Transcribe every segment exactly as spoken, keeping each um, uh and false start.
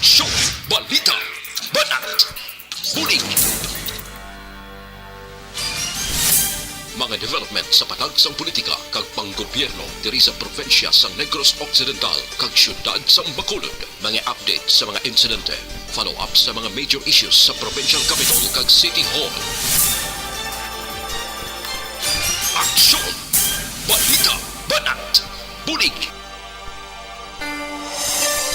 Show, balita, banat, bulig. Mga development sa patag sang politika kag panggobyerno diri sa probinsya sang Negros Occidental kag siyudad sang Bacolod. Mga update sa mga insidente, follow-up sa mga major issues sa provincial capitol kag city hall. Aksyon! Balita! Banat! Bulig!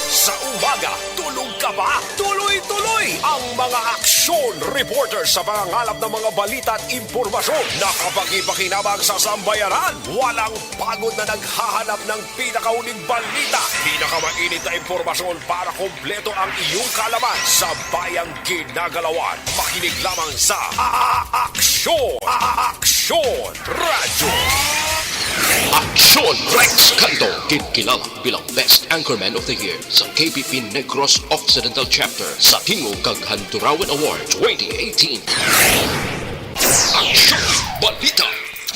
Sa umaga, tulog ka ba? Tuloy-tuloy ang mga aksyon reporter sa pangangalap ng mga balita at impormasyon na kapakipakinabang sa sambayanan. Walang pagod na naghahanap ng pinakahuling balita, pinakamainit na impormasyon para kompleto ang iyong kaalaman sa bayang ginagalawan. Makinig lamang sa A-, A-, Aksyon! A-, A-, Aksyon Radyo! Aksyon Rex Canto, ginkilala bilang Best Anchorman of the Year sa K B P Negros Occidental Chapter sa Tingog kag Handurawan Award twenty eighteen. Aksyon! Balita!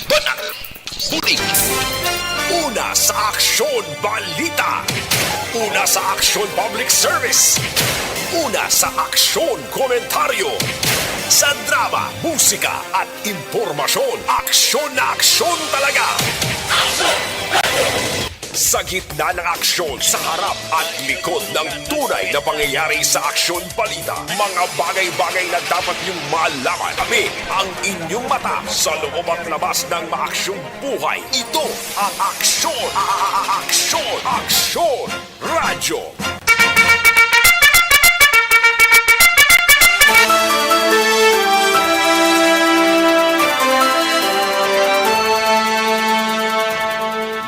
Banat! Bulig! Una sa Aksyon Balita. Una sa Aksyon Public Service. Una sa Aksyon Komentaryo. Sa drama, musika at impormasyon, aksyon na aksyon talaga. Sa gitna ng aksyon, sa harap at likod ng tunay na pangyayari sa Aksyon Balita, mga bagay-bagay na dapat niyong malaman. Kami ang inyong mata sa loob at labas ng maaksyong buhay. Ito ang Aksyon, A-, A-, A-, Aksyon, Aksyon Radyo.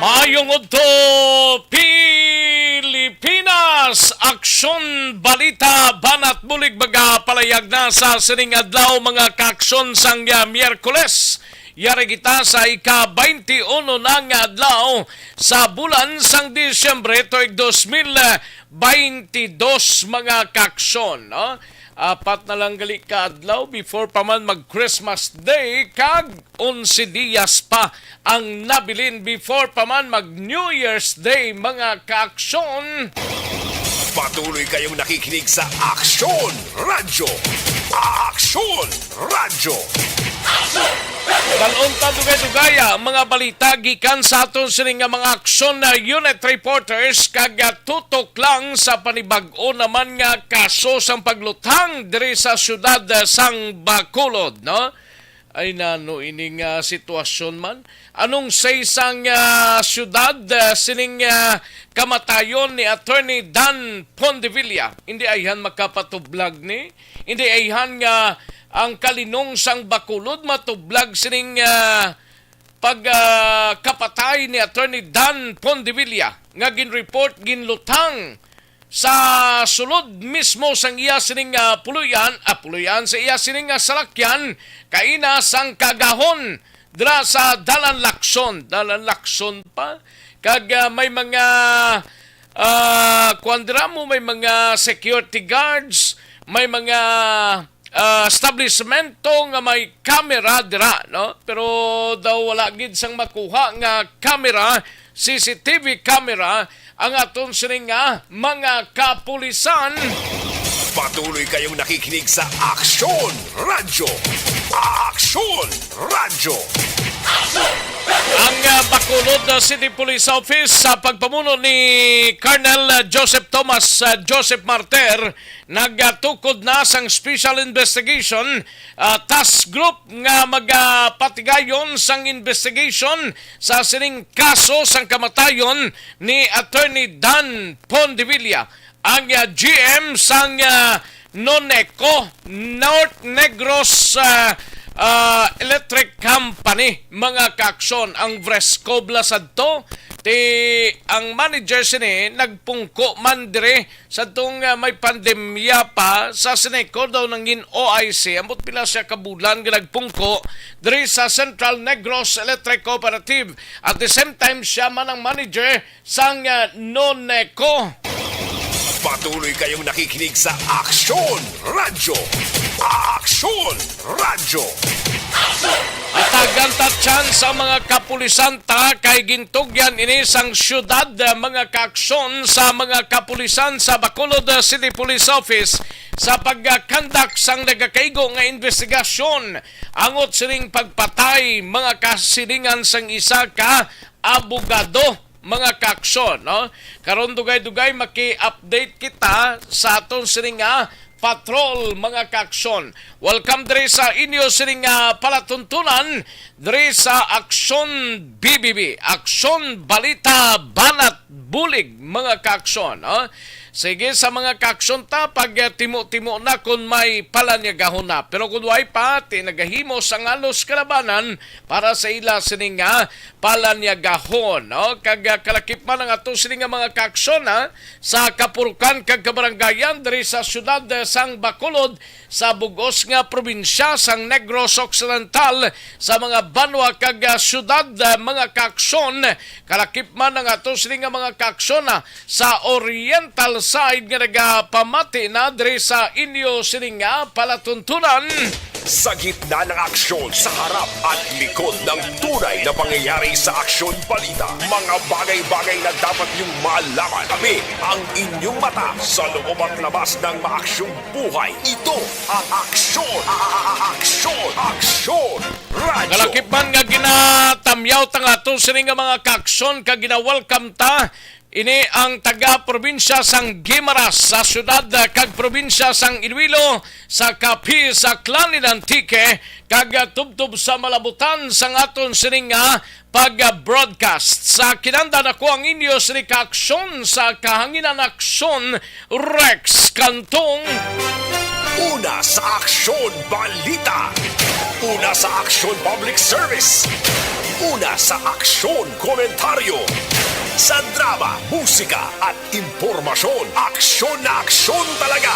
Maayong udto, Pilipinas! Aksyon, balita, banat, bulig, magapalayag na sa sining adlaw, mga kaaksyon, sang, ah, Miyerkules. Yari kita sa ika-twenty-one na nga adlaw sa bulan sang Disyembre tuig dos mil twenty-dos, mga kaaksyon, no? Apat na lang gali ka adlaw before pa man mag Christmas Day, kag onse diyas pa ang nabilin before pa man mag New Year's Day, mga kaaksyon. Patuloy kayong nakikinig sa Aksyon Radyo. Aksyon Radyo. Dalon ta dugay-dugay ang mga balita gikan sa aton sini nga mga aksyon na unit reporters, kag, ah, tutok lang sa panibag-o naman nga kaso sang pagluthang diri sa siyudad, ah, sang Bacolod, no? Ay, nano ini nga sitwasyon man? Anong say sang, ah, siyudad, ah, sining, ah, kamatayon ni Attorney Dan Pondevilla? Hindi ayhan makapatublag ni? Hindi ayhan nga ang kalinong sang Bacolod matublag sining, ah, pag, ah, kapatay ni Attorney Dan Pondevilla nga ginreport ginlutang sa sulod mismo sang iya sining, ah, puloy-an, ah, puloy-an sa iya sining, ah, salakyan kaina sang kaagahon dira sa Dalan Lacson, Dalan Lacson pa. Kag, ah, may mga, ah, kuwan dira mo, may mga security guards, may mga, ah, establishmento nga may camera dira, no? Pero daw wala gid sang makuha nga camera, C C T V camera, ang aton sining nga mga kapulisan. Patuloy kayong nakikinig sa Aksyon Radyo. Aksyon Radyo. Ang, ah, Bacolod, ah, City Police Office, sa pagpamuno ni Colonel, ah, Joseph Thomas, ah, Joseph Martir, nagatukod na sang Special Investigation, ah, Task Group nga magapatigayon sang investigation sa sining kaso sang kamatayon ni Attorney Dan Pondevilla, ang, ah, G M sang, ah, Noneco, North Negros, ah, ah, Electric Company, mga kaaksyon. Ang Vresco bala sadto, ti ang manager sini nagpungko man diri sadtong, ah, may pandemya pa. Sa Seneco daw nangin O I C, ambot pila sia ka bulan nga nagpungko diri sa Central Negros Electric Cooperative. At the same time, sia man ang manager sang, ah, Noneco. Patuloy kayong nakikinig sa Aksyon Radyo. Aksyon Radyo. At, ah, Ganta chance ang mga kapulisan ta kay gintugyan ini sang syudad, ah, mga kaaksyon sa mga kapulisan sa Bacolod, ah, City Police Office sa pagkandak sang nagakaigo nga investigasyon angot sining pagpatay, mga kasilingan sang isa ka abogado, mga kaaksyon, no? Karon dugay-dugay maki-update kita sa aton sining nga patrol, mga kaaksyon. Welcome diri sa inyo sining nga palatuntunan diri sa Aksyon B B B, Aksyon Balita Banat Bulig, mga kaaksyon, no? Sige sa mga kaaksyon ta, pag, eh, timo-timo na kung may palanyagahon na. Pero kung way pa, ti nagahimo sang halos kalabanan para sa ila sining nga palanyagahon, no? Kag, ah, kalakip man ang ato sini nga mga kaaksyon, ha, sa kapurukan kag kabarangayan diri sa siyudad, eh, sang Bacolod, sa bug-os nga probinsya sang Negros Occidental, sa mga banwa kag, ah, siyudad, ah, mga kaaksyon. Kalakip man ang ato sini nga mga kaaksyon, ah, sa oriental side nga nagapamati na diri sa inyo sini nga palatuntunan. Sa gitna ng aksyon, sa harap at likod ng tunay na pangyayari sa Aksyon Balita, mga bagay-bagay na dapat niyong malaman. Kami ang inyong mata sa loob at labas ng maaksyong buhay. Ito ang Aksyon, a- a- a- Aksyon, Aksyon Radyo. Kalakip man nga ginatamyaw ta nga ato sini nga mga kaaksyon kag gina-welcome ta ini ang taga-probinsya sang Guimaras sa siyudad, ah, kag probinsya sang Iloilo, sa Capiz, sa Aklan, Antique, kag, ah, tubtob sa malabutan sang aton sining nga pag-broadcast. Sa kinandan, ako ang inyo sini kaaksyon sa kahanginan, aksyon, Rex Cantong. Una sa Aksyon Balita. Una sa Aksyon Public Service. Una sa Aksyon Komentaryo. Sa drama, musika at impormasyon, aksyon na aksyon talaga.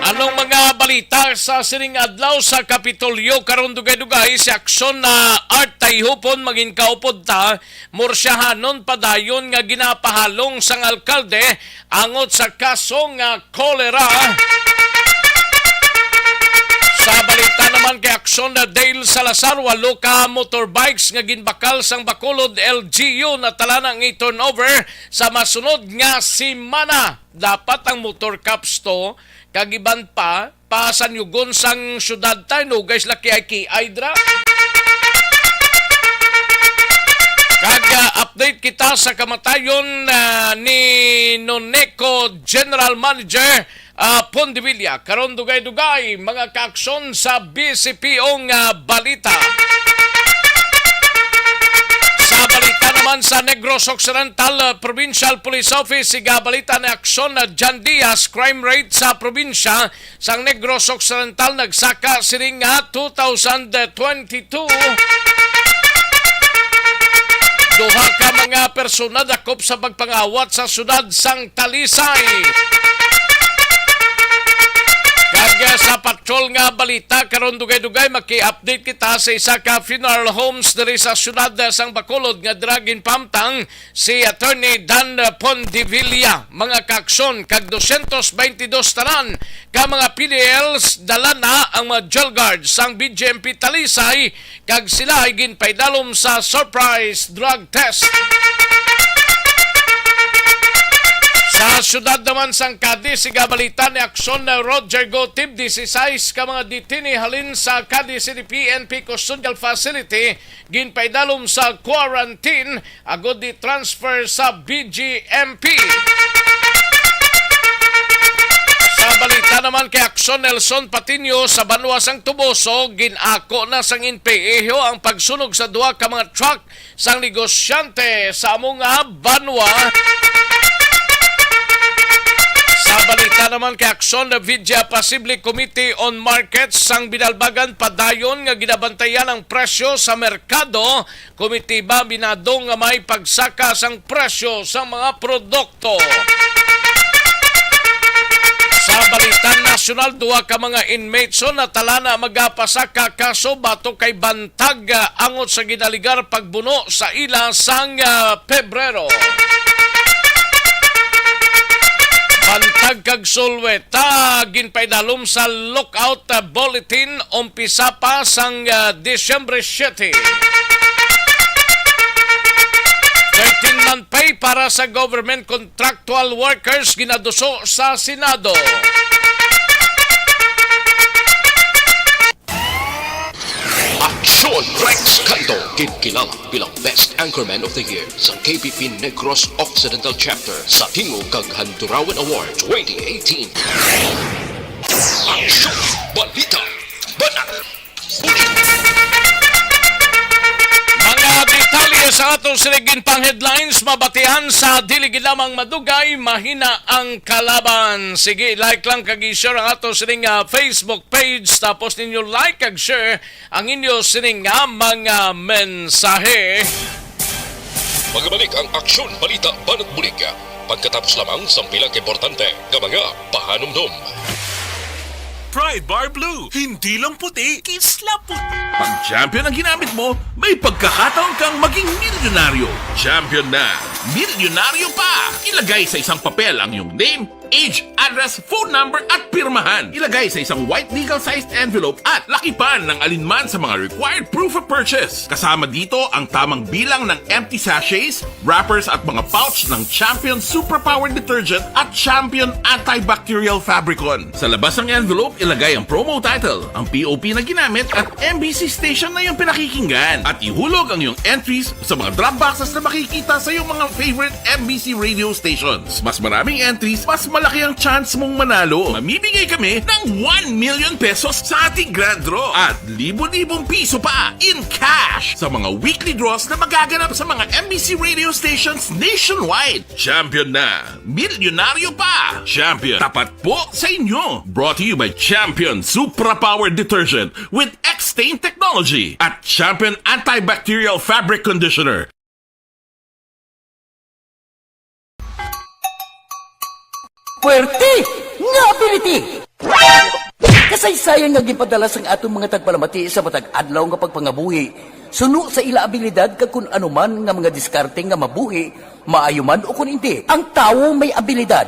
Anong mga balita sa sining adlaw sa Kapitolyo? Karon dugay-dugay si Aksyon na Art Tayhupon, mangin kaupod ta, mursyahanon padayon nga ginapahalong sang alkalde angot sa kaso nga kolera. Sa balita naman kay Aksyon na Dale Salazar, walo ka motorbikes nga ginbakal sang Bacolod L G U natala na ang i-turnover sa masunod nga semana. Dapat ang motor cops to kag iban pa pasanyugon sang syudad ta, no, guys, laki ay kiay dra. Kag, ah, update kita sa kamatayon, ah, ni Noneco General Manager, ah, Pondevilla. Karon dugay-dugay, mga kaaksyon sa B C P O nga balita. Sa balita naman sa Negros Occidental, ah, Provincial Police Office, siga balita ni Aksyon na John Diaz, crime rate sa probinsya sang Negros Occidental nagsaka sining nga two thousand twenty-two. Duha ka mga persona dakop sa pagpangawat sa siyudad sang Talisay. Kag, ah, sa patrol nga balita, karon dugay-dugay maki-update kita sa isa ka funeral homes diri sa siyudad, ah, sang Bacolod nga dira ginpamtang si Attorney Dan Pondevilla, mga kaaksyon, kag dosyentos baynte dos tanan ka mga P D Ls dala na ang mga jail guards sang B J M P Talisay, kag sila ay ginpaidalom sa surprise drug test. Sa siyudad naman sang Cadiz, siga balita ni Aksyon na Roger Gotib, dieciséis ka mga detainee halin sa Cadiz City P N P Custodial Facility ginpaidalom sa quarantine agod di-transfer sa B G M P. Sa balita naman kay Aksyon, Nelson Patiño, sa banwa sang Toboso, gin-ako na sang N P A ang pagsunog sa duha ka mga truck sang negosyante sa amo nga banwa. Sa balita naman kay Aksyon, Vidya, posible Committee on Markets sang Binalbagan padayon nga ginabantayan ang presyo sa merkado. Komitiba minado nga may pagsaka sang presyo sa mga produkto. Sa balitang nasyonal, duha ka mga inmates so natala na magapasaka kaso batok kay bantag, ah, angot sa ginaligar pagbuno sa ila sang, ah, Pebrero. Kag Sulwe, ta ginpaidalom sa lockout, ah, bulletin, umpisa pa sang, ah, Disyembre siete. Thirteen-month pay para sa government contractual workers ginaduso sa Senado. Aksyon Rex Canto, ginkilala bilang Best Anchorman of the Year sa K P P Negros Occidental Chapter sa Tingog kag Handurawan Award twenty eighteen. Aksyon! Balita! Banat! Mga detalye sa ato sining ginpang headlines, mabatian sa dili gid lamang madugay, mahina ang kalaban. Sige, like lang kag i-share ang ato sining, ah, Facebook page, tapos ninyo like kag share ang inyo sining nga mga mensahe. Magabalik ang Aksyon Balita Banat Bulig pagkatapos lamang sang pila ka importante nga mga pahanumdom. Pride Bar Blue, hindi lang puti, kisla puti. Pag Champion ang ginamit mo, may pagkakataon kang maging milyonaryo. Champion na, milyonaryo pa! Ilagay sa isang papel ang iyong name, age, address, phone number, at pirmahan. Ilagay sa isang white legal-sized envelope at lakipan ng alinman sa mga required proof of purchase. Kasama dito ang tamang bilang ng empty sachets, wrappers, at mga pouch ng Champion Superpower Detergent at Champion Antibacterial Fabricon. Sa labas ng envelope, ilagay ang promo title, ang P O P na ginamit, at M B C station na iyong pinakikinggan. At ihulog ang iyong entries sa mga drop boxes na makikita sa iyong mga favorite M B C radio stations. Mas maraming entries, mas malaki ang chance mong manalo. Mamimigay kami ng one million pesos sa ating grand draw at libo-libong piso pa in cash sa mga weekly draws na magaganap sa mga M B C radio stations nationwide. Champion na! Milyonaryo pa! Champion, tapat po sa inyo! Brought to you by Champion Supra Power Detergent with X-Stain Technology at Champion Antibacterial Fabric Conditioner. Puwerte nga ability! Kasaysayan nga ginpadala sang aton mga tagpalamati sa matag adlaw nga pagpangabuhi, suno sa ila abilidad kag kun ano man nga mga diskarte nga mabuhi, maayo man o kun indi. Ang tawo may abilidad.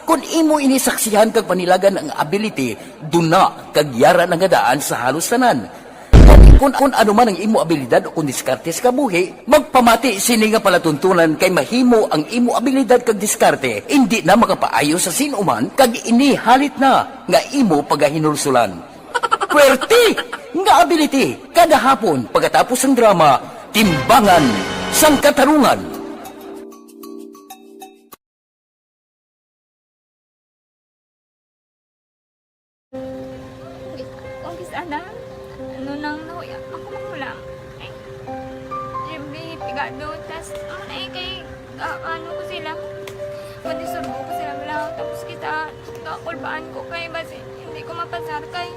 Kun imo ini saksihan kag panilagan ang ability, duna kag yara na nga daan sa halos tanan. Kun, kun ano man ang imo abilidad o kun diskarte sa kabuhi, magpamati sini nga palatuntunan kay mahimo ang imo abilidad kag diskarte indi na makapaayo sa sin-o man kag ini halit na nga imo pagahinulsulan. Puwerte nga ability kada hapon pagkatapos sang drama, Timbangan sang Katarungan. Kung kis-, kung kis-, ana, ano nang nahuya, ako mahulam. Ay, siyempre, pigado, tas, ano na eh, kay, ah, ano ko sila, madisurbo ko sila, wala, tapos kita, kakulbaan ko kay, basi, hindi ko mapasar kay.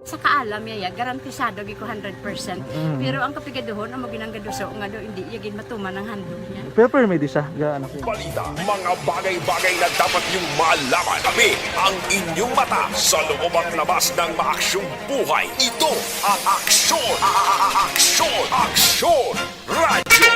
Sa kaalam niya, ya, garantisado gid ko hundred percent. Mm. Pero ang kapigaduhon, amo ginang gaduso nga daw hindi iya gid matuman ang handog niya. Pero permi di siya, ga, ano ko. Balita, mga bagay-bagay na dapat niyong malaman. Kami ang inyong mata sa loob at labas ng maaksyong buhay. Ito ang Aksyon, a-, a-, a-, Aksyon, Aksyon Radyo.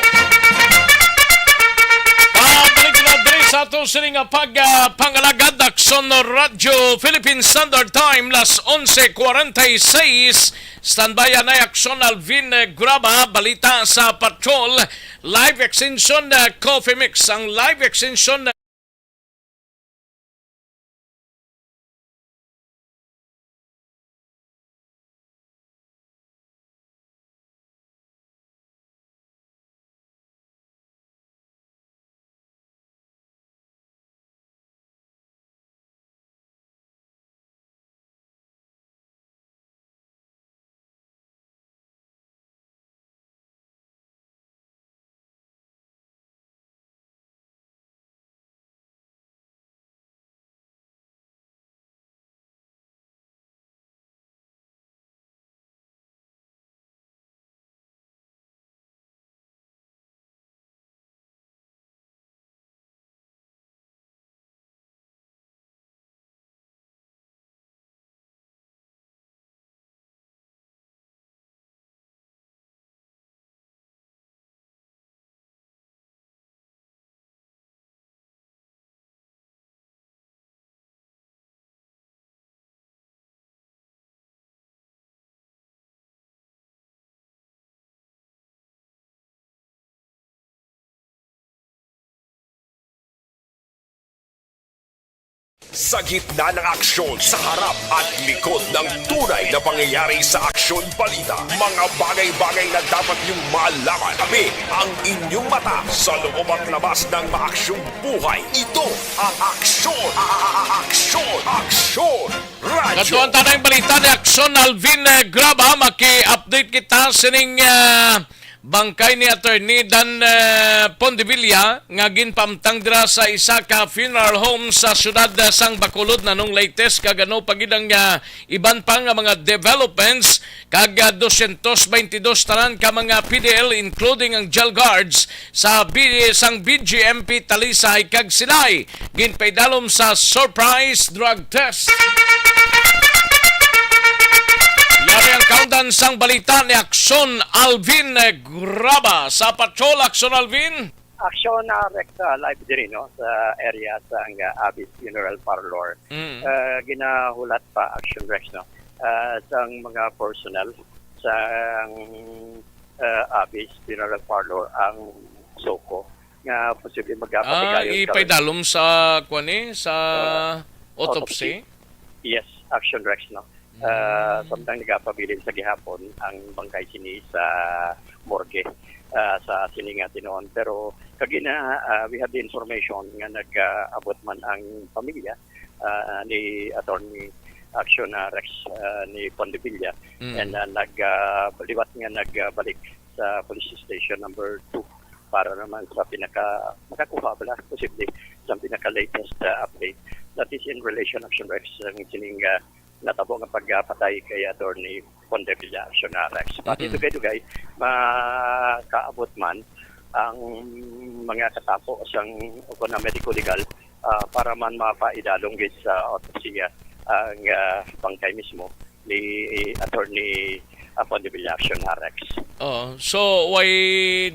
Pabalik na diri sa Ato sini nga pag, ah, pangalagad, Aksyon Radyo Philippine Standard Time, las onse cuarenta y seis. Standby na Aksyon Alvin, eh, Graba, balita sa patrol, live extension, ah, coffee mix, ang live extension. Sa gitna ng aksyon, sa harap at likod ng tunay na pangyayari sa Aksyon Balita, mga bagay-bagay na dapat niyong malaman. Kami ang inyong mata sa loob at labas ng maaksyong buhay. Ito ang Aksyon, Aksyon, Aksyon Radyo. Kadtuan ta na ang balita ni Aksyon Alvin, eh, Graba. Maki-update kita sining, ah, bangkay ni Attorney Dan, eh, Pondevilla nga ginpamtang dira sa isa ka funeral home sa siyudad, eh, sang Bacolod. Nanong latest kag ano pa gid ang, ah, iban pa nga mga developments, kag, ah, dosyentos baynte dos tanan ka mga P D L, including ang jail guards sa B-, sang B G M P Talisay kag Silay, ginpaidalom sa surprise drug test. Yari ang kaundan sang balita ni Aksyon Alvin Graba. Sa Patrol, Aksyon Alvin. Aksyon, ah, Rex, ah, live diri, no, sa area sang, ah, Abis Funeral Parlor. Mm. Ah, ginahulat pa, Aksyon Rex, no, ah, sang mga personnel sang, ah, Abis Funeral Parlor ang SOCO nga posible Ah, magapatigayon ka ipaidalom sa, kwan, eh, sa Ah, autopsy? autopsy? Yes, Action Rex, no? Ah, Mm. samtang nagapabilin sa gihapon ang bangkay sini sa morgue, ah, sa sini nga tinuon. Pero kagina, ah, we have the information nga nag-abot man ang pamilya, ah, ni Attorney Action, ah, Rex, ah, ni Pondevilla. Mm. And, ah, nag, ah, liwat nga nagbalik sa police station number two para naman sa pinaka, makakuha bala, posible, sa pinaka-latest, ah, update. That is in relation, Action Rex, ang sining, ah, natabo nga pagpatay kay Attorney Pondevilla, Action Rex. But Mm-mm. dugay-dugay, makaabot man ang mga katapo sang, o kung na medico legal, ah, para man mapaidalom gid sa autopsya ang, ah, bangkay mismo ni Attorney, ah, Pondevilla, Action Rex. Oh, so why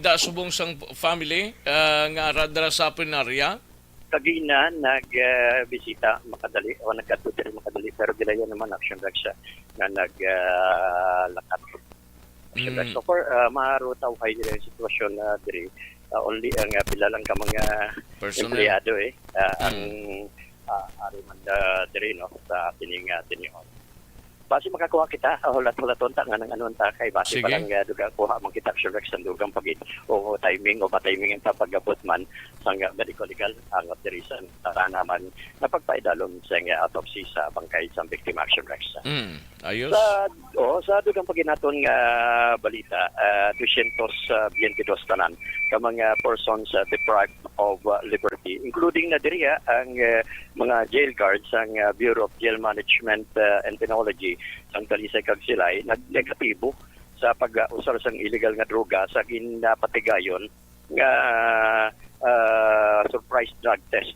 da subong sang family, ah, nga ara dira sa punerarya? Kagina nag, ah, bisita makadali o nagkadto diri makadali, pero gilayan naman, Action Rex, ah, nga nag, ah, lakat. Action Rex. Mm. So far, ah, maaro ta uhay diri ang sitwasyon na diri. Ah, only ang, ah, pila lang ka mga Personnel. empleyado, eh, ah, ang, Mm. ah, ari man, ah, diri, no, sa sining, ah, tinuon. Basi makakuha kita, ah, hulat-hulaton ta nga nang ano ta kay basi Sige. pa lang, ah, dugang kuha man kita, Action Rex, ang dugang pag o timing o pa-timing ang pag-abot man sang, ah, medical legal ang diri sa tara naman na pagpaidalom sa nga autopsy sa bangkay sa victim, Action Rex. Mm, ayos. Sa, oh, sa dugang paginaton nga balita, ah, dosyentos baynte dos tanan ka mga persons, ah, deprived of, ah, liberty, including na diri, ah, ang, ah, mga jail guards sang, ah, Bureau of Jail Management, ah, and Penology sang Talisay kag Silay nag-negatibo sa pag-usar sang illegal nga droga sa ginapatigayon nga, ah, surprise drug test,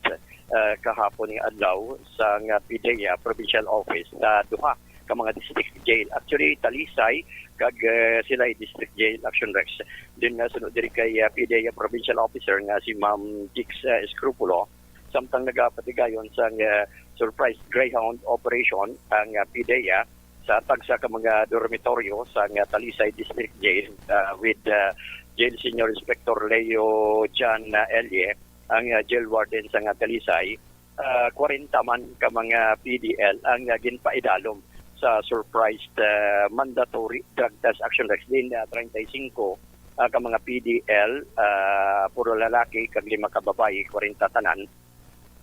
ah, kahapon nga adlaw sa nga PDEA Provincial Office sa duha ka mga district jail. Actually, Talisay kag, ah, Silay District Jail, Action Rex. Din nga sunod diri kay, ah, PDEA Provincial Officer nga si Ma'am Jix, ah, Escrupulo, samtang nagapatigayon sang, ah, surprise greyhound operation ang, ah, PDEA sa tagsa ka mga dormitoryo sang, ah, Talisay District Jail, ah, with, ah, Jail Senior Inspector Leo John, ah, Elie, ang, ah, jail warden sang, ah, Talisay. Ah, kwarenta man ka mga P D L ang, ah, ginpaidalom sa surprise, ah, mandatory drug test, Action Rex. Din, ah, treinta y cinco, ah, ka mga P D L, ah, puro lalaki, kag lima ka babayi, kwarenta tanan.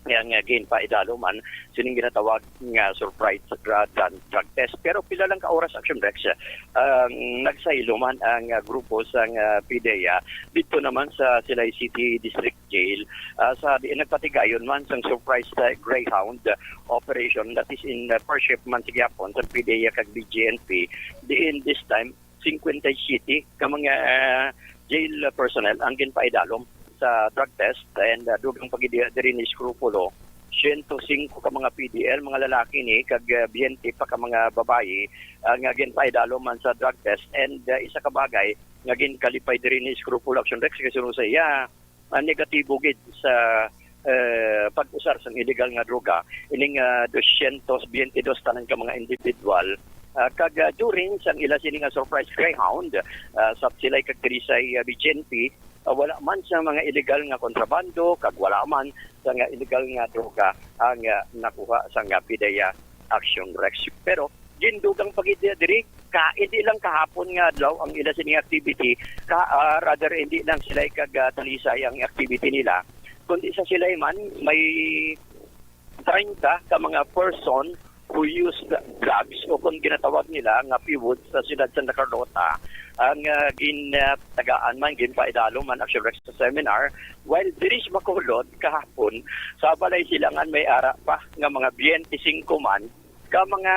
Kaya nga, ginpaidalom man sining ginatawag nga surprise dra-, dra-, drug test. Pero pila lang ka oras, Action Rex, ang nagsaylo man ang, ah, grupo sang, ah, PDEA dito naman sa Silay City District Jail, ah, sa diin nagpatigayon man sang surprise, ah, greyhound operation, that is in, ah, first shift man sa gihapon sa PDEA kag BJNP, diin this time, cincuenta y siete ka mga, ah, jail personnel ang ginpaidalom sa drug test, and, ah, dugang pa gid diri ni Scrupulo, siyento singko ka mga P D L, mga lalaki ni, kag, ah, biyente pa ka mga babayi, ah, nga ginpaidalom man sa drug test, and, ah, isa ka bagay nga ginkalipay diri ni Scrupulo, Action Rex, kay suno sa iya, ah, negatibo gid sa, eh, pag-usar sang illegal nga droga ining, ah, dosyentos biyente dos tanan ka mga individual. Ah, kag, ah, during sang ila sini nga surprise greyhound, ah, sa Silay kag Talisay, ah, BJNP, ah, wala man sa mga illegal nga kontrabando kag wala man sa nga illegal nga droga ang, ah, nakuha sang, ah, PDEA, Action Rex. Pero gindugang pa gid diri ka, hindi lang kahapon nga adlaw ang ila sini activity, ka, ah, rather, hindi lang sila kag, ah, Talisay ang activity nila, kundi sa Silay man may treinta ka mga person who used drugs, o kung ginatawag nila nga piwod, sa siyudad Santa Carlota, ang, ah, gin, ah, tagaan man, ginpaidalom man, Action Rex, sa seminar. While diri sa Bacolod kahapon, sa Balay Silangan may ara pa nga mga biyente singko man ka mga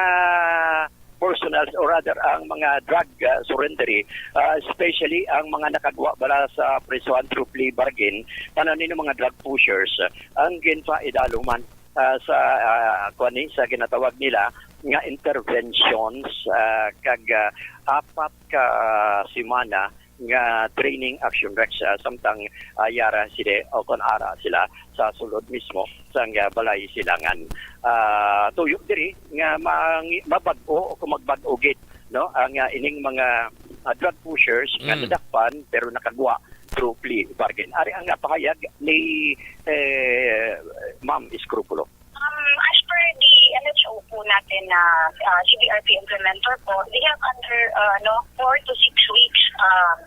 personals, or rather, ang mga drug, ah, surrenderee, ah, especially ang mga nakagwa bala sa prisuhan through plea bargain, tanan nino mga drug pushers, ah, ang ginpaidalom man, ah, sa, ah, kuwan ni, sa ginatawag nila nga interventions, ah, kag, ah, apat ka, ah, semana nga training, Action Rex, ah, samtang, ah, yara sila o kon ara sila sa sulod mismo sang, ah, Balay Silangan. Ah, tuyo diri nga mang-, mabag-o o kung magbag-o gid, no, ang, ah, ining mga, ah, drug pushers nga Mm. nadakpan pero nakagwa through plea bargain. Ari ang, ah, pahayag ni, eh, Ma'am Escrupulo. Um, as per the M H O po natin na, ah, C D R P implementer po, they have under, ah, no, four to six weeks, um,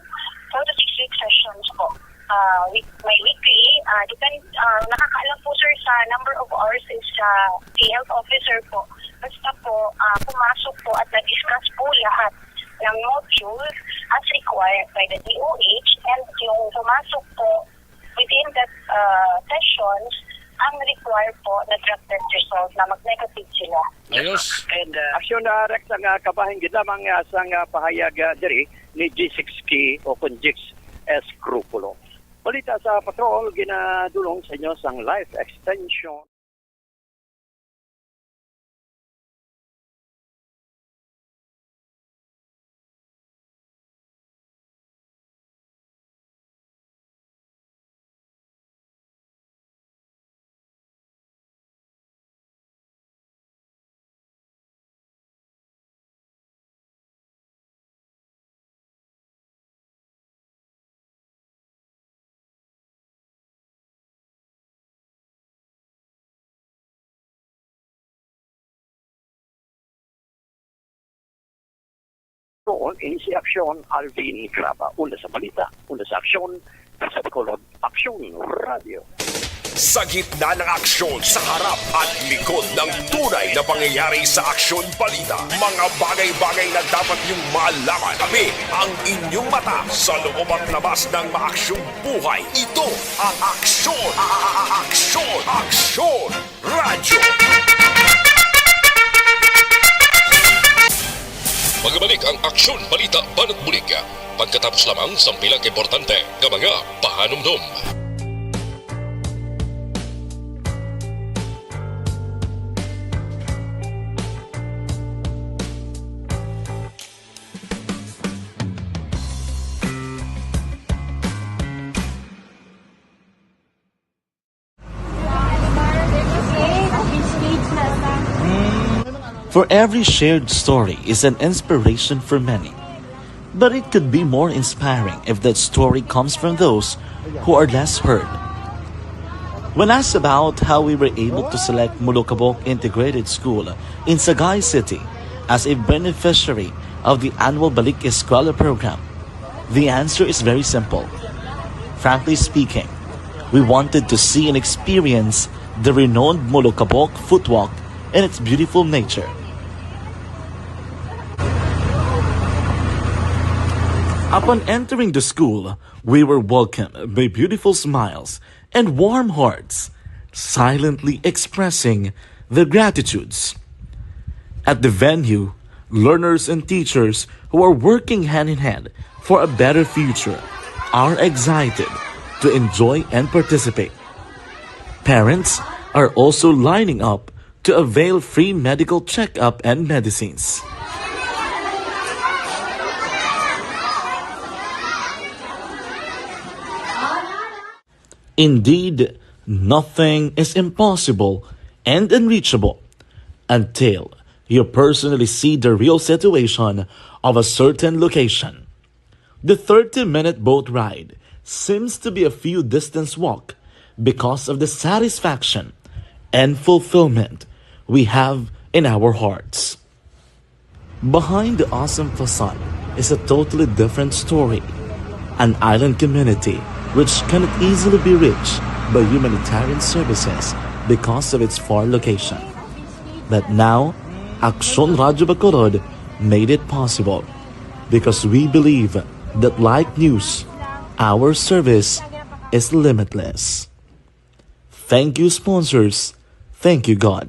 four to six week sessions po. Ah, week, may weekly, ah, depend, ah, nakakaalam po, sir, sa number of hours is sa health officer po. Basta po, ah, pumasok po at na-discuss po lahat ng modules as required by the D O H, and yung pumasok po within that, uh, sessions, ang required po na drug test result na mag-negative sila. Ayos. And, uh, Action, uh, Rex, ang, uh, kabahin gid lamang, uh, sang, uh, pahayag, uh, diri ni G six K o kon Jigs Escrupulo. Balita sa Patrol, ginadulong sa inyo sang Life Extension. Doon ini si Aksyon Alvin Graba. Una sa balita, una sa aksyon, sa Bacolod, Aksyon Radio. Sa gitna ng aksyon, sa harap at likod ng tunay na pangyayari sa Aksyon Balita, mga bagay-bagay na dapat niyong malaman, kami ang inyong mata sa loob at labas ng maaksyong buhay. Ito ang Aksyon, a-, a-, a-, Aksyon, Aksyon Radyo. Magbalik ang Aksyon Balita Banat Bulig, pagkatapos lamang sang pila ka importante nga mga pahanumdom. For every shared story is an inspiration for many. But it could be more inspiring if that story comes from those who are less heard. When asked about how we were able to select Molokabok Integrated School in Sagay City as a beneficiary of the annual Balik Eskwela program, the answer is very simple. Frankly speaking, we wanted to see and experience the renowned Molokabok footwalk and its beautiful nature. Upon entering the school, we were welcomed by beautiful smiles and warm hearts, silently expressing their gratitudes. At the venue, learners and teachers who are working hand in hand for a better future are excited to enjoy and participate. Parents are also lining up to avail free medical checkup and medicines. Indeed, nothing is impossible and unreachable until you personally see the real situation of a certain location. The thirty-minute boat ride seems to be a few distance walk because of the satisfaction and fulfillment we have in our hearts. Behind the awesome facade is a totally different story. An island community which cannot easily be reached by humanitarian services because of its far location. But now, Aksyon Radyo Bacolod made it possible because we believe that, like news, our service is limitless. Thank you, sponsors. Thank you, God.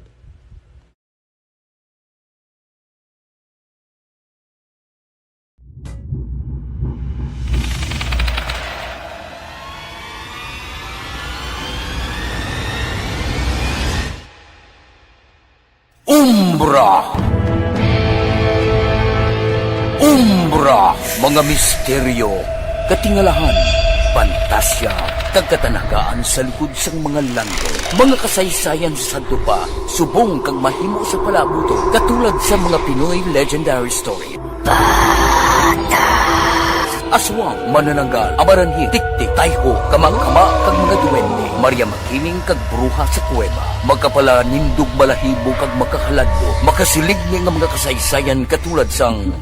Umbra. Umbra, mga misteryo, katingalahan, pantasya, kag katanagaan sa likod sang mga langit. Mga kasaysayan sa sadto pa, subong kag mahimo sa palaabuton, katulad sa mga Pinoy legendary story. Aswang, manananggal, amaranhit, tiktik, tayho, kamangkama, kag mga duwende. Maria Makiling kag bruha sa kuweba. Makapalanindog balahibo kag makahaladlo. Makasiligni nga mga kasaysayan katulad sang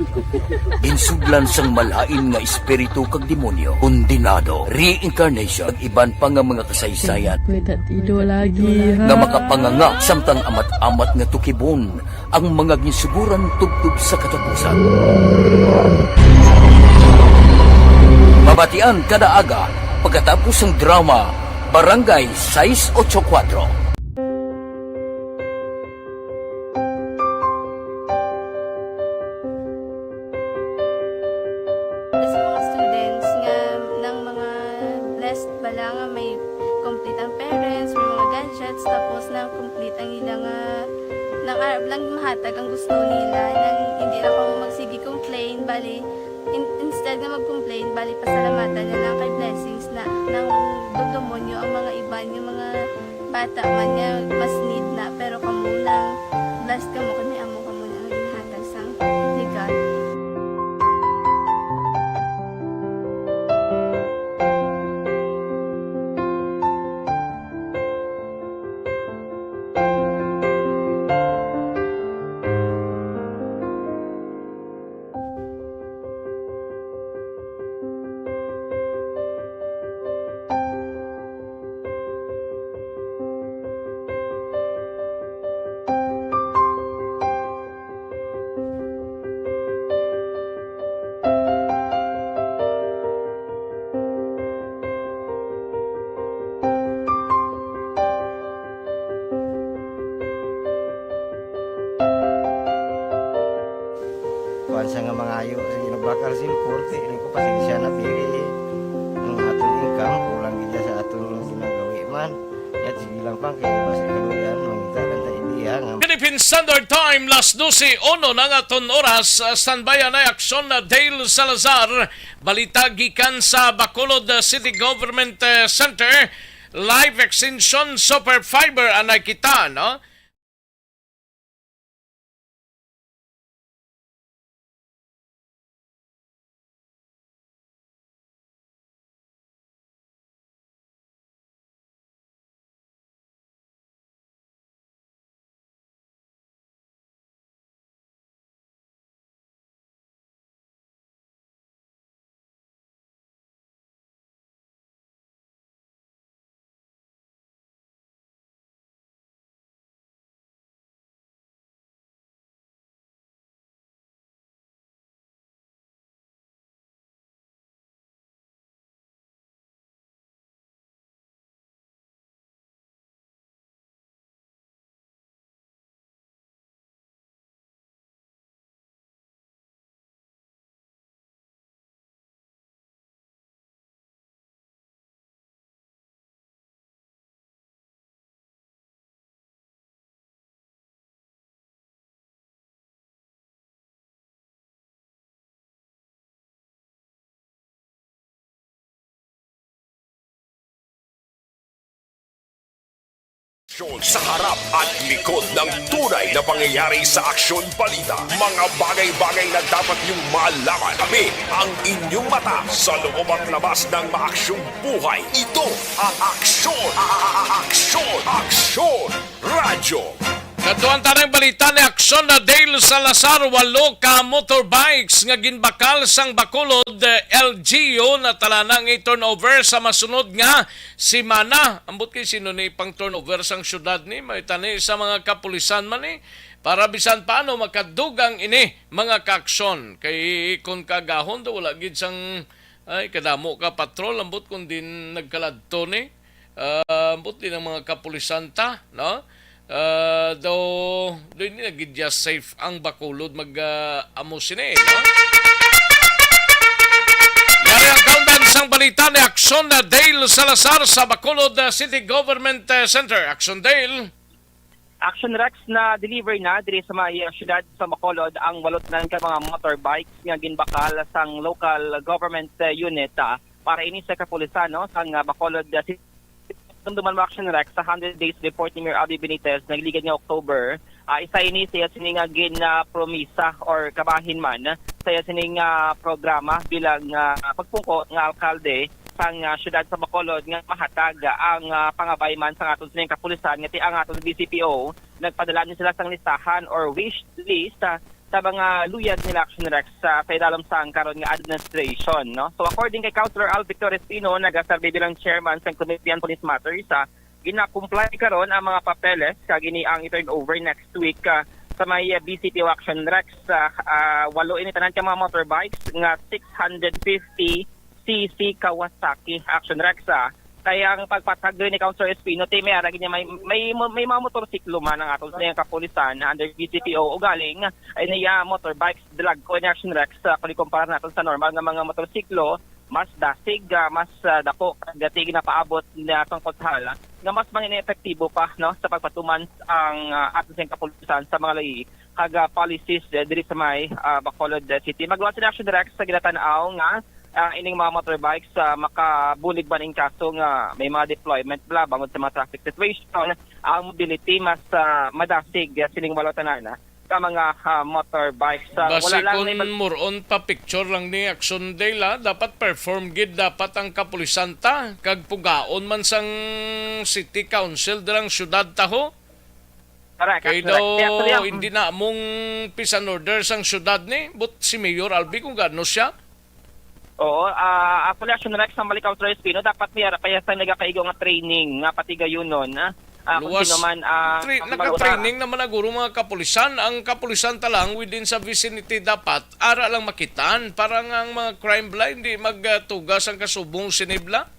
ginsudlan sang malain nga espiritu kag demonyo, kondenado, reincarnation, kag iban pa nga mga kasaysayan Pwede ido lagi, ha? nga makapanganga samtang amat-amat nga tukibon ang mga ginsuguran tubtob sa katapusan. Mabatian kada aga pagkatapos sang drama Barangay sais ocho kuwatro. Sa mga students nga nang mga blessed bala nga may complete ang parents, may mga gadgets, tapos nang complete ang ila nga, nang arab lang mahatag ang gusto nila, nang hindi na kamo magsige complain, bali, in-, instead nga mag-complain, bali, pasalamatan na lang kay blessings na, nang dugdumon nyo ang mga iban nga mga bata man nga mas need na, pero kamo nang blessed kamo kay may amo kamo na nga ginhatag sang legal. Kuwan sa nga mangayo sa ginabakal sa importe, ini ko pasensya na, pili ang aton income, kulang gid sa aton ginagawi man. Yat, sige lang, pang, kay basi kaluyan, mangita lang ta idea nga Philippine Standard Time, las dose uno na nga aton oras. Ah, standby na aksyon na Dale Salazar. Balita gikan sa Bacolod, ah, City Government, ah, Center. Live extension super fiber anay kita, no? Sa harap at likod ng tunay na pangyayari sa Aksyon Balita, mga bagay-bagay na dapat niyong malaman. Kami ang inyong mata sa loob at labas ng maaksyong buhay. Ito ang Aksyon, a- a- a- Aksyon, Aksyon Radyo. Katuan tanang balita ni Aksyon na Dale Salazar, walo ka motorbikes nga ginbakal sang Bacolod, eh, L G U na talanang i-turnover sa masunod nga semana. Ambot kay sino ni pang turnover sang syudad ni, may tani sa mga kapulisan man ni, para bisan paano makadugang ini mga kaaksyon. Kay kon kagahon daw wala gid sang, ay, kadamo ka patrol, ambot kung din nagkaladto ni. Ah, ambot din ang mga kapulisan ta, no? Ah, daw, daw hindi na gid ya safe ang Bacolod mag, ah, amo sini, no? Yari ang kaundan sang balita ni Aksyon na Dale Salazar sa Bacolod, ah, City Government, ah, Center. Aksyon, Dale. Action Rex, na-deliver na diri sa may, ah, siyudad sa Bacolod ang walo tanan ka mga motorbikes nga ginbakal sang local government, ah, unit, ah, para ini sa kapulisan, no, sang, ah, Bacolod, ah, City. Dumduman mo, Action Rex, sa hundred days report ni Mayor Abby Benitez nagligad nga October, ah, isa ini sa iya sini nga ginapromisa or kabahin man sa iya sini nga programa bilang, ah, pagpungko nga alkalde sang, ah, siyudad sa Bacolod nga mahatag, ah, ang, ah, pangabay man sa aton sining kapulisan, nga ti ang aton B C P O nagpadala ni sila sang listahan or wish list, ah, sa mga luyag nila, Action Rex, sa kailalom sang karon nga administration, no? So, according kay Councilor Al Victor Espino, nagaserbi bilang chairman sang Committee on Police Matters, ah, gina-comply karon ang mga papeles, kag ini ang i-turn over next week, ah, sa may, ah, B C P O, Action Rex. Ah, ah, walo ini tanan ka mga motorbikes nga six hundred fifty C C Kawasaki, Action Rex, ah. Kay ang pagpatag diri ni Councilor Espino, ti may ara gid niya, may, may, may mga motorsiklo man ang aton sa kapulisan under B C P O, ugaling ay niya motorbikes, dalagko ni, Action Rex, ah, kung ikumpara naton sa normal nga mga motorsiklo, mas dasig, ah, mas, ah, dako, kag ti ginapaabot na sang kutsahal, ah, nga mas mangin-epektibo pa, no, sa pagpatuman ang, ah, aton sa kapulisan sa mga layi kag, ah, policies, eh, diri sa may, ah, Bacolod, eh, City. Magluwas sila, Action Rex, sa ginatan-aw nga, ah, ining mga motorbikes, ah, makabulig man in kaso nga may mga deployment bala bangod sa mga traffic situation. Ang mobility mas, ah, madasig, ah, sining walo tanan, ah, ka mga, ah, motorbikes. Ah, wala Basi lang kun may pag- more on pa picture lang ni Action Day la, dapat perform gid dapat ang kapulisan ta, kag pugaon man sang city council dirang syudad ta ho. Correct, Kay correct. daw Kaya, actually, ang hindi na among peace and order sang syudad ni, but si Mayor Albi kung gano siya. Oo, ah, actually, Action Rex, ang Balikaw Tres Pino, dapat may ara pa ya sa nagakaigo nga training nga pati gayunon, ah, ah, kung Luwas. sino man ang Tra-, ang naka-training naman na guro mga kapulisan. Ang kapulisan ta lang within sa vicinity dapat ara lang makitaan para nga ang mga crime blind di magtuga sang kasubong sinibla.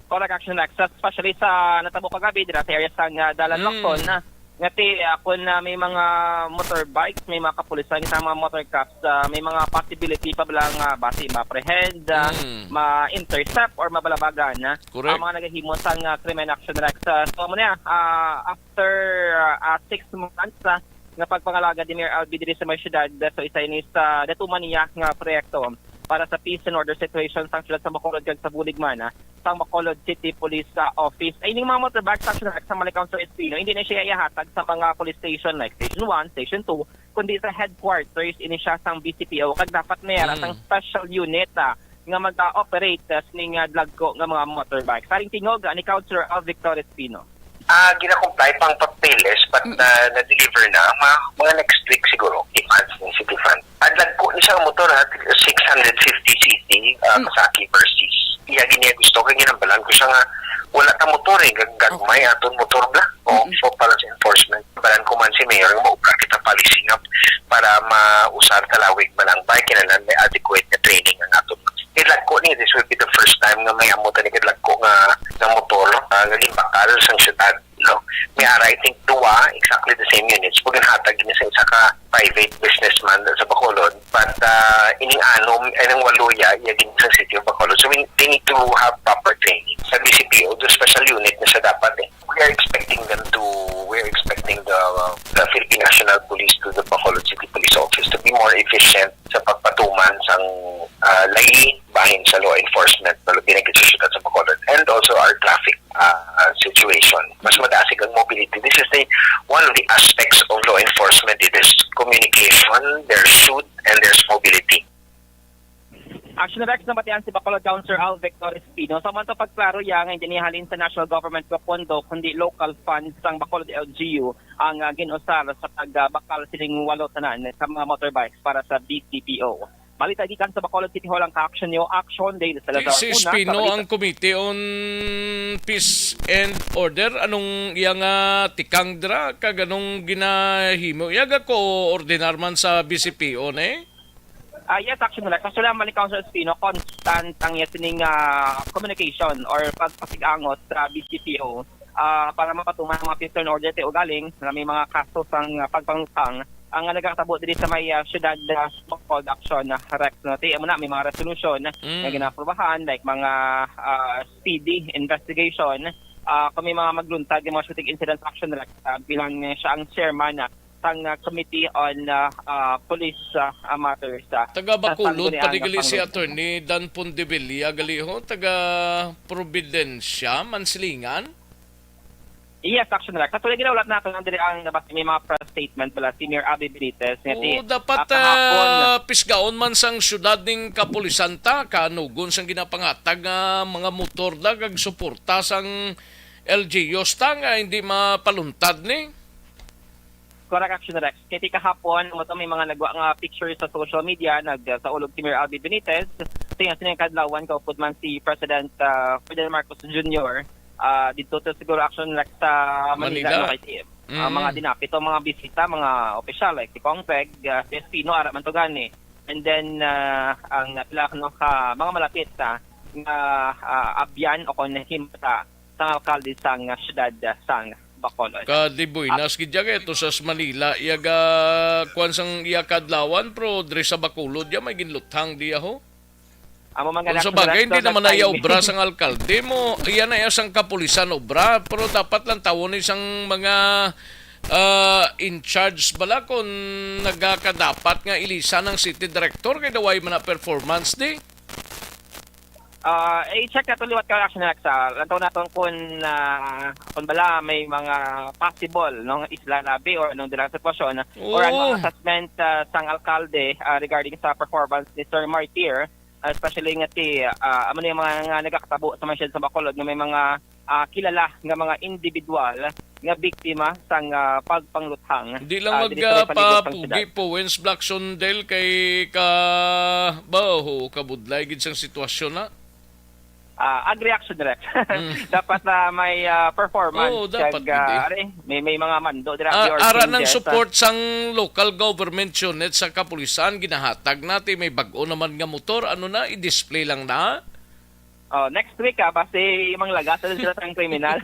Correct, Action Rex. Especially sa natabo kagabi dira sa area sang, ah, Dalan Mm. Lacson, ah, nga ti, ah, kun, ah, may mga motorbikes, may mga kapulisan, sa mga motor cops, ah, may mga possibility pa bala nga basi ma-apprehend, ah, Mm. ma-intercept or mabalabagan, ah, Correct. ang mga nagahimo sang, ah, krimen, Action Rex. Ah, so, amo na, ah, after, ah, ah, six months, ah, nga pagpangalagad ni Mayor Albi diri sa may syudad, ah, so isa ini sa datuman niya nga proyekto para sa peace and order situation sang syudad sa Bacolod kag sa bulig man, ah, sang Bacolod City Police, ah, Office. Ay, ining mga motorbikes, Action Rex, sa Malikang sa Espino, hindi na siya ihatag sa mga police station like Station one, Station two, kundi sa headquarters ini siya sang B C P O, kag dapat may ara Mm. sang special unit, ah, nga mag-operate, ah, sining, ah, dlagko nga mga motorbikes. Saring tingog, ah, ni Councilor Al Victor Espino. Ah, gina-comply pa ang papeles, but Mm. na, na-deliver na. Mga, mga next week siguro, i-fund ng city fund. Ang dagko ni siya ang motor, ha, six hundred fifty C C, ah, Mm. Kawasaki versus. Iya gini gusto, kay ginambalan ko siya nga, wala ta motor, eh, gag-, gagmay Okay. aton motor bla. O, Mm. so para sa enforcement, balan ko man si Mayor, nga maubra kita policy nga para mausar talawig man ang bike, kinahanglan may adequate nga training ang aton. Kay dagko ni, this will be the first time nga may amo tani kadlagko nga, nga motor, ah, nga ginbakal sang syudad, no? May ara, I think, duwa, exactly the same units, pag ginhatag gini sa isa ka private businessman sa Bacolod. But, ah, ining anom, ining walo ya, iya gid sa City of Bacolod. So, we, they need to have proper training. Sa B C P O, do special unit na siya dapat, eh. We are expecting them to, we are expecting the, the Philippine National Police to the Bacolod City Police Office to be more efficient sa pagpatuman sang, ah, layi bahin sa law enforcement, labi na gid sa syudad sa Bacolod, and also our traffic, ah, uh, situation. Mas madasig ang mobility. This is the one of the aspects of law enforcement. It is communication, there's shoot, and there's mobility. Action Rex, nabatian si Bacolod Councilor Al Victor Espino. Sa man to pagklaro, iya nga hindi halin sa national government nga pondo, kundi local funds sang Bacolod L G U ang ah, gin-usar sa pagbakal sining walo tanan ka mga motorbikes para sa B C P O. Balita gikan sa Bacolod City Hall ang ka-action niyo, Action Dale Salazar. Si Una, sa Espino balita. Ang Committee on Peace and Order, anong iya nga tikang dira kag anong ginahimo iya, ga-coordinar man sa B C P O ne? Ah, yes, Action Rex. Actually, ang Balik Council Espino, constant ang iya sining ah, communication or pagpasig-angot sa B C P O ah, para mapatuman ang mga peace and order. Ti ugaling na may mga kaso sang ah, pagpangutang ang nga nagakatabo diri sa may ah, syudad ah, Bacolod, Action ah, Rex, no? Ti mo na may mga resolution nga Mm. ginaaprubahan, like mga ah, speedy investigation, ah, kung may mga magluntad nga mga shooting incidents, Action Rex, ah, bilang ah, siya ang chairman ah, sang ah, Committee on ah, ah, Police ah, ah, Matters. Ah, Taga sa Bacolod Sangguniang pa digili si Panguluan. Attorney Dan Pondevilla gali ho, taga Providencia, Mansilingan. Yes, Action Rex. Actually, ginaulat nato lang diri ang nabasa may mga press statement bala si Mayor Abby Benitez nga ti Oo, dapat ah, kahapon. ah, pisgaon man sang syudad ning kapulisan ta, kanugon sang ginapangatag nga mga motor da kag suporta sang L G Us ta nga hindi mapaluntad ni. Correct, Action Rex. Kay ti kahapon, mo to may mga nagwa nga pictures sa social media, nag sa ulog si Mayor Abby Benitez. Sa iya sining kadlawan, kaupod man si President ah, Ferdinand Marcos Junior Ah, dito to siguro, Action Rex, sa Manila, Manila. No, kay ti ah, Mm. mga dinapit o mga bisita, mga opisyal like si Congpeg, ah, si Espino, ara man to gani. And then ah, ang pila no ka mga malapit sa nga ah, abyan o kon himata sang alkalde sang ah, syudad ah, sang Bacolod. Ka di buenas gid ya kay to sa Manila iya ga kuan sang iya kadlawan, pero diri sa Bacolod ya may ginluthang diya ho. Amo man Kung gani, sa Action bagay, Rex, hindi no, naman na iya nag-timing. Obra sang alkalde mo. Iya na iya sang kapulisan obra, pero dapat lang tawon ni sang mga ah, in charge bala kung nagakadapat nga ilisan ang city director kay daway man na performance di. Ah, i-check nato liwat ka, Action Rex, ah. Lantaw naton kun ah, kun bala may mga possible no nga isla labi or anong dilang sitwasyon or Oo. anong assessment ah, sang alkalde ah, regarding sa performance ni Sir Martir, ah, especially nga ti ah, amo ni mga nga nagakatabo sa mga siyudad sa Bacolod nga may mga ah, kilala nga mga individual nga biktima sang ah, pagpangluthang. Hindi lang Ah, diri sa may palibot sang magpapugi syudad. po Wens Blackson Del kay ka baho kabudlay gid sang sitwasyon na. Ah, agree, Action Rex. Dapat na may ah, performance. Oo, dapat Kag, ah, gid, eh. Are, may, may mga mando dira. Ah, There are ara ng changes, support sang local government unit sa kapulisan, ginahatag nati may bag-o naman nga motor, ano na, i-display lang na. Oh, next week ah, basi manglagas na sila sang kriminal.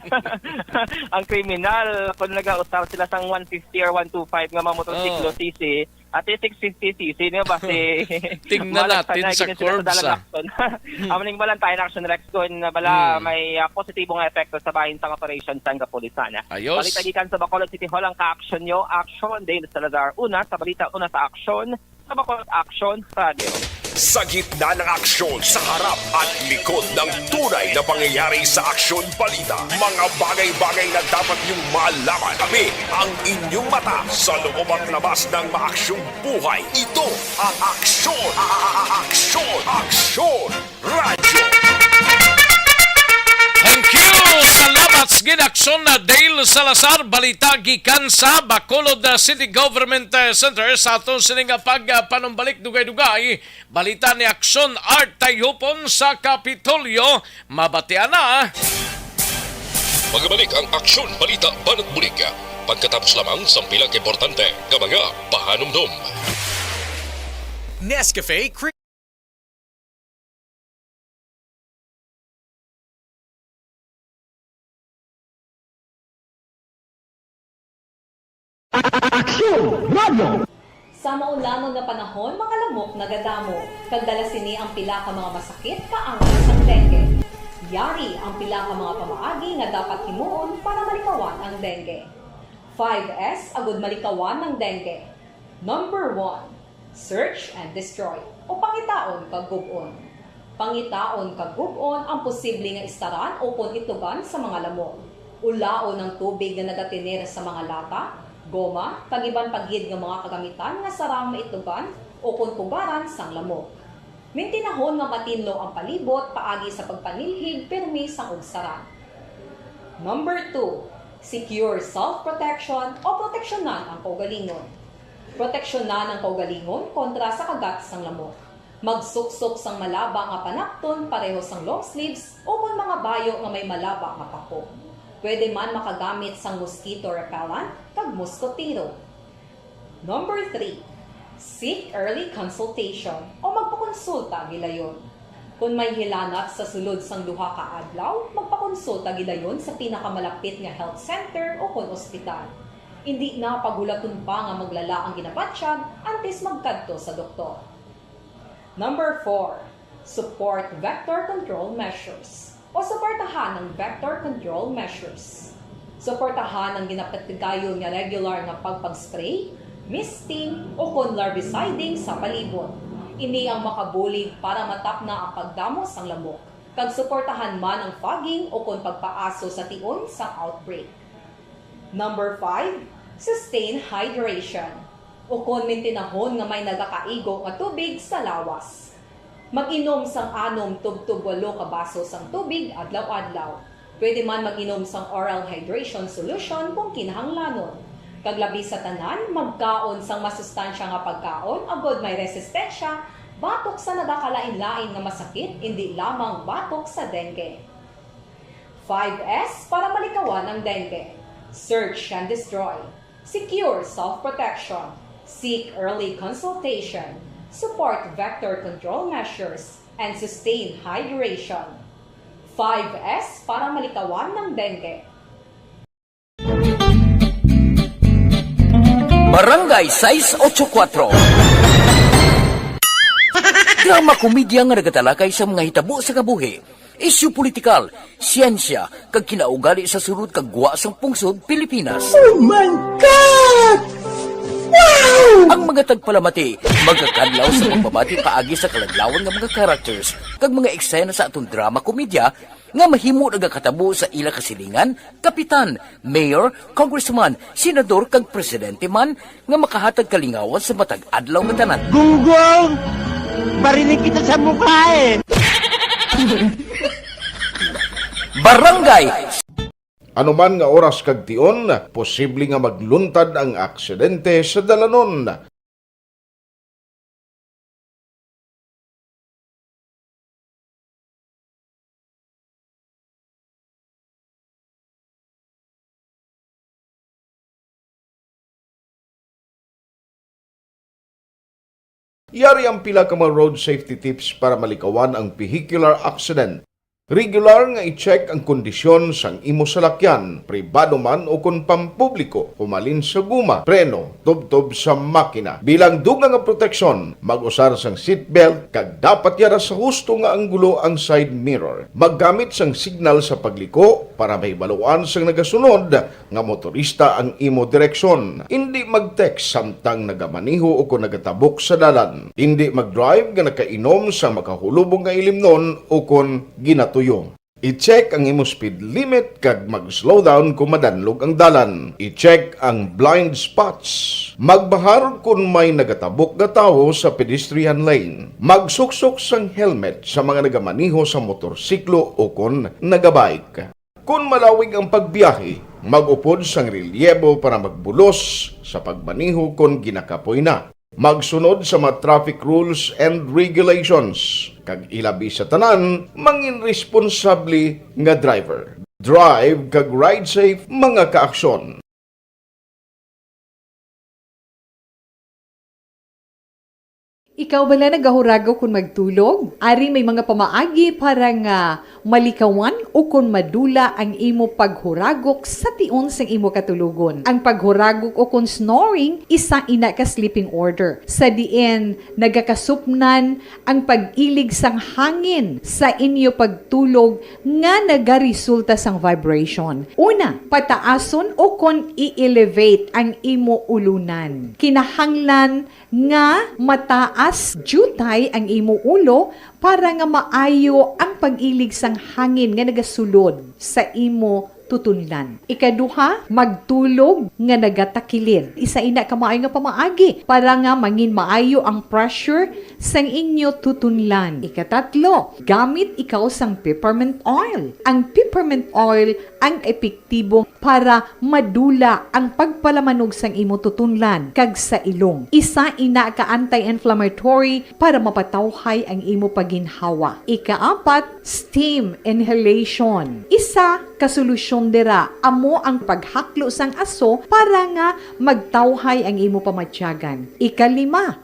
Ang kriminal, kung nag-usar sila sang one fifty or one twenty-five nga mga motorsiklo Oh. C C, at six fifty C C niyo, basi Tingnan malagsan natin na, sa gini sila curbs, sa ah. Dalacon. Amo ning balantayan, Action Rex, kung bala Hmm. may ah, positibo nga epekto sa bahin sang operation sang kapulisan. Ayos. Balita gikan sa Bacolod City Hall ang ka-action nyo, Action Dale Salazar. Una sa balita, una sa action, sa Bacolod Action Radio. Sa gitna ng aksyon, sa harap at likod ng tunay na pangyayari sa Aksyon Balita, mga bagay-bagay na dapat niyong malaman. Kami ang inyong mata sa loob at labas ng maaksyong buhay. Ito ang Aksyon, a- a- a- Aksyon, Aksyon Radio. Thank you! Salamat sa ginaksyon na Dale Salazar. Balita gikan sa Bacolod uh, City Government uh, Center sa aton sining uh, pagpanumbalik dugay-dugay. Balita ni Aksyon Art Tayhupon sa Kapitolyo. Mabatian na. Magbalik ang Aksyon Balita Banat Bulig. Pagkatapos lamang sa pila ka importante nga mga pahanumdom. Nescafe Cream. Aksyon Radio! Sa maulamon nga panahon, mga lamok nagadamo, kag dala sini ang pila ka mga masakit kaangay sang dengue. Yari ang pila ka mga pamaagi nga dapat himuon para malikawan ang dengue. Five S agud malikawan ang dengue. Number one, search and destroy o pangitaon kag gub-on. Pangitaon kag gub-on ang posible nga istaran ukon itlogan sa mga lamok. Ulaon ang tubig nga nagatener sa mga lata, goma, kag iban pa gid nga mga kagamitan nga sarang maitlogan ukon pugaran sang lamok. Mintinahon nga matinlo ang palibot paagi sa pagpanilhig pirmi sang ugsaran. Number two, secure self-protection o proteksyonan ang kaugalingon. Proteksyonan ang kaugalingon kontra sa kagat sang lamok. Magsuksok sang malaba nga panapton pareho sang long sleeves ukon mga bayo nga may malaba nga pako. Pwede man makagamit sang mosquito repellent kag moskotero. Number three, seek early consultation o magpakonsulta gilayon. Kon may hilanat sa sulod sang duha ka adlaw, magpakonsulta gilayon sa pinakamalapit nga health center o kon ospital. Indi na paghulaton pa nga maglala ang ginabatyag antes magkadto sa doktor. Number four, support vector control measures o suportahan ang vector control measures. Suportahan ang ginapatigayon nga regular nga pagpag-spray, misting, o kon larviciding sa palibot. Ini ang makabulig para matapna ang pagdamo sang lamok, kag suportahan man ang fogging o kon pagpaaso sa tion sang outbreak. Number five, sustain hydration, ukon mintinahon nga may nagakaigo nga tubig sa lawas. Mag-inom sang anom tubtob walo ka baso sang tubig adlaw-adlaw. Pwede man mag-inom sang oral hydration solution kung kinahanglanon. Kag labi sa tanan, magkaon sang masustansya nga pagkaon agod may resistensya batok sa nagakalain-lain nga masakit, indi lamang batok sa dengue. Five S para malikawan ang dengue. Search and destroy. Secure self-protection. Seek early consultation. Support vector control measures. And sustain hydration. Five S para malikawan ang dengue. Barangay sais ocho kuatro. Drama komedya nga nagatalakay sa mga hitabo sa kabuhi, isyu politikal, siyensya, kag kinaugali sa sulod kag gwa sang pungsod Pilipinas. Oh my God! Wow! Ang mga tagpalamati magakadlaw sa pagpamati paagi sa kaladlawan nga mga characters kag mga eksena sa aton drama komedya nga mahimo nagakatabo sa ila kasilingan, kapitan, mayor, congressman, senador, kag presidente man nga makahatag kalingawan sa matag adlaw nga tanan. Gunggong! Barinig kita sa mukha eh! Barangay Anuman nga oras kag tion, posible nga magluntad ang aksidente sa dalanon. Yari ang pila ka mga road safety tips para malikawan ang vehicular accident. Regular nga i-check ang kondisyon sang imo salakyan, pribado man o kon pampubliko, humalin sa guma, preno, tubtob sa makina. Bilang dugang nga proteksyon, mag-usar sang seatbelt kag dapat yara sa husto nga anggulo ang side mirror. Maggamit sang signal sa pagliko para mahibaluan sang nagasunod nga motorista ang imo direksyon. Indi mag-text samtang nagamaneho o kon nagatabok sa dalan. Indi mag-drive nga nakainom sa makahulubong nga ilimnon o kon ginatuyo. I-check ang imo speed limit kag mag-slow down kon madanlog ang dalan. I-check ang blind spots. Magbahar kon may nagatabok nga tawo sa pedestrian lane. Magsuksok sang helmet sa mga nagamaneho sa motorsiklo o kon nagabike. Kon malawig ang pagbiyahe, mag-upod sang relyebo para magbulos sa pagmaneho kon ginakapoy na. Magsunod sa mga traffic rules and regulations, kag ilabi sa tanan, mangin responsable nga driver. Drive kag ride safe, mga kaaksyon. Ikaw bala nagahuragok kon magtulog? Ari may mga pamaagi para nga malikawan ukon madula ang imo paghuragok sa tion sang imo katulogon. Ang paghuragok ukon snoring isa ina ka sleeping order, sa diin nagakasupnan ang pag-ilig sang hangin sa inyo pagtulog nga nagaresulta sang vibration. Una, pataason ukon i-elevate ang imo ulunan. Kinahanglan nga mataas Jutay ang imo ulo para nga maayo ang pag-ilig sang hangin nga nagasulod sa imo tutunlan. Ikaduha, magtulog nga nagatakilid. Isa ina ka maayo nga pamaagi para nga mangin maayo ang pressure sang inyo tutunlan. Ikatatlo, gamit ikaw sang peppermint oil. Ang peppermint oil ang epektibo para madula ang pagpalamanog sang imo tutunlan kag sa ilong. Isa ina ka anti-inflammatory para mapatawhay ang imo paginhawa. Ikaapat, steam inhalation. Isa ka solusyon dira amo ang paghaklo sang aso para nga magtawhay ang imo pamatyagan. Ikalima,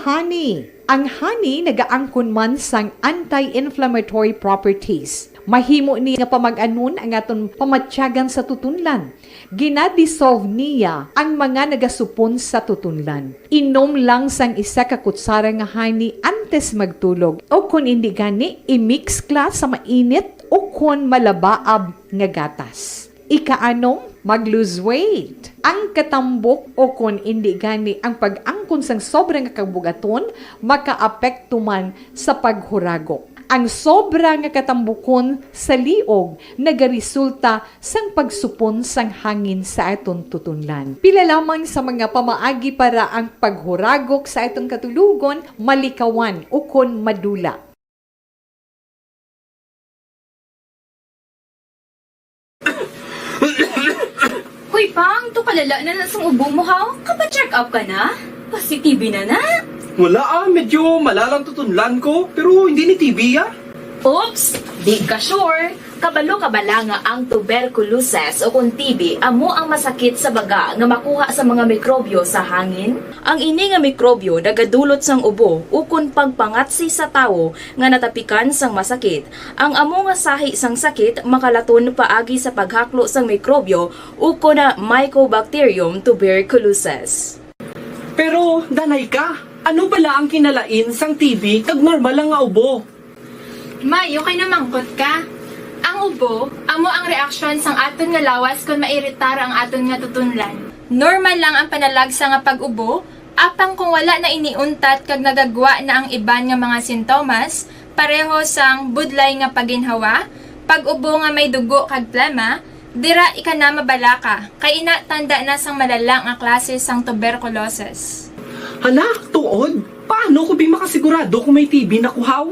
honey. Ang honey nagaangkon man sang anti-inflammatory properties. Mahimo ni nga pamag-anon ang aton pamatyagan sa tutunlan. Gina-dissolve niya ang mga nagasupon sa tutunlan. Inom lang sang isa ka kutsara nga honey antes magtulog, o kon indi gani, i-mix ka sa mainit o kon malabaab nga gatas. Ikaanom, mag-lose weight. Ang katambok o kon indi gani ang pag-angkon sang sobra nga kabugaton makaapekto man sa paghuragok. Ang sobra nga katambukon sa liog nagaresulta sang pagsupon sang hangin sa aton tutunlan. Pila lamang sa mga pamaagi para ang paghuragok sa aton katulogon malikawan ukon madula. Hoy, Pang, to kalala na na sang ubo mo, ha? Kapa-check up ka na? Positive na na. Wala, ah, medyo malalang tutunlan ko, pero hindi ni T B, ah. Oops, di ka sure. Kabalo ka bala nga ang tuberculosis o kon T B amo ang masakit sa baga nga makuha sa mga mikrobyo sa hangin? Ang ini nga mikrobyo nagadulot sang ubo ukon pagpangatsi sa tawo nga natapikan sang masakit. Ang amo nga sahi sang sakit makalaton paagi sa paghaklo sang mikrobyo ukon na Mycobacterium tuberculosis. Pero, danay ka, ano bala ang kinalain sang T B kag normal lang nga ubo? May, okay na mangkot ka. Ang ubo, amo ang reaksyon sang aton nga lawas kon mairitar ang aton nga tutunlan. Normal lang ang panalagsa nga pag-ubo, apang kung wala na ini untat kag nagagwa na ang iban nga mga sintomas, pareho sang budlay nga paginhawa, pag-ubo nga may dugo kag plema, dira ika na mabalaka, kay ina tanda na sang malala nga klase sang tuberculosis. Hala, tuod? Paano ko bi makasigurado kung may T B na ko, haw?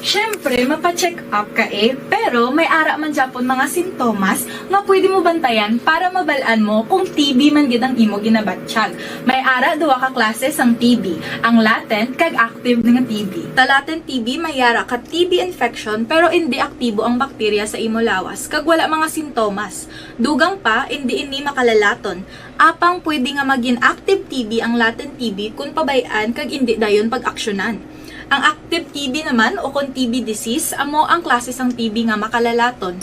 Siyempre, mapa-check up ka eh, pero may ara man gyapon mga sintomas nga pwede mo bantayan para mabal-an mo kung T B man gid ang imo ginabatyag. May ara duha ka klase sang T B, ang latent kag active nga T B. Sa latent T B, may ara ka T B infection pero indi aktibo ang bakterya sa imo lawas kag wala mga sintomas. Dugang pa, indi ini makalalaton. Apang pwede nga magin active T B ang latent T B kon pabay-an kag indi dayon pag-aksyonan. Ang active T B naman, o kon T B disease, amo ang klase sang T B nga makalalaton.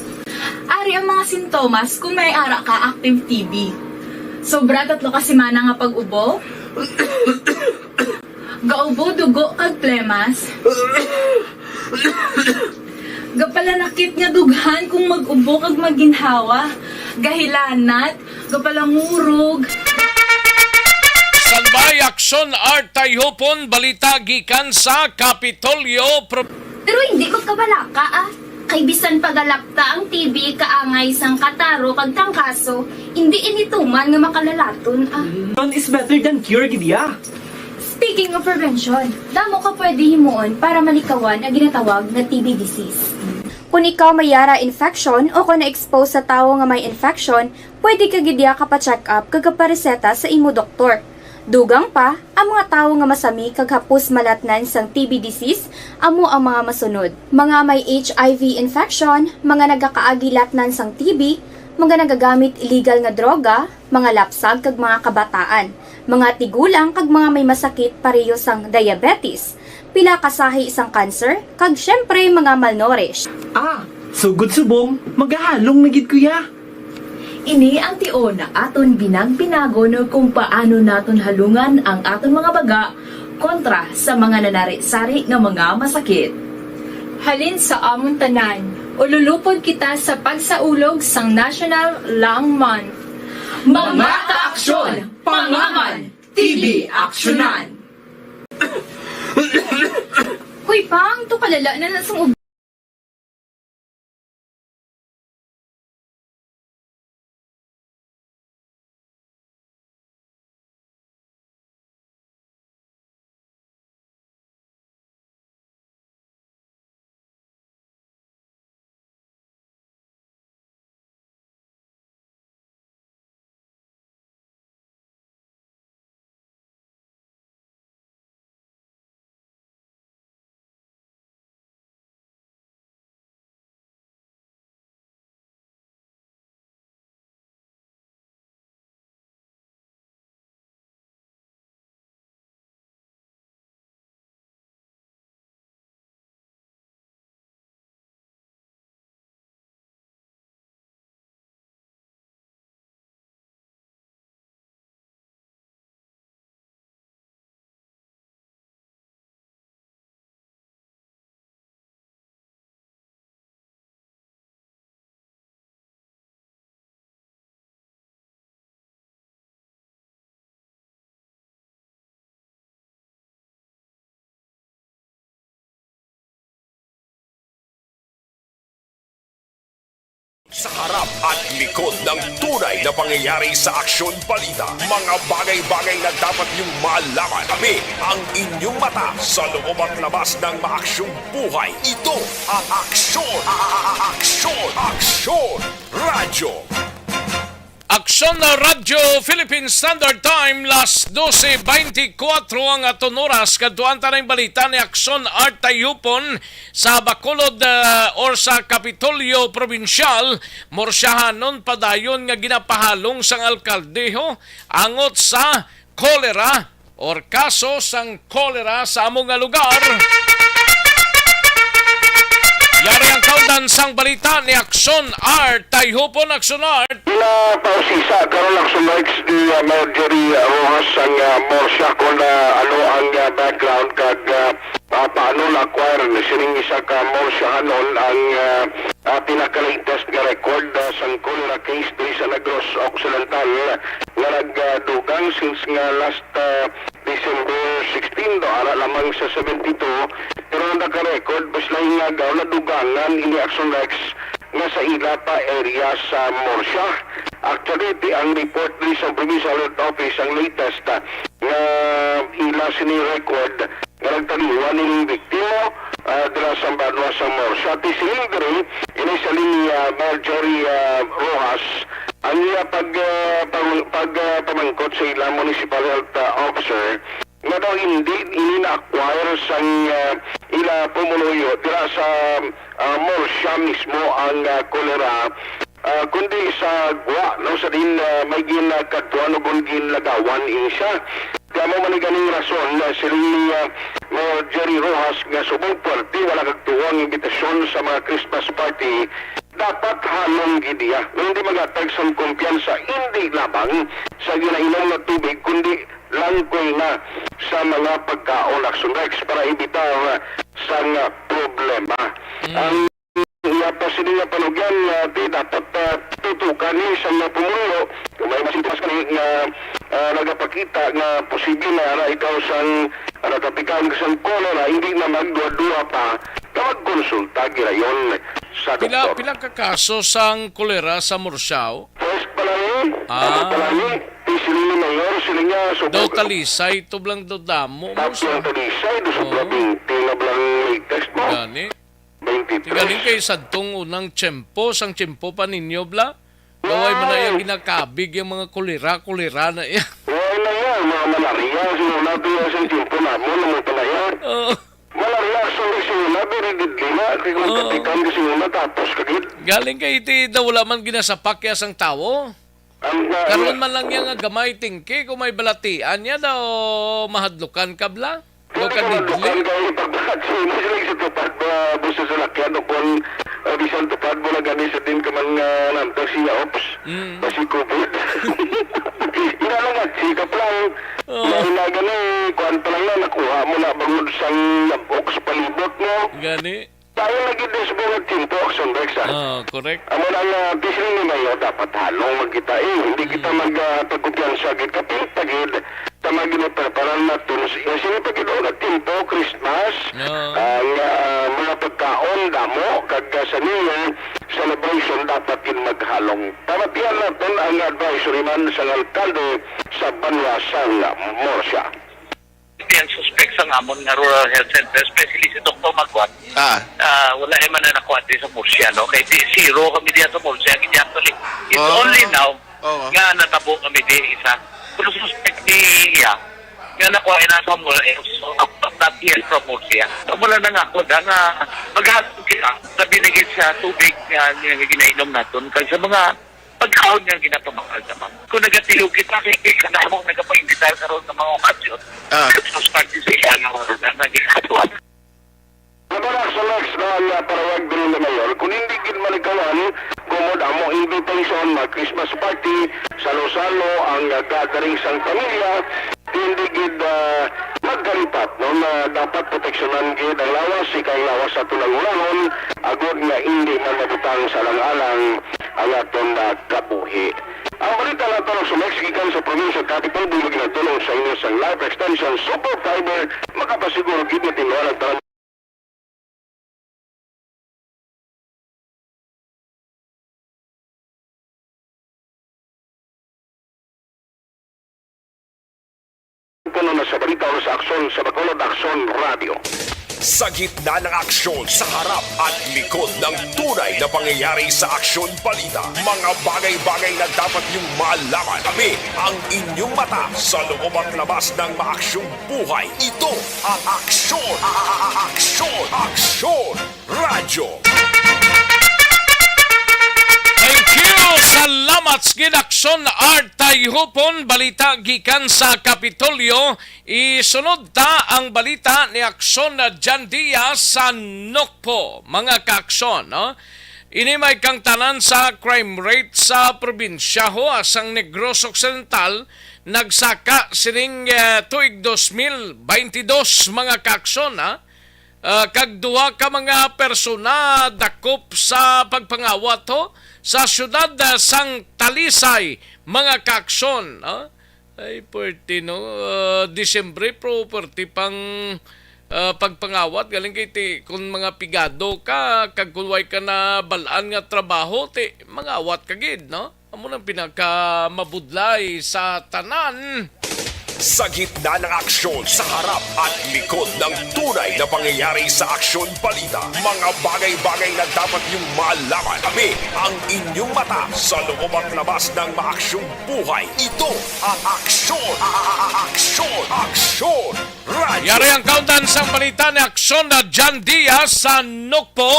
Ari ang mga sintomas kon may ara ka active T B. Sobra tatlo ka semana nga pag-ubo. Gaubo dugo kag plemas. Gapalanakit nga dughan kung mag-ubo kag maginhawa. Gahilanat, gapalangurog. Standby, Aksyon Art Tayhupon, balita gikan sa Kapitolyo, Pro- Pero hindi magkabalaka, ah. Kay bisan pagalakta ang T B kaangay sang kataro kag trangkaso, hindi ini tuman nga makalalaton, ah. Prevention is better than cure, gid ya. Speaking of prevention, damo ka pwede himuon para malikawan ang ginatawag nga T B disease. Kung ikaw may yara infection o kung na-expose sa tawo nga may infection, pwede ka gid ya kapa-check up kag kapareseta sa imo doktor. Dugang pa, ang mga tawo nga masami kag hapos malatnan sang T B disease amo ang mga masunod: mga may H I V infection, mga nagakaagi latnan sang T B, mga nagagamit illegal nga droga, mga lapsag kag mga kabataan, mga tigulang kag mga may masakit pareho sang diabetes, pila ka sahi sang cancer, kag siyempre mga malnourished. Ah, sugod subong, magahalong na gid ko ya. Ini ang tion nga aton binagpinagon kung paano naton halungan ang aton mga baga kontra sa mga nanari-sari nga mga masakit. Halin sa amon tanan, ululupod kita sa pagsaulog sang National Lung Month. Mga kaaksyon, pangaman, T B aksyonan. Uy, Pang, to kalala na na sang ub- Sa harap at likod ng tunay na pangyayari sa Aksyon Balita, mga bagay-bagay na dapat niyong malaman. Kami ang inyong mata sa loob at labas ng maaksyong buhay. Ito ang Aksyon, a- a- a- Aksyon, Aksyon Radyo. Aksyon na Radyo Philippine Standard Time, las dose beintikwatro ang aton oras. Kadtuan ta na ang balita ni Aksyon Art Tayupon sa Bacolod, ah, or sa Kapitolyo Probinsyal. Morsyahanon padayon nga ginapahalong sang alkalde, ho, angot sa kolera or kaso sang kolera sa amo nga lugar. Yari ang kaundan sang balita ni Aksyon Art. Tayhupon, Aksyon Art. Pinapausisa karon, Aksyon Art, ni, ah, Mayor Jerry, ah, Rojas ang, ah, morsya kung, ah, ano ang, ah, background kag, ah, ah, paano na-acquire ni sining isa ka morsyahanon ang, ah, ah, pinaka-latest nga record, ah, sang cholera case diri sa Negros Occidental nga nagdugang since nga last, ah, December sixteen, do, ara lamang sa seventy-two. Pero ang naka-record, mas lain nga agaw, nadugangan ini, Aksyon Rex, nga sa ila pa area sa Murcia. Actually, ti ang report ni sa Provincial Health Office, ang latest, ah, nga ila sini record nga nagtaliwan ning biktima, ah, dira sa banwa sa Murcia. Ti siling diri, ini sa linya, Marjorie, ah, Rojas, ang iya pag, ah, pag, pag, ah, pamangkot sa ila municipal health, ah, officer, nga daw hindi ini na-acquire sang, ah, ila pumuluyo dira sa, ah, Murcia mismo ang, ah, kolera, ah, kundi sa gwa, no, sa din, ah, may ginakadtuan o kung ginlagawan ini siya. Kamo man ni ganing rason, ah, siling ni, ah, Mayor Jerry Rojas nga subong puwerte wala kagtuo ang imbitasyon sa mga Christmas party, dapat halong gid iya nga hindi maghatag sang kumpiyansa, hindi lamang sa ginainom nga tubig, kundi langkoy na sa mga pagkaon, Aksyon Rex, para evitar sang problema. Mm. Ang iya pa sini nga panugyan nga di dapat, ah, tutukan ni sa mga pumulo kung may masintomas kani nga, ah, nagapakita nga posible na ara ikaw sang, ah, nagapikaon ka sang kolera, hindi na magduha-duha pa nga magkonsulta gilayon sa Pila, doktor. Pila ka kaso sang kolera sa Murcia? First pa lang ni, ah, first pa lang ni, ti sila ni Mayor, sila nga subok. Daw Talisay, tublang daw damo mo. Tapos sa ang Talisay, do sobra, oh, bente na blang latest mo. Gani. Bente tres. Ti galing kay sadtong unang tiyempo, sang tiyempo pa ninyo, bla? Daw ay man na, mm, iya ginakabig ang mga kolera, kolera na iya. Wala na yan, mga malaria, simula to yan sa tiyempo namon, ano pa na yan? Oo. Malaria, so, simula, very deadly na, kay kung, oo, patikan ka simula, tapos ka gid. Galing kay iti daw wala man ginasapak ya sang tawo. Ang, ah, karon man lang niya nga gamay tingki, kung may balatian niya daw, mahadlukan ka bla? Hindi ka madlukan kay pagbahat sa imo sila sa tupad ba, busa sa lakyan o kung, ah, bisan tupad mo na gani sa din ka man nga namtag siya, ops, mm, basi covid. Ina lang at sikap lang. Oo. Na, na gani, kuan pa lang na, nakuha mo na bangod sang ox palibot mo. Gani. Tayo lagi din sa mga timpo, Action Rex, ah. Ah, correct. Amo na nga, di sila ni Mayor, dapat halong magkita, eh. Hindi kita, mm, mag, ah, pagkumpiyansa, gid, kapit, pagid, sa mga ginapreparan natin. Sino pa gid, oh, nga timpo, Christmas, no, ah, sa New Year celebration dapat gid maghalong. Pamatian naton ang advisory man sang alkalde sa banwa sang Murcia. Ang suspect sa amon nga Rural Health Center, especially si Doktor Magwan, Ah. ah, wala man na nakuha di sa Murcia, no? Kay di, zero kami diya sa Murcia, gid actually. It's Ah. only now Oo. nga natabo kami di isa. Pero suspect di iya, nga nakuha na sa Murcia, so, not here from Murcia. So, mula na nga ako, da nga, maghapon kita, sabi na gid sa tubig nga, nga ginainom naton, kag sa mga pagkaon nga ginapamahal naman. Kung nagatilaw kita, kay, kay kanamo nagapag-invitar karon sa mga okasyon. Ah. Christmas party sa iya nga oras na naging atuan. Nato na sa next na nga parayag diri ni Mayor, kung hindi gid malikawan, kumod amo invitation, mag Christmas party, salo-salo ang, ah, gathering sang pamilya, hindi gid, ah, magkalipat, no, na dapat proteksyonan gid ang lawas, ika ang lawas sa aton ang unahon, agod nga hindi man mabutang sa alang-alang ang aton, ah, kabuhi. Ang balita nato sa next gikan sa provincial capital, bulig na tulong sa inyo sa live extension super fiber, makapasiguro gid nga tinluan ang tanan. Kuno na sa balita o sa aksyon sa Bacolod Aksyon Radio. Sa gitna ng aksyon, sa harap at likod ng tunay na pangyayari sa Aksyon Balita, mga bagay-bagay na dapat niyong malaman. Kami ang inyong mata sa loob at labas ng maaksyong buhay. Ito ang Aksyon, a-, a-, a-, Aksyon, Aksyon Radyo. Thank you. Salamat sa Ginaksyon Art Tayhupon. Balita gikan sa Kapitolyo. Isunod ta ang balita ni Aksyon Jan Diaz sa Nokpo. Mga kaaksyon, no? Ini may kangtanan sa crime rate sa probinsya ho, sang Negros Occidental, nagsaka sining, eh, tuig dos mil baynte dos, mga kaaksyon, ha? Ah, kag duha ka mga persona dakop sa pagpangawat ho sa siyudad, ah, sang Talisay, mga kaaksyon, no? Ay, pwerte, no? Ah, Disyembre, pero pwerte pang, ah, pagpangawat. Galing kay ti, kung mga pigado ka, kag kung way ka na balaan nga trabaho, ti, mangawat ka gid, no? Amo nang pinakamabudlay sa tanan. Sa gitna ng aksyon, sa harap at likod ng tunay na pangyayari sa Aksyon Balita, mga bagay-bagay na dapat niyong malaman. Kami ang inyong mata sa loob at labas ng maaksyong buhay. Ito ang Aksyon, a-, a-, a-, Aksyon, Aksyon Radyo. Yari ang kauntan sang balita ni Aksyon na Jan Diaz sa Nokpo.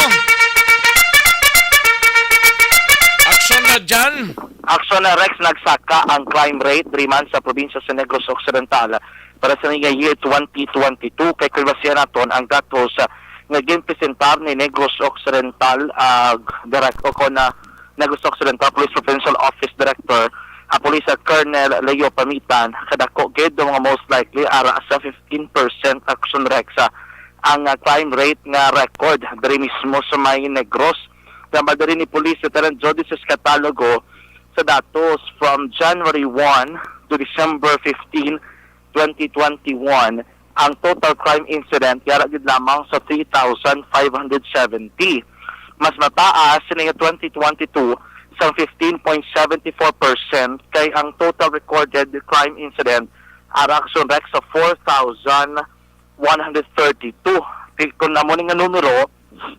Aksyon na Jan. Aksyon na Rex, nagsaka ang crime rate diri man sa probinsya sa Negros Occidental para sa nga year twenty twenty-two. Kay kung basihan naton ang datos, ah, nga ginpresentar ni Negros Occidental, ah, direct o kon, ah, Negros Occidental Police Provincial Office Director, ah, Police, ah, Colonel Leo Pamitan, kadako gid, mga most likely ara sa fifteen percent, Aksyon Rex, ah, ang, ah, crime rate nga record diri mismo sa may Negros. Tambal diri ni Police Lieutenant Jody Ciscatalogo, sa datos from January one to December fifteen, twenty twenty-one, ang total crime incident yara gid lamang sa three thousand five hundred seventy. Mas mataas sini nga twenty twenty-two sang fifteen point seven four percent, kay ang total recorded crime incident ara Aksyon Rex sa four thousand one hundred thirty-two. Kay kung amo ni nga numero,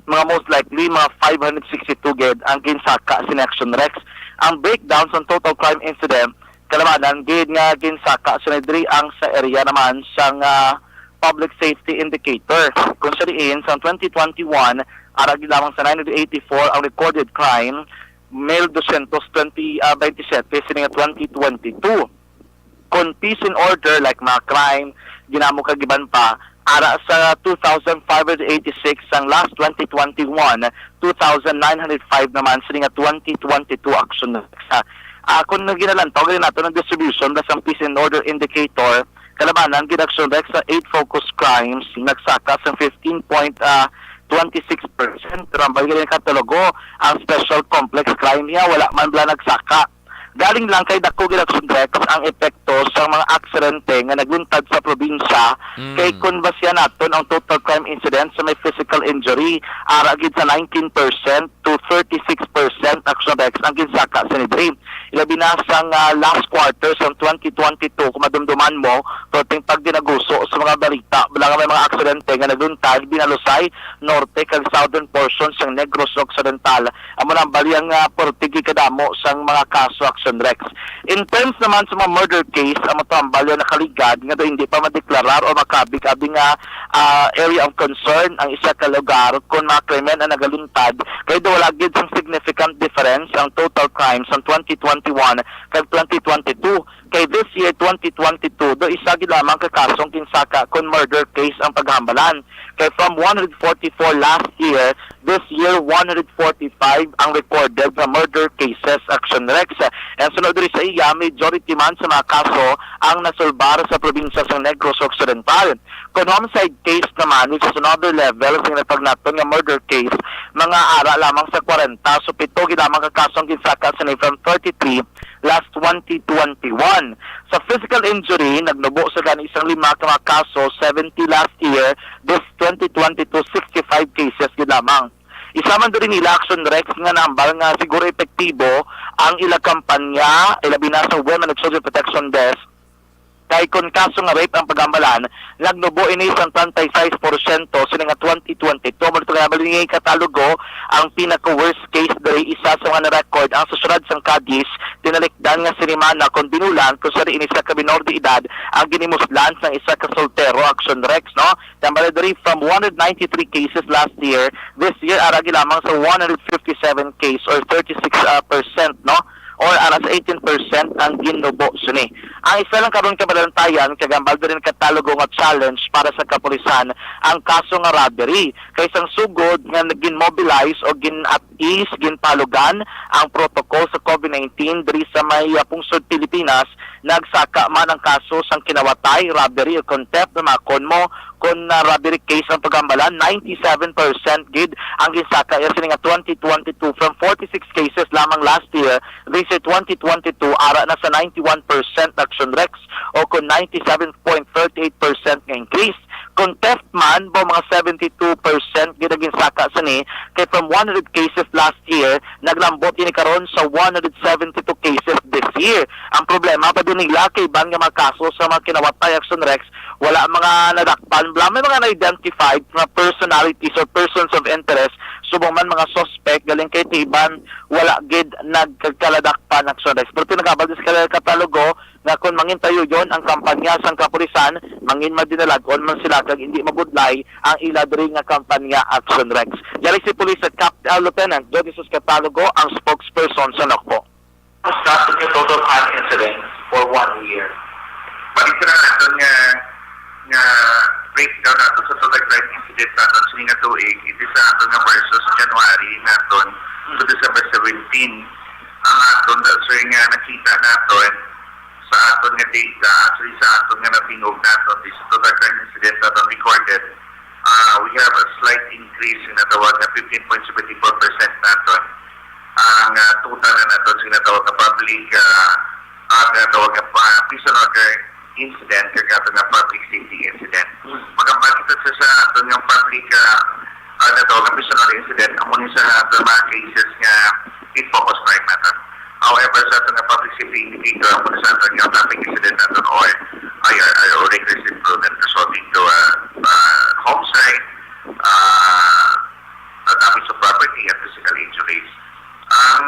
mga most likely, mga five hundred sixty-two gid ang ginsaka sini Aksyon Rex. Ang breakdown sa total crime incident, kalabanan gid nga ginsaka sini diri ang sa area naman sang, ah, public safety indicator. Kung sa diin, sa twenty twenty-one, ara gid lamang sa nine hundred eighty-four ang recorded crime, mil dosyentos twenty, ah, baynte siyete sini nga twenty twenty-two. Kon peace and order, like mga crime, ginamo kag iban pa, ara sa two thousand five hundred eighty-six sang last twenty twenty-one, two thousand nine hundred five naman sini nga twenty twenty-two Aksyon Rex. Ah, ah, kung naginalantaw gani nato ang distribution, plus ang peace and order indicator, kalabanan gid Aksyon Rex sa eight focus crimes, nagsaka sa fifteen point, ah, twenty-six percent. Rambal gid ang katalogo, ang special complex crime niya, wala man bala nagsaka. Galing lang kay dako gid, Action Rex, ang epekto sa mga aksidente nga nagluntad sa probinsya. Mm. Kay kung basihan naton ang total crime incidents sa may physical injury, ara gid sa nineteen percent to thirty-six percent, Action Rex, ang ginsaka sa nidri. Ilabi na sang, ah, last quarter sang twenty twenty-two, kung madumduman mo, perting pagdinaguso sa mga balita, bala nga may mga aksidente nga nagluntad, Binalusay, Norte, kag southern portion sang Negros Occidental. Amo na ang bali ang, ah, perti gid kadamo sang mga kaso, Action Rex. In terms naman sa mga murder case, amo to ang bali ang nakaligad nga daw hindi pa madeklarar o makabig abi nga, ah, area of concern ang isa ka lugar kon mga krimen ang nagaluntad, kay daw wala gid sang significant difference ang total crimes sang twenty twenty-one kag twenty twenty-two. Kay this year, twenty twenty-two, do isa gid lamang ka kasong ginsaka kon murder case ang paghambalan. Kay from one hundred forty-four last year, this year, one hundred forty-five ang recorded nga murder cases, Action Rex. And sunod diri sa iya, majority man sa mga kaso ang nasulbar sa probinsya sang Negros Occidental. Kon homicide case naman, which is another level sa ginatawag naton nga murder case, mga ara lamang sa kwarenta. So, pito gid lamang ka kaso ang ginsaka sini from thirty-three last twenty twenty-one. Sa physical injury, nagnubo sa gani sang lima ka mga kaso, seventy last year, this twenty twenty-two, sixty-five cases gid lamang. Isa man diri nila, Action Rex, nga nahambal nga siguro epektibo ang ila kampanya, ilabi na sa Women and Children Protection Desk. Kay kon kaso nga rape ang paghambalan, nagnubo ini sang treinta y seis porsyento sini nga twenty twenty-two. Amo ito nga nabali ni katalogo ang pinaka-worst case diri, isa sa mga na-record ang sa siyudad sang Cadiz, tinalikdan nga sinimana kon binulan, kung sa diin isa ka minor de edad ang ginimuslan sang isa ka soltero, Action Rex, no? Tambala diri from one hundred ninety-three cases last year, this year ara gid lamang sa one hundred fifty-seven case or thirty-six, ah, percent, no? Or ara sa eighteen percent ang ginubo sini. Ang isa lang karon ka balantayan kag ang baldo rin katalogo nga challenge para sa kapulisan ang kaso nga robbery. Kay sang sugod nga nagin-mobilize o gin-at-ease, ginpalugan ang protocol sa COVID nineteen diri sa may, ah, pungsod Pilipinas, nagsaka man ang kaso sang kinawatay, robbery o contempt, makon mo, kon, ah, robbery case ang paghambalan, ninety-seven percent gid ang ginsaka iya sini nga twenty twenty-two from forty-six cases lamang last year. This year, twenty twenty-two, ara na sa ninety-one percent, Action Rex, o kon ninety-seven point thirty-eight percent nga increase. Kon theft man, ba mga seventy-two percent gid ang ginsaka sini, kay from one hundred cases last year, naglambot ini karon sa one hundred seventy-two cases this year. Ang problema pa din nila kay iban nga mga kaso sa mga kinawatay, Action Rex, wala mga nadakpan, wala may mga na-identified nga personalities or persons of interest, subong man mga suspect, galing kay ti iban wala gid nagkaladakpan, Action Rex. Pero tinagabal din sa katalogo nga kung mangin tayo yon ang kampanya sang kapulisan, mangin madinalagon man sila kag hindi mabudlay ang ila diri nga kampanya, Action Rex. Yari si Police Cap-, ah, Lieutenant Jody Sus Catalogo, ang spokesperson sa NOCPO. Status niya total crime incident for one year. Balik na natin nga, nga breakdown natin sa total crime incident natin sa nga tuig, it is sa aton nga versus January natin to December seventeen. Ang aton, sir, nga nakita natin sa aton nga data, actually sa aton nga natingog natin, this total crime incident natin recorded, ah, we have a slight increase nga natawag na fifteen point seventy-four percent naton. Ang, ah, total na naton sa ginatawag nga public, ah, ah, ginatawag nga, ah, peace and order incident kag aton nga public safety incident. Magambal kita sa, sa aton nga public, ah, ah, ginatawag nga peace and order incident, amo ni sa aton mga cases nga it focus crime naton. However, sa aton nga public safety indicator, amo ni sa aton nga traffic incident naton or I R R or reckless imprudent resulting to, ah, ah, homicide, ah, ah, damage to property, and physical injuries. Ang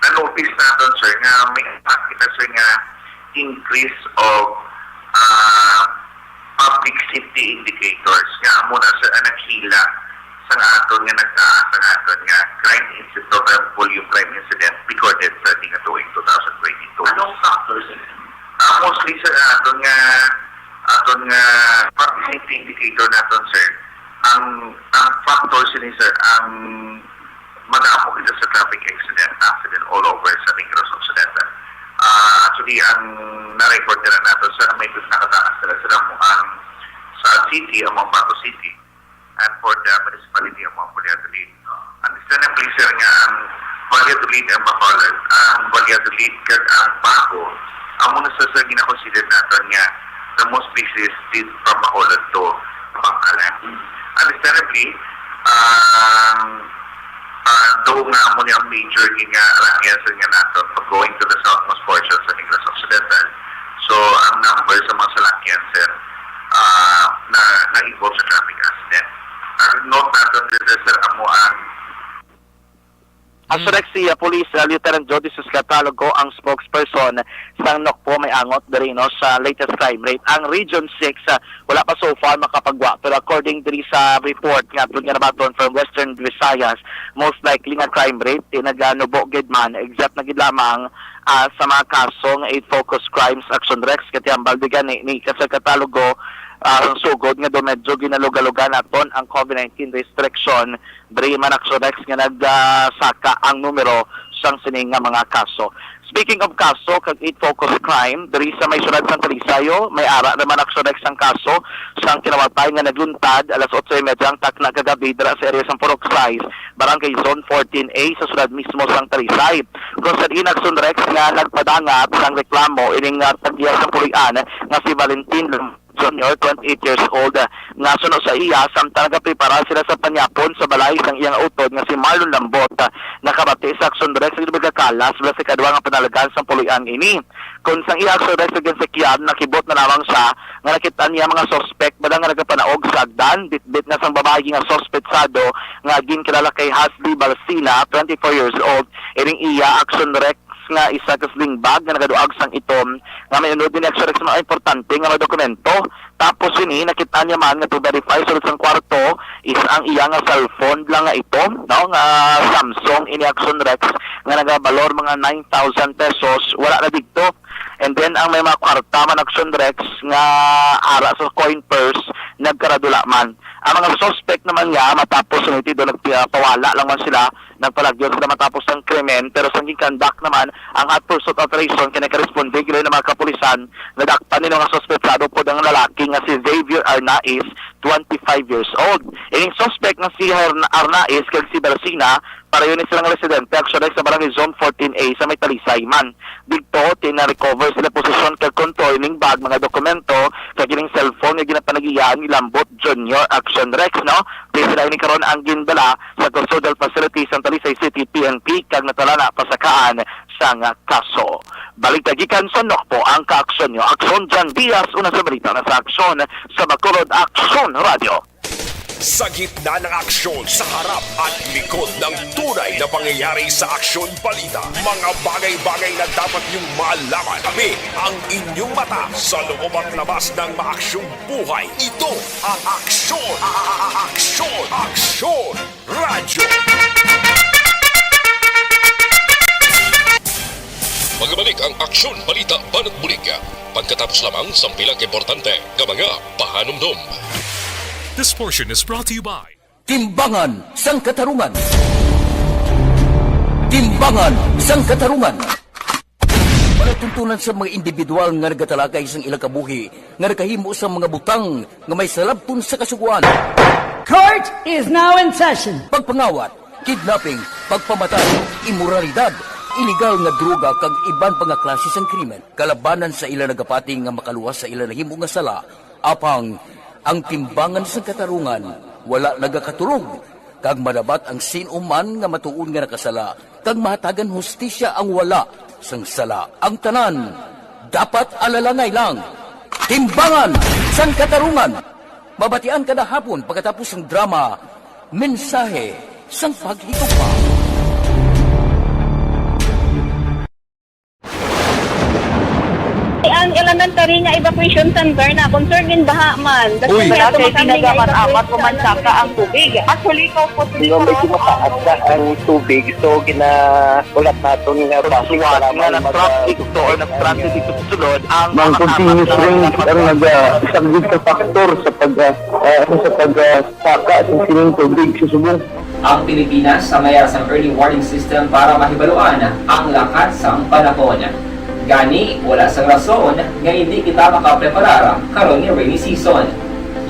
na-notice naton, sir, nga may kita, sir, nga increase of, ah, public safety indicators nga amo na, sir, ang naghila sa nga aton nga nagtaas ang aton nga crime incident, total volume crime incident recorded sa tingatuig two thousand twenty-two. Anong factors? Ah, mostly, sir, aton nga, aton nga public safety indicator naton, sir, ang, ang factor sini, sir, ang madamo kita sa traffic accident, accident all over sa Negros Occidental. Ah, actually, ang na-record na nato sa may nakataas na sila mo ang sa city, ang Ambato City, and for the municipality, ang mga Puliatuli. Ang isa na pleasure nga ang Valladolid and Bacolod. Ang Valladolid kag ang Bago, amo na sa, sa gina-consider naton nga the most busiest street from Bacolod to Bangkalan. Understandably, ang, ah, though nga amo ni ang major nga alliance nga nato pag going to the southmost portion sa Negros Occidental, so ang number sa mga salakyan, sir, ah, na na-involve sa traffic accident. Ang note nato dito, sir, amo ang Actually, si uh, Police uh, Lieutenant Jody Suscatalogo ang spokesperson sang Nokpo may angot diri, no, sa latest crime rate. Ang Region six, uh, wala pa so far makapagwa, pero according diri sa report nga atong nga nabaton from Western Visayas, most likely nga crime rate di naganubo gid man, except na gid lamang ah, sa mga kaso nga eight Focus Crimes Action Rex, katiambal di gani ni Kasal Catalogo, ah, ang sugod nga do medyo ginalugalugan naton ang COVID nineteen restriction, diri man Action Rex nga nagsaka ang numero sang sini nga mga kaso. Speaking of kaso kag eight Focus Crime, diri sa may syudad sang Talisay, may ara naman Action Rex ang kaso sang kinawatay nga nagluntad alas otso y media ang takna kagabi dira sa area sang Purok sais, Barangay Zone fourteen A sa syudad mismo sang Talisay. Kung sa diin Action Rex nga nagpadangat sang reklamo ining, ah, tagya sang puloy-an nga si Valentin Junior, twenty-eight years old, ah, nga suno sa iya, samtang nagaprepara sila sa panyapon sa balay sang iyang utod nga si Marlon Lambot, ah, nakabati sa Action Rex nga nagakala sa ikadua nga panalagan sang puloy-an ini. Kon sang iya Action Rex nga ginsikyab, nakibot na lamang siya nga nakit-an niya mga suspek bala nga nagapanaog sa hagdan, bitbit na sang babayi nga suspetsado nga ginkilala kay Hasli Balsina, twenty-four years old, ining iya Action Rex nga isa ka sling bag nga nagaduag sang itom nga may unod ini Action Rex mga importante nga mga dokumento. Tapos ini, nakit-an niya man nga to verify sulod sang kwarto is ang iya nga cellphone lang nga itom, no, nga Samsung ini Action Rex nga nagabalor mga nine thousand pesos, wala na didto. And then ang may mga kwarta man Action Rex nga ara sa coin purse, nagkaradula man. Ang mga suspect naman nga matapos sumitido nagpawala lang man sila, nagpalagyo sila matapos ang krimen, pero sang ginkandak naman ang hot pursuit operation kay nagkaresponde gid ang mga kapulisan, nadakpan ni mga suspetsado pod ang lalaki nga si Xavier Arnaiz, twenty-five years old. Ining suspect nga si Arna-, Arnaiz kag si Bersina, pareho ni sila nga residente, actually, sa Barangay Zone fourteen A sa may Talisay man. Didto, ti na-recover sila posesyon kag kontrol ning bag, mga dokumento, kag ining cellphone nga ginapanag-iyaan ni Lambot Junior Action Rex, no? Ti sila ini karon ang gindala sa custodial facility sang Talisay City P N P kag natalana pasakaan sang kaso. Balik ta gikan sa Nokpo ang kaaksyon nyo. Aksyon Jan Diaz, una sa balita na sa aksyon sa Bacolod Aksyon Radio. Sa gitna ng aksyon, sa harap at likod ng tunay na pangyayari sa aksyon balita, mga bagay-bagay na dapat niyong malaman. Tabi ang inyong mata sa loob at labas ng maaksyong buhay. Ito ang aksyon, a-, a-, a-, aksyon, aksyon, radyo. Magbalik ang aksyon, balita, banat bulig. Pagkatapos lamang sang pila ka importante nga mga pahanumdom. This portion is brought to you by Timbangan sang Katarungan. Timbangan sang Katarungan. Palatuntunan sa mga individual nga nagatalakay sang ilang kabuhi nga nakahimo sa mga butang nga may salabton sa kasugoan. Court is now in session. Pagpangawat, kidnapping, pagpamatay, imoralidad, iligal nga droga kag iban pa nga klase sang krimen kalabanan sa ila nagapati nga makaluwas sa ila nahimo nga sala. Apang ang timbangan sang katarungan wala nagakaturog, kag madabat ang sin-o man nga matuod nga nakasala, kag mahatagan hustisya ang wala sang sala. Ang tanan dapat alalangay lang. Timbangan sang Katarungan. Mabatian kada hapon pagkatapos sang drama, Mensahe sang Paghigugma. Ang elementary nga evacuation center na concern in baha man. Uy. Wala kay tinaga man amat ko man saka ang tubig. Actually, ko po. Medyo mataas na ang tubig, so ginaulat naton nga base nga nag-traffic to or nag-transit dito sa sulod ang mga continuous rains ang nag-, ah, isang big factor sa pag, ah, ah, sa pag, ah, saka sa sining tubig sa subong. Ang Pilipinas ang may ara sang early warning system para mahibaluan ang lakat sang panahon. Gani, wala sang rason nga indi kita makapreparar karon nga rainy season.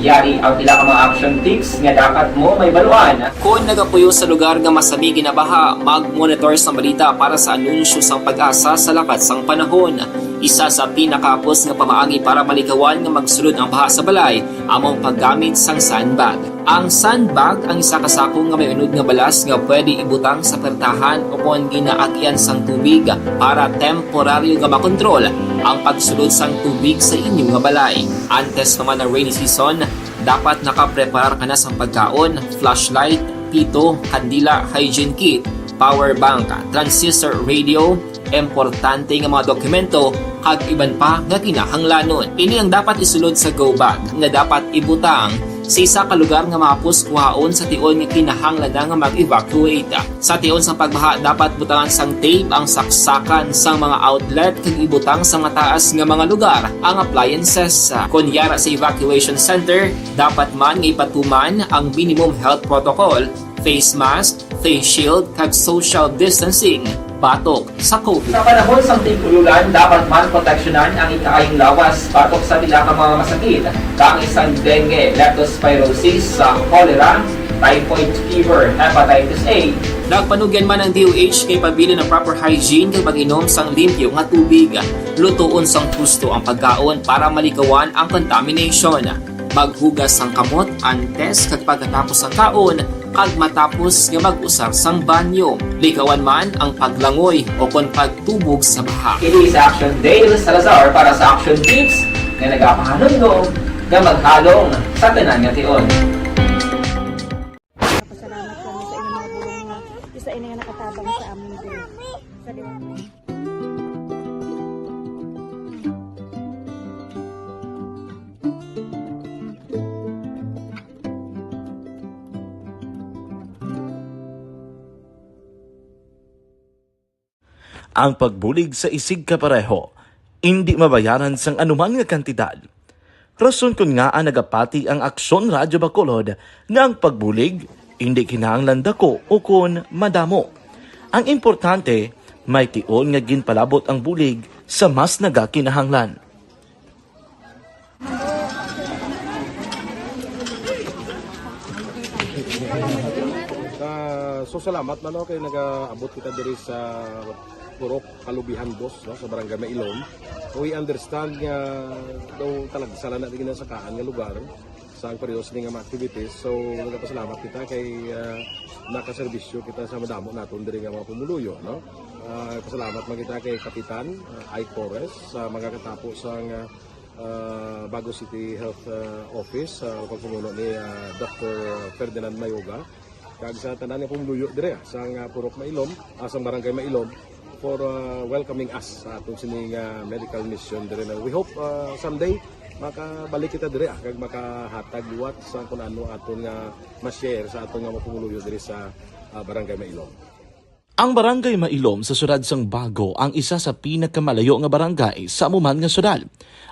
Yari ang pila ka mga action tips nga dapat mo mahibaluan. Kon nagapuyo sa lugar nga masami ginabaha, mag-monitor sang balita para sa anunsyo sang PAGASA sa lakat sang panahon. Isa sa pinakahapos nga pamaagi para malikawan nga magsulod ang baha sa balay amo ang paggamit sang sandbag. Ang sandbag ang isa ka sako nga may unod nga balas nga pwede ibutang sa pertahan o kon ginaagian sang tubig para temporaryo nga makontrol ang pagsulod sang tubig sa inyo nga balay. Antes pa man ang rainy season, dapat nakapreparar ka na sang pagkaon, flashlight, pito, kandila, hygiene kit, power bank, transistor radio, importante nga mga dokumento, kag iban pa nga kinahanglanon. Ini ang dapat isulod sa go bag nga dapat ibutang sa isa ka lugar nga mahapos kuhaon sa tion nga kinahanglan na nga mag-evacuate. Sa tion sang pagbaha, dapat butangan sang tape ang saksakan sang mga outlet kag ibutang sa mataas nga mga lugar ang appliances. Kon yara sa evacuation center, dapat man nga ipatuman ang minimum health protocol, face mask, face shield, kag social distancing batok sa COVID. Sa panahon sang tig-ululan, dapat man proteksyonan ang ikaayong lawas batok sa pila ka mga masakit, kaangay sang dengue, leptospirosis, sa cholera, typhoid fever, hepatitis A. Nagpanugyan man ang D O H kay pabilin ang proper hygiene kag mag-inom sang limpyo nga tubig. Lutoon sang husto ang pagkaon para malikawan ang contamination. Maghugas sang kamot antes kag pagkatapos sang kaon kag matapos nga mag-usar sang banyo. Likawan man ang paglangoy o kon pagtubog sa baha. Ini sa Action Dale Salazar para sa Action Tips nga nagapahanumdom nga maghalong sa tanan nga tion. Pasalamat kami sa inyong mga bulong nga isa ini nga nakatabang sa amin din. Sa Ang pagbulig sa isigkapareho indi mabayaran sang anuman nga kantidad. Rason kon ngaa nagapati ang Aksyon Radyo Bacolod nga ang pagbulig indi kinahanglan daku ukon madamo. Ang importante, may tion nga ginpalabot ang bulig sa mas nagakinahanglan. Ah, so salamat man, no, kay nagaabot kita diri sa Purok Kalubihan Dos, no, sa Barangay Mailom. We understand nga daw talagsa lang na di ginasakaan nga lugar sa ang periodo sini nga mga activities. So nagapasalamat kita kay ah, nakaserbisyo kita sa madamo naton diri nga mga pumuluyo, no. Ah, pasalamat man kita kay Kapitan ah, Ike Torres sa mga katapo sa nga ah, Bago City Health ah, Office, ah, pagpamuno ni ah, Doctor Ferdinand Mayoga, kag sa tanan nga pumuluyo dire ah, sa nga Purok Mailom, ah, sa Barangay Mailom, for ah, welcoming us sa aton sini nga medical mission dire na. We hope ah, someday makabalik kita dire ah, kag makahatag liwat sa kun ano aton nga ma-share sa aton nga mga pumuluyo dire sa ah, Barangay Mailom. Ang Barangay Mailom sa siyudad sang Bago ang isa sa pinakamalayo nga barangay sa amo man nga siyudad.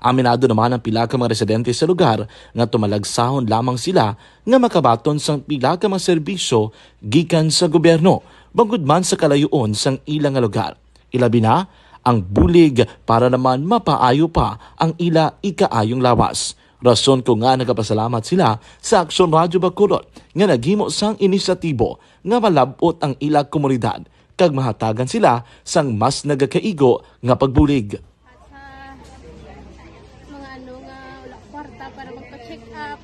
Aminado naman ang pila ka mga residente sa lugar nga tumalagsahon lamang sila nga makabaton sang pila ka mga serbisyo gikan sa gobyerno bangod man sa kalayoon sang ila nga lugar. Ilabi na ang bulig para naman mapaayo pa ang ila ikaayong lawas. Rason ko nga nagapasalamat sila sa Aksyon Radyo Bacolod nga naghimo sang inisyatibo nga malab-ot ang ila komunidad kag mahatagan sila sang mas nagakaigo nga pagbulig. At sa mga ano nga wala kwarta para magpa-check up,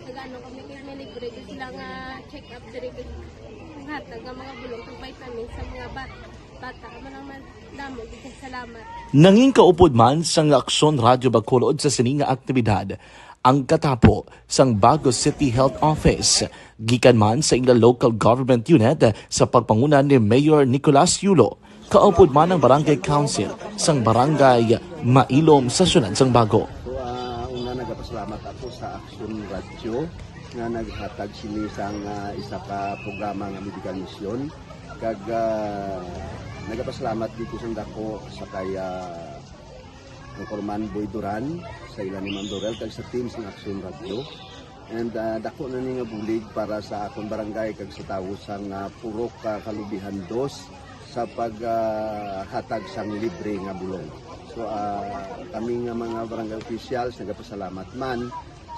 nag-ano kami kay may libre gyud sila nga check up diri, kag hatag nga mga bulong kag vitamin sa mga bat bata. Amo lang man, damo gyud kay salamat. Nangin kaupod man sang Aksyon Radyo Bacolod sa sini nga aktibidad ang katapo sang Bago City Health Office, gikan man sa ila local government unit sa pagpanguna ni Mayor Nicolas Yulo, kaupod man ang Barangay Council sang Barangay Mailom sa siyudad sang Bago. So, ah, una, nagapasalamat ako sa Action Radio nga naghatag sini sang ah, isa ka programa nga medical mission. Kag ah, nagapasalamat dito sa dako sa kay ah, Anchorman Boy Duran, sa ila ni Ma'am Dorel, kag sa team sa Action Radio. And ah, dako na ni nga bulig para sa akon barangay kag sa tawo sang ah, Purok ah, Kalubihan Dos sa paghatag sang libre nga bulong. So ah, kami nga mga barangay officials nagapasalamat man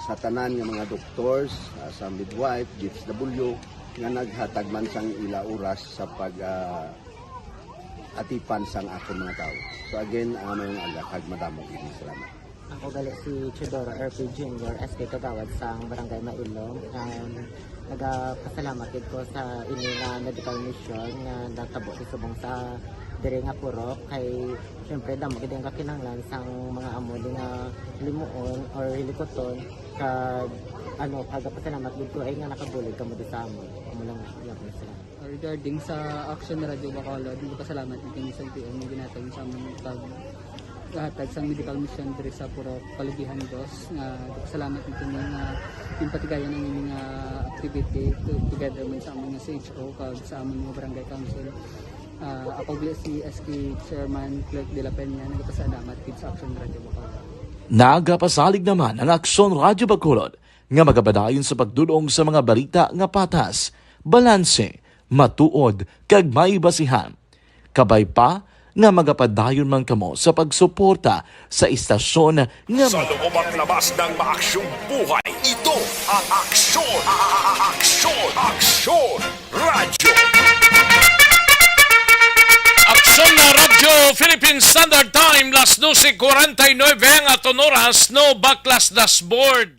Sa tanan nga mga doctors, ah, sa midwife, D F W, nga naghatag man sang ila oras sa pag, ah, atipan sang akon mga tawo. So again, ah, maayong aga kag madamo gid nga salamat. Ako gali si Teodoro R P Junior, S K Kagawad sang Barangay Mailong. Um, nagapasalamat gid ko sa ini nga medical mission nga natabo sa subong sa diri nga purok, kay siyempre damo gid ang kakinahanglan sang mga amo di nga limuon or hilikuton, kag ano, kagapasalamat gid ko ay nga nakabulig kamo di sa amon. Amo lang, iya ko na sila. Regarding sa Action Radio Bacolod, nagpasalamat gid kami sa L T O nga ginhatag sa amon pag hatag sang medical mission diri sa Purok Kalugihan Dos, nga nagpasalamat gid kami nga ginpatigayon ang ining, ah, activity to-, together man sa amon nga C H O kag sa amon nga barangay council. Ah, ako gali si S K Chairman Clerk de la Peña, nagpasalamat gid sa Action Radio Bacolod. Nagapasalig naman ang Aksyon Radyo Bacolod nga magapadayon sa pagdul-ong sa mga balita nga patas, balanse, matuod, kag may basihan. Kabay pa nga magapadayon man kamo sa pagsuporta sa istasyon nga Sa loob at labas ng maaksyong buhay, ito ang Aksyon, a-, a-, a-, Aksyon, Aksyon Radyo. Aksyon na Radyo Philippine Standard Time, las doce cuarenta y nueve ang aton oras, no, baklas dashboard.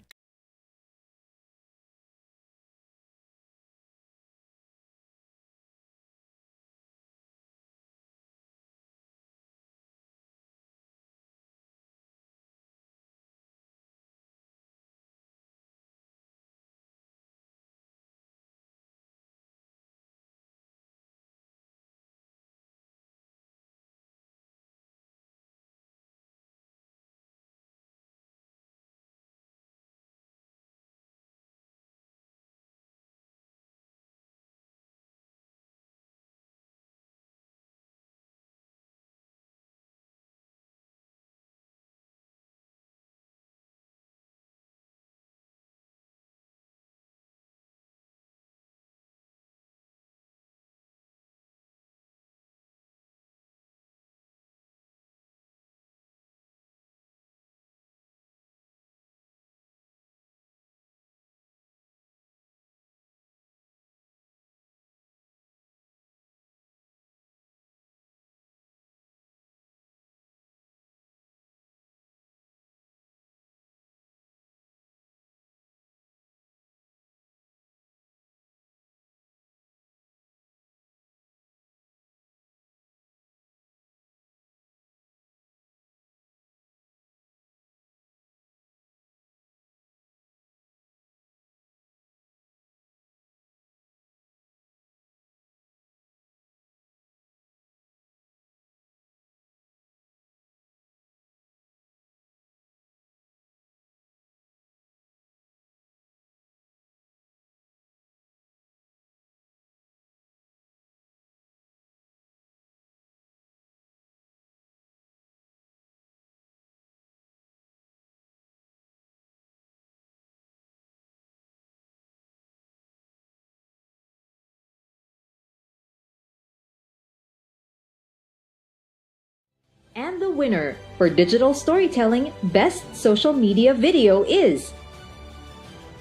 And the winner for digital storytelling best social media video is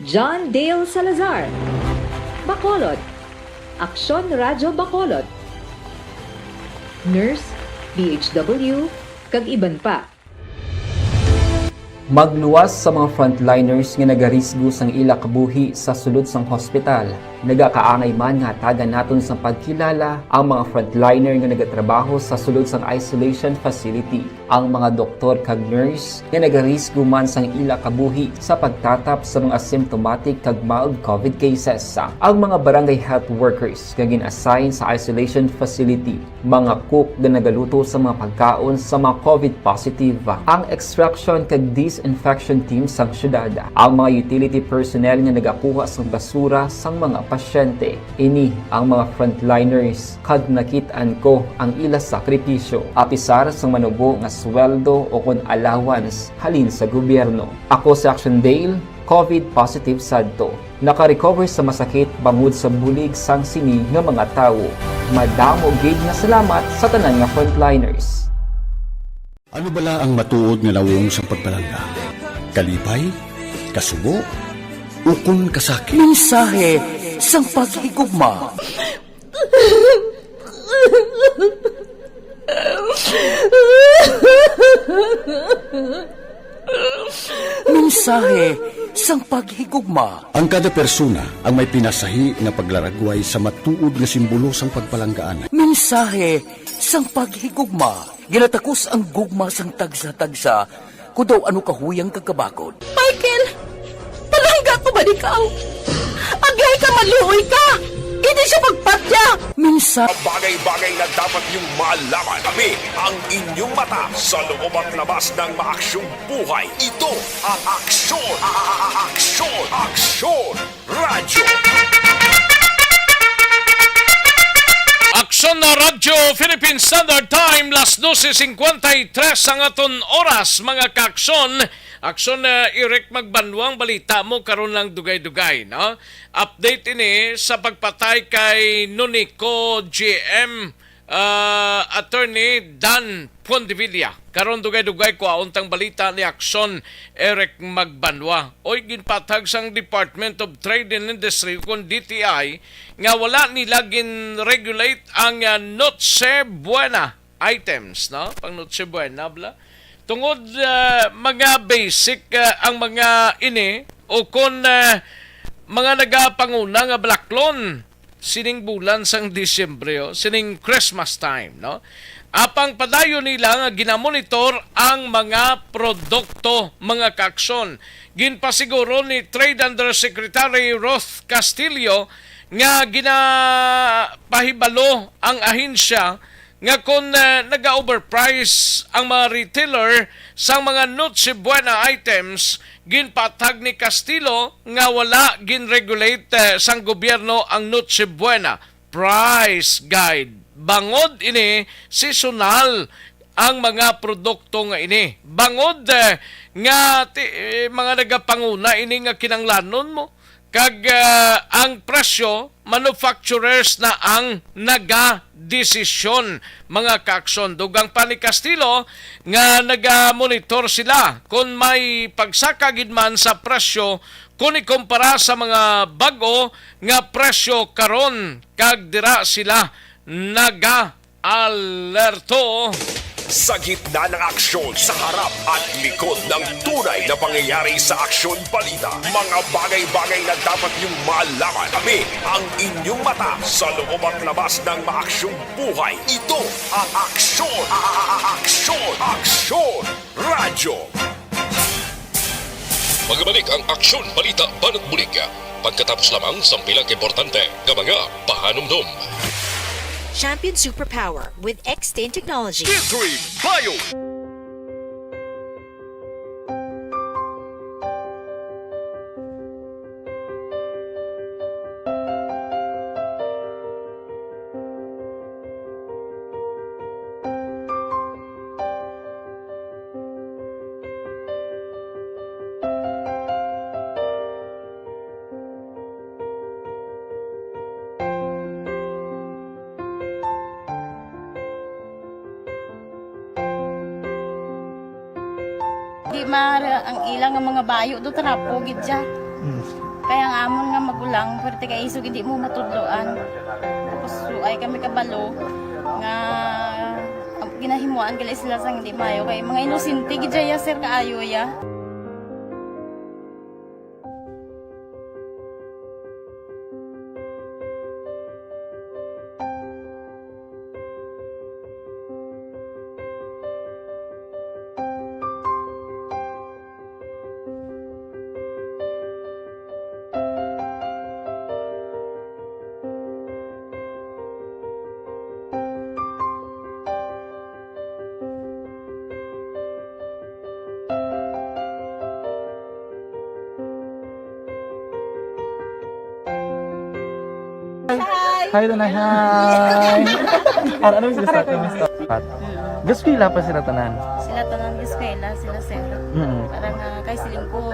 John Dale Salazar, Bacolod, Aksyon Radyo Bacolod, Nurse, D H W, kag iban pa. Magluwas sa mga frontliners nga nagarisgo sang ila kabuhi sa sulod sang hospital. Nagakaangay man nga hatagan naton sang pagkilala ang mga frontliner nga nagatrabaho sa sulod sang isolation facility, ang mga doktor kag nurse nga nagarisgo man sang ila kabuhi sa pagtatap sa mga asymptomatic kag mild covid cases, ang mga barangay health workers nga gin-assign sa isolation facility, mga cook nga nagaluto sa mga pagkaon sa mga covid positive, ang extraction kag disinfection team sang syudad, ang mga utility personnel nga nagakuha sang basura sang mga pasyente. Ini ang mga frontliners, kag nakit-an ko ang ila sakripisyo, apisar sang manubo nga sweldo o kon allowance halin sa gobyerno. Ako si Action Dale, covid positive sadto. Naka-recover sa masakit bangod sa bulig sang sini nga mga tawo. Madamo gid nga salamat sa tanan nga frontliners. Ano bala ang matuod nga nawong sang pagpalangga? Kalipay? Kasubo ukon kasakit. Mensahe sang paghigugma. Mensahe sang paghigugma. Ang kada persona ang may pinasahi nga paglaragway sa matuod nga simbolo sang pagpalanggaan. Mensahe sang paghigugma. Ginatakos ang gugma sang tagsa-tagsa, kon daw ano kahuyang kag kabakod. Michael, palangga ko ba ikaw? Agay ka, maluoy ka! Hindi siya magpatya! Minsan, bagay-bagay na dapat niyong malaman. Kami ang inyong mata sa loob at labas ng maaksyong buhay. Ito ang aksyon, a-, a-, a-, aksyon, aksyon, radyo. Aksyon na Radyo Philippine Standard Time, las doce cincuenta y tres ang aton oras, mga kaaksyon. Aksyon na Eric Magbanwang, balita mo karon lang dugay-dugay, no? Update ini sa pagpatay kay Nonico G M, ah, Attorney Dan Pondevilla. Karon dugay-dugay ko aon tang balita ni Aksyon Eric Magbanwa. Oy, ginpatag sang Department of Trade and Industry, kon D T I, nga wala nila gin-regulate ang, ah, Noche Buena items, no? Pang Noche Buena, bla. Tungod, ah, mga basic, ah, ang mga ini, o kon, ah, mga nagapanguna nga balaklon sining bulan sang Disyembre, oh, sining Christmas time, no? Apang padayon nila nga ginamonitor ang mga produkto, mga kaaksyon. Ginpasiguro ni Trade Undersecretary Ruth Castillo nga ginapahibalo ang ahensya nga kon, eh, naga-overprice ang mga retailer sang mga Noche Buena items, ginpatag ni Castillo nga wala gin-regulate, eh, sang gobyerno ang Noche Buena Price Guide. Bangod ini, seasonal ang mga produkto nga ini. Bangod, eh, nga ti-, eh, mga nagapanguna ini nga kinanglanon mo, kag, ah, ang presyo, manufacturers na ang nagadesisyon, mga kaaksyon. Dugang pa ni Castillo nga nagamonitor sila kon may pagsaka gid man sa presyo kon ikumpara sa mga bag-o nga presyo karon, kag dira sila naga alerto. Sa gitna ng aksyon, sa harap at likod ng tunay na pangyayari sa Aksyon Balita, mga bagay-bagay na dapat niyong malaman. Kami ang inyong mata sa loob at labas ng maaksyong buhay. Ito ang Aksyon, a-, a-, a-, Aksyon, Aksyon Radyo. Magbalik ang Aksyon Balita Banat Bulig, pagkatapos lamang sang pila ka importante nga mga pahanumdom. Champion Superpower with X ten Technology. D three Bio. Di maaram ang ila nga mga bayo do, trapo gid siya. Mm. Kaya ang amon nga magulang, pwerte kay isog hindi mo matudloan. Tapos, so, ay kami kabalo nga, ah, ginahimuan gali sila sang hindi maayo. Kay mga inosente gid siya, sir, kaayo ya. Hi! Hi, Tanay. Hi! Ar-, ano yung gusto? Kamusta? Gaskwela pa sila tanan? Sila tanan gaskwela, sila sir. Mm. Parang, ah, kay siling ko,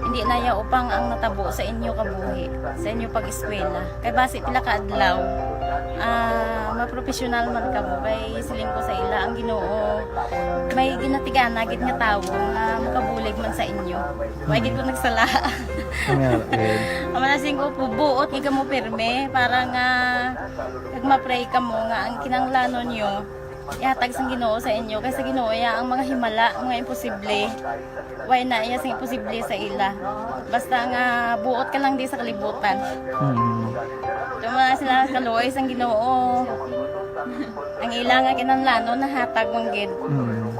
hindi na ya upang ang natabo sa inyo kabuhi, sa inyo pag-eskwela. Kay basi pila ka adlaw. Ah, mapropesyonal man kamo kay siling ko sa ila ang Ginoo may ginatigana gid nga tawo nga makabulig man sa inyo. Wa gid ko nagsala. Nga, eh. Amo na siling ko, buot gid kamo pirme para nga kag ma-pray kamo nga ang kinahanglanon nyo ihatag sang Ginoo sa inyo, kay sa Ginoo ya ang mga himala, mga imposible. Way na iya sing imposible sa ila. Basta nga buot ka lang di sa kalibutan. Mm. Tuma sila kaluoy sang Ginoo. Ang ila nga kinahanglanon nahatag man gid. Mm.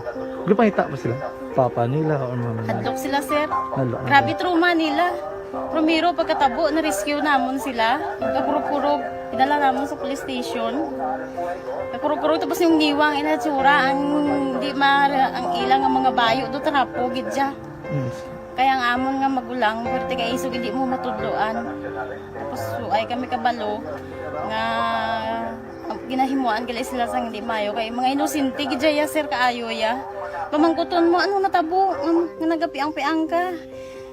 Gipangita pa sila? Papa nila or mama nila? Hadlok sila, sir. Hadlok na Grabe sila. Trauma nila. Primero, pagkatabo, na-rescue namon sila. Kakurog-kurog, dinala namon sa police station. Kakurog-kurog, tapos yung niwang inatsura, ang di ma-, ang ilang nga mga bayo, do trapo, gid siya. Mm. Kaya ang amon nga magulang, pwerte kay isog, hindi mo matudloan. Tapos, so, ay kami kabalo nga ang ginahimuan gali sila sang hindi mayo. Kay mga inosente, gid siya, sir, kaayo, ya. Pamangkuton mo, ano natabo? Nga nagapiang-piang ka?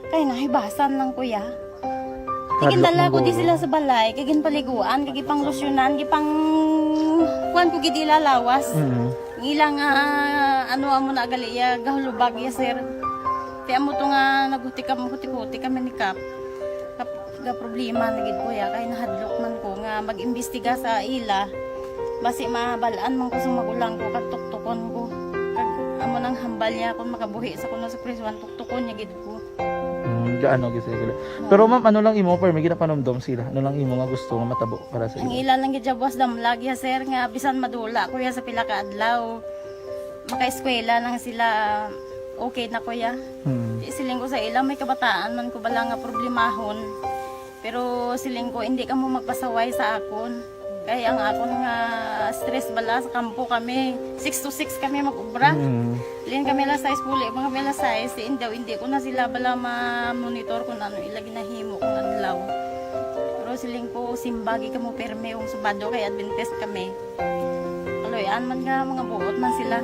Kay nahibasan lang, kuya. Hadlok Tigindala man ko di guro. Sila sa balay, kay ginpaliguan, kay gipanglusyonan, gipang kuan ko gid ila lawas. Mm. Ang ila nga, ano, amo na gali iya, gahulubag iya, sir. Kay amo to nga naghuti kam-, huti-huti kami ni Kap. Kap-, ga problema na gid ko ya, kay nahadlok man ko nga mag-imbestiga sa ila. Basi mabalaan man ko sa magulang ko, kag tuktukon ko. Kag amo nang hambal niya kung makabuhi sa kuno sa prisuan, tuktukon niya gid ko. Mm, gaano gid sila? Pero ma'am, ano lang imo, permi ginapanumdom sila? Ano lang imo nga gusto nga matabo para sa Ang ila? Ila lang gid siya buwas damlag ya, sir, nga bisan madula ko ya sa pila ka adlaw, makaeskwela lang sila, okay na ko ya. Hmm. Di siling ko sa ila, may kabataan man ko bala nga problemahon. Pero siling ko, hindi ka mo magpasaway sa akon. Kay ang akon nga stress bala sa kampo kami, six to six kami mag-ubra. Mm. Lin kami alas sais, puli man kami alas sais, si Indaw, hindi ko na sila bala ma-monitor kung ano ila ginahimo kung adlaw. Pero siling ko, simbagi ka mo pirme kung Sabado kay Adventist kami. Kaloy-an man nga, mga buot man sila.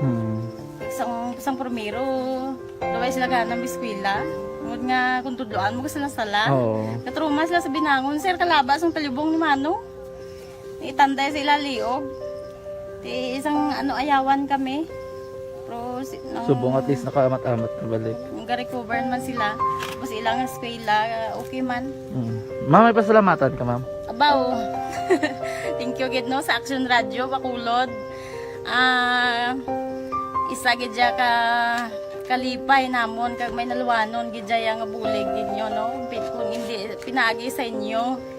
Hmm. Sang, sang primero, luway sila gana mag-eskwela. Tungod nga kung tudloan mo sila sala. Oo. Katruma sila sa binangon, sir, kalaba sang talibong ni Manong. Itanday sa ila liog. Ti isang, ano, ayawan kami. Pero si, nang Subong at least nakaamat-amat na balik. Nag-recover man sila. Tapos ilang eskwela, okay man. Mm. Ma'am, may pasalamatan ka, ma'am? Abaw. Thank you gid, no, sa Action Radio Bacolod. Ah, isa gid siya ka kalipay namon kag may naluwanon gid siya nga bulig gid nyo, no? Pi-, kung hindi pinaagi sa inyo.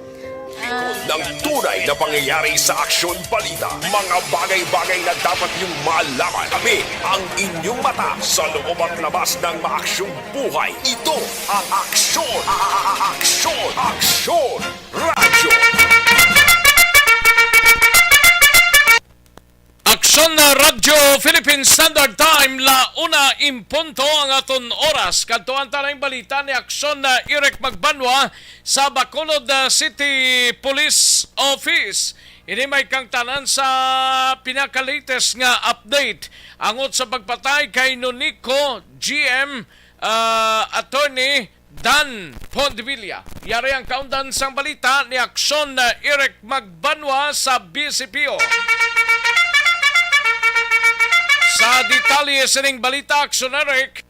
Ah, Ng tunay na pangyayari sa Aksyon Balita, mga bagay-bagay na dapat niyong malaman. Kami ang inyong mata sa loob at labas ng maaksyong buhay. Ito ang Aksyon, a-, a-, a-, Aksyon, Aksyon Radyo. Aksyon na Radyo Philippine Standard Time, la una en punto ang aton oras. Kadtuan ta na ang balita ni Aksyon na Eric Magbanwa sa Bacolod, ah, City Police Office. Ini may kangtanan sa pinaka-latest nga update angot sa pagpatay kay Nonico G M, ah, Attorney Dan Pondevilla. Yari ang kaundan sang balita ni Aksyon na Eric Magbanwa sa B C P O. Sa detalye sining balita, Aksyon Eric.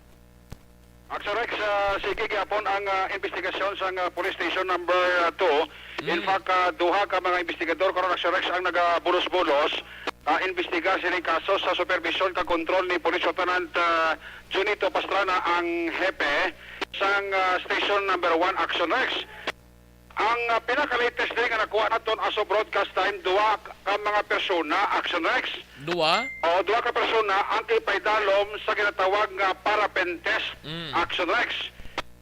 Aksyon Rex, ah, sige gyapon ang, ah, investigasyon sang, ah, Police Station number, ah, two. In Mm. fact, ah, duha ka mga investigador karon, Aksyon Rex, ang nagabulos-bulos, ah, imbestiga sining kaso sa supervision kag kontrol ni Police Lieutenant, ah, Junito Pastrana, ang hepe sang, ah, Station number one, Aksyon Rex. Ang, ah, pinaka-latest diri nga nakuha naton as of broadcast time, duha ka mga persona, Aksyon Rex. Duha? O, duha ka persona ang gipaidalom sa ginatawag nga paraffin test, Mm. Aksyon Rex.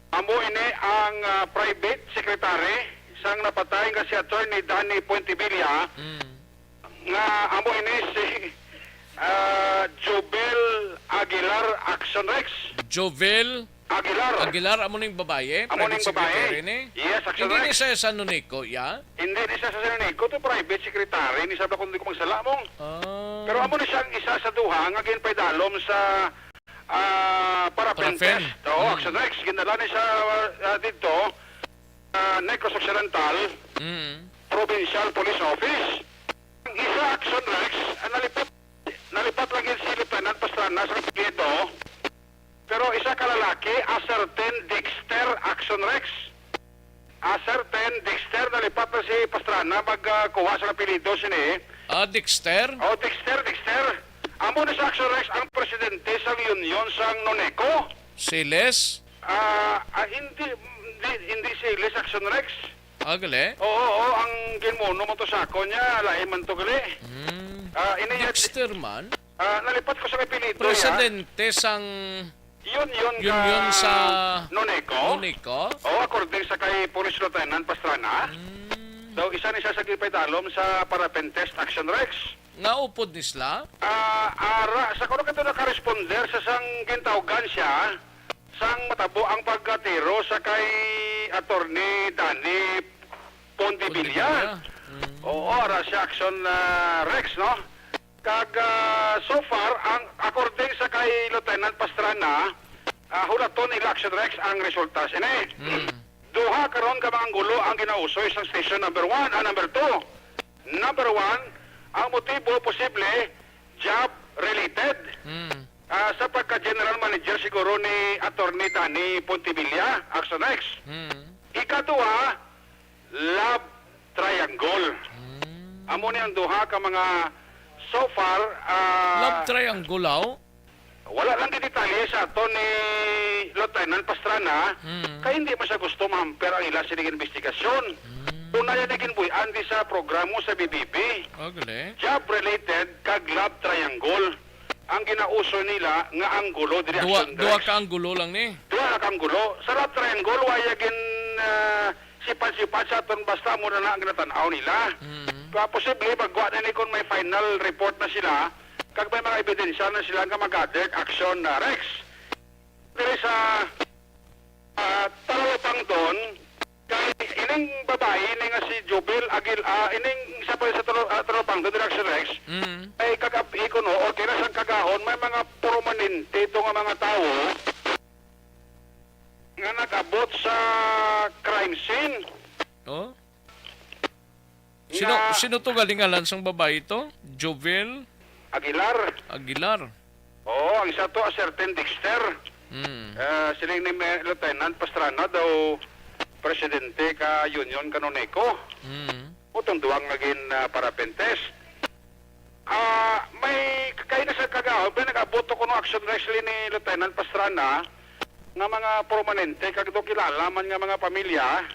Amo ini ang, ah, private secretary sang napatay nga si Attorney Danny Puentevilla. Mm. Nga amo ini si, ah, Jobel Aguilar, Aksyon Rex. Jobel Aguilar. Aguilar, amo ning babaye, Amo private ning babaye. secretary ni? Yes, Aksyon Hindi ni Rex. siya sa Nonico, ya? Hindi ni siya sa Nonico, to private secretary ni, sabla kung di ko magsala mo. Ah. Pero amo ni siya ang isa sa duha nga ginpaidalom sa, ah, paraffin Paraffin. test. Oo, Mm. Aksyon Rex, ginala ni siya, ah, dito, ah, Negros Occidental. Mm. Provincial Police Office. Ang isa, Action Rex, ah, nalipat, nalipat lang yun si Lieutenant Pastrana sa apelyido. Pero isa ka lalaki, a certain Dexter, Action Rex. A certain Dexter, nalipat na si Pastrana mag, ah, kuha sa apelyido sini. Ah, Dexter? Oh, Dexter, Dexter. Amo ni sa Action Rex ang presidente sang union sang Noneco. Siles? Ah, ah, hindi, hindi, hindi si Les Action Rex. Ah, gali? Oo, oo, ang ginmuno mo to sa ako niya, lain man to gali. Hmm. Ah, ini niya, Dexter man? Ah, nalipat ko sa apelyido niya. Presidente sang Yun, yun Yun, ka yun sa Noneco. Noneco? Oo, according sa kay Police Lieutenant Pastrana. Hmm. Daw isa ni siya sa gipaidalom sa paraffin test, Action Rex. Nga upod ni sila? Ah, ara, sa kuno kadto nakaresponder sa sang gintawgan siya, sang matabo ang pagkatiro sa kay Attorney Danny Pontevilla. Pontevilla. Mm. Oo, ara siya, Action, ah, Rex, no? Kag, ah, so far, ang, according sa kay Lieutenant Pastrana, ah, hulaton nila, Action Rex, ang resulta sini. Mm. Duha karon ka mga anggulo ang ginausoy sang station number one, ah, number two. Number one, ang motibo posible job related. Mm. Ah, sa pagka-general manager siguro ni Attorney Danny Pontevilla, Action Rex. Mm. Ikaduha, love triangle. Mm. Amo ni ang duha ka mga so far, ah, Love triangle, aw? Wala lang gidetalye sa aton ni Lieutenant Pastrana, Mm. kay hindi man siya gusto mahamper ang ila sining investigasyon. Mm. Una yan na ginbuy-an di sa programo sa B B B. Ah, gali. Job-related kag love triangle ang ginauso nila nga anggulo diri. Duha, Action duha Rex. Ka anggulo lang ni. Duha ka anggulo. Sa love triangle, waya gin, ah, sipan-sipan sa aton, basta mo na na ang ginatan-aw nila. Mm. Pa-, posible, magwa na ni kung may final report na sila, kag may mga ebidensya na sila nga mag-gather action na, Rex. Diri sa, ah, Talalopangdon, kay ining babayi ni nga si Jubel Agil-, ah, ining isa pa sa Talo-, ah, Talalopangdon, diri, Action Rex, Mm. ay kag-ab-i ko, no, or kina sang kagahon, may mga permanente to nga mga tawo nga nag-abot sa crime scene. Oh? Sino, nga sino to galing ngalan sang babayi to? Jovel Aguilar. Aguilar. Oo, ang isa to, a certain Dexter. Mm. Ah, siling ni Me-, Lieutenant Pastrana daw presidente ka Union ka Noneco. Mm. Utong duwang nga gin, ah, paraffin test. Ah, may kay na sa kagahon, may nag-abot to kuno, Action Rex, ni Lieutenant Pastrana nga mga permanente kag do kilala man nga mga pamilya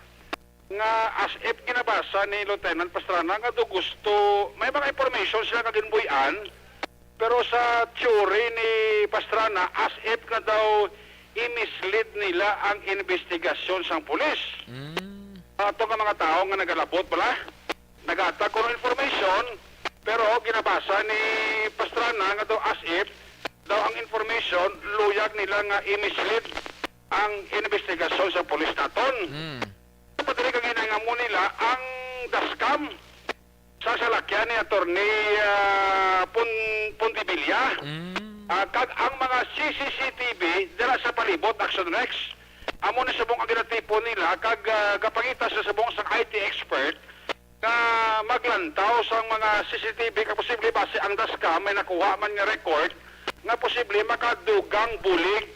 nga as if ginabasa ni Lieutenant Pastrana nga do gusto, may mga information sila nga ginbuy-an, pero sa theory ni Pastrana, as if nga daw i-mislead nila ang investigasyon sang pulis. Mm. Ato nga mga tawo nga nagalabot bala, naghatag kuno information, pero ginabasa ni Pastrana nga daw as if daw ang information luyag nila nga i-mislead ang investigasyon sa pulis naton. Mm. Padiri kag hinay nga amo nila ang dashcam sa salakyan ni Attorney, ah, Pon-, Pontevilla. Mm. Ah, kag ang mga C C C T V dira sa palibot, Action Rex. Amo ni subong ang ginatipon nila kag, ah, gapangita sa subong sang I T expert nga maglantaw sang mga C C T V kag posible basi ang dashcam may nakuha man nga record nga posible makadugang bulig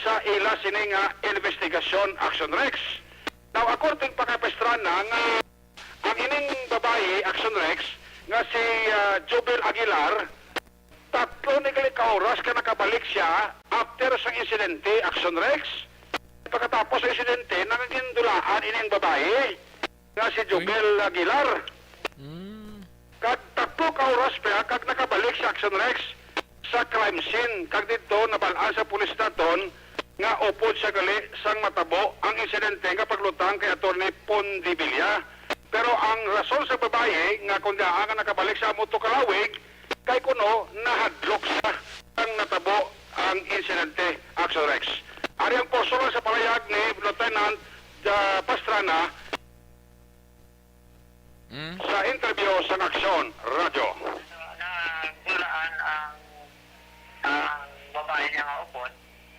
sa ila sini nga investigasyon, Action Rex. Now, according pa kay Pastrana nga ang ining babayi, Action Rex, nga si, ah, Jubel Aguilar, tatlo ni gali ka oras ka nakabalik siya after sang insidente, Action Rex. Pagkatapos sa insidente, nangagindulaan ining babayi nga si Uy. Jubel Aguilar. Mm. Kag tatlo ka oras pa, kag nakabalik si Action Rex sa crime scene, kag didto nabal-an sa pulis naton nga upod siya gali sang matabo ang insidente nga paglutang kay Attorney Pontevilla. Pero ang rason sa babayi nga kon diha nga nakabalik sa amo to ka lawig, kay kuno nahadlok siya sang natabo ang insidente, Action Rex. Ari ang porsyun sa palayag ni Lieutenant, ah, Pastrana Mm. sa interview sa Aksyon Radyo. Nagulaan ang, ang babae niya nga upod.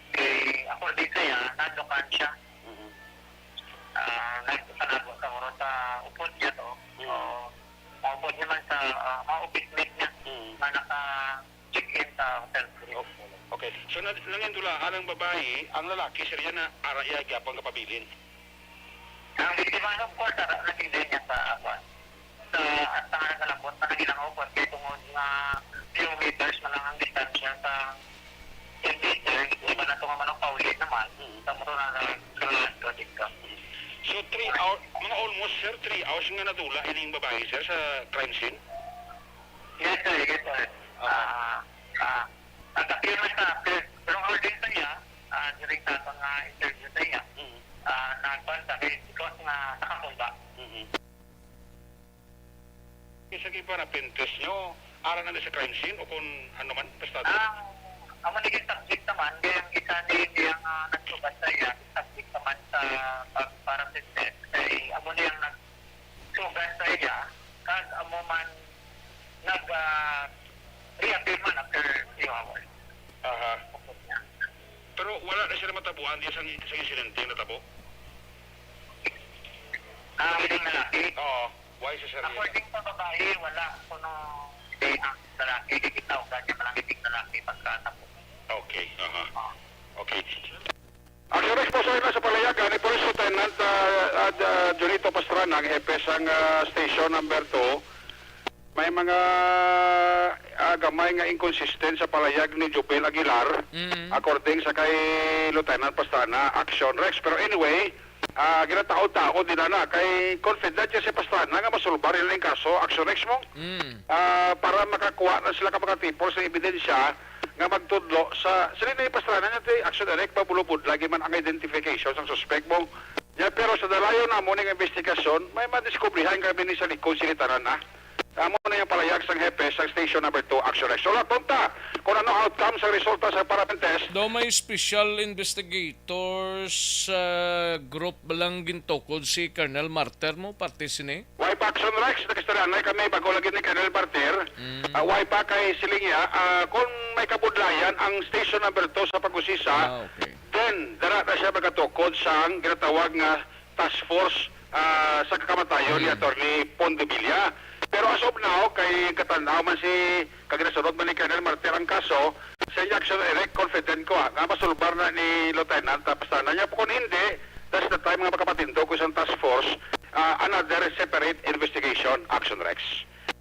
Kay, according sa iya, nadukan siya. Mhm. Ah, nagpanago sa oras sa upod niya to. Mm. Oo. Maupod naman sa, ah, mga office mate niya Mm. na naka-check-in sa hotel. Oh, okay. So, na-, nangindulaan ang babayi, ang lalaki, sir, yan na ara iya gyapon kapabilin. Ang biktima, of course, ara, nakita niya sa, kuwan, sa, at sa nga nakalabot na nangilang, of course, kay tungod nga few meters man lang ang distansya sa elevator, iba na to nga manong pauli naman, Mm. sa motor na nag-, nag-, nag-, So, three hour, mga almost, sir, three hours nga nadula ining babayi, sir, sa crime scene? Yes, sir. Yes, sir. Ah, ah, ang appearance na, pero, pero according sa iya, ah, during sa aton nga interview sa iya, Mm. ah, nagkuwan sa kay because nga nakakulba. Mm. Sa giparapentes nyo, ara na ni sa crime scene o kung ano man, basta Ah, amo ni yung subject naman, kaya ang isa ni, ni ang, ah, nagsugat sa iya, subject naman sa pagparapentes, kay amo ni ang nag-, sugat sa iya, kag amo man nag, ah, reappear man after few hours. Aha. Upod niya. Pero wala na sila matabuan di sa, sa insidente nga natabo? Ah, ining lalaki? Oo. Why sa sarili? According sa babae, wala kuno di ang lalaki, di kita o kanya malangit ang lalaki pagkatapos. Okay, aha. Oo. Okay. Ang Rex Pasoy na sa palayagan ni Police Lieutenant, ah, ah, ah, Junito Pastrana, ang hepe sang, ah, Station Number Two. May mga, ah, gamay nga inconsistent sa palayag ni Jubel Aguilar, Mm. according sa kay Lieutenant Pastrana, Action Rex. Pero anyway, ah, ginataod-taod nila na kay confident siya si Pastrana nga masulbar nila ang kaso, Action Rex mo. Mm. Ah, para makakuha na sila ka mga tipol sa ebidensya nga magtudlo sa, sila ni Pastrana nga ti Action Eric, mabulubod lagi man ang identification sang suspect mo. Ya, pero sa dalayon namo ning investigasyon, may madiskubrihan kami ni sa likod sini tanan, ah. Amo na yung palayag sang hepe sa Station Number Two, Action Rex. So, laton ta kung ano outcome sa resulta sa parapin test. Daw may special investigators, ah, group lang gintukod si Colonel Martir mo, parte sini? Way pa, Action Rex, nag-istorya na kami bago lagi ni Colonel Martir. Mm. Ah, way pa kay siling niya, ah, kung may kabudlayan ang Station Number Two sa pag-usisa, Ah, okay. then dara na siya magatukod sang ginatawag nga task force, ah, sa kakamatayon ni Mm. Attorney Pondevilla. Pero as of now, kay katanaw man si, kag nasunod man ni Colonel Martir ang kaso, sa Action Eric, confident ko, ah, nga masulbar na ni Lieutenant Pastrana niya. Kung hindi, that's the time nga makapatindog ko isang task force, ah, another separate investigation, Action Rex.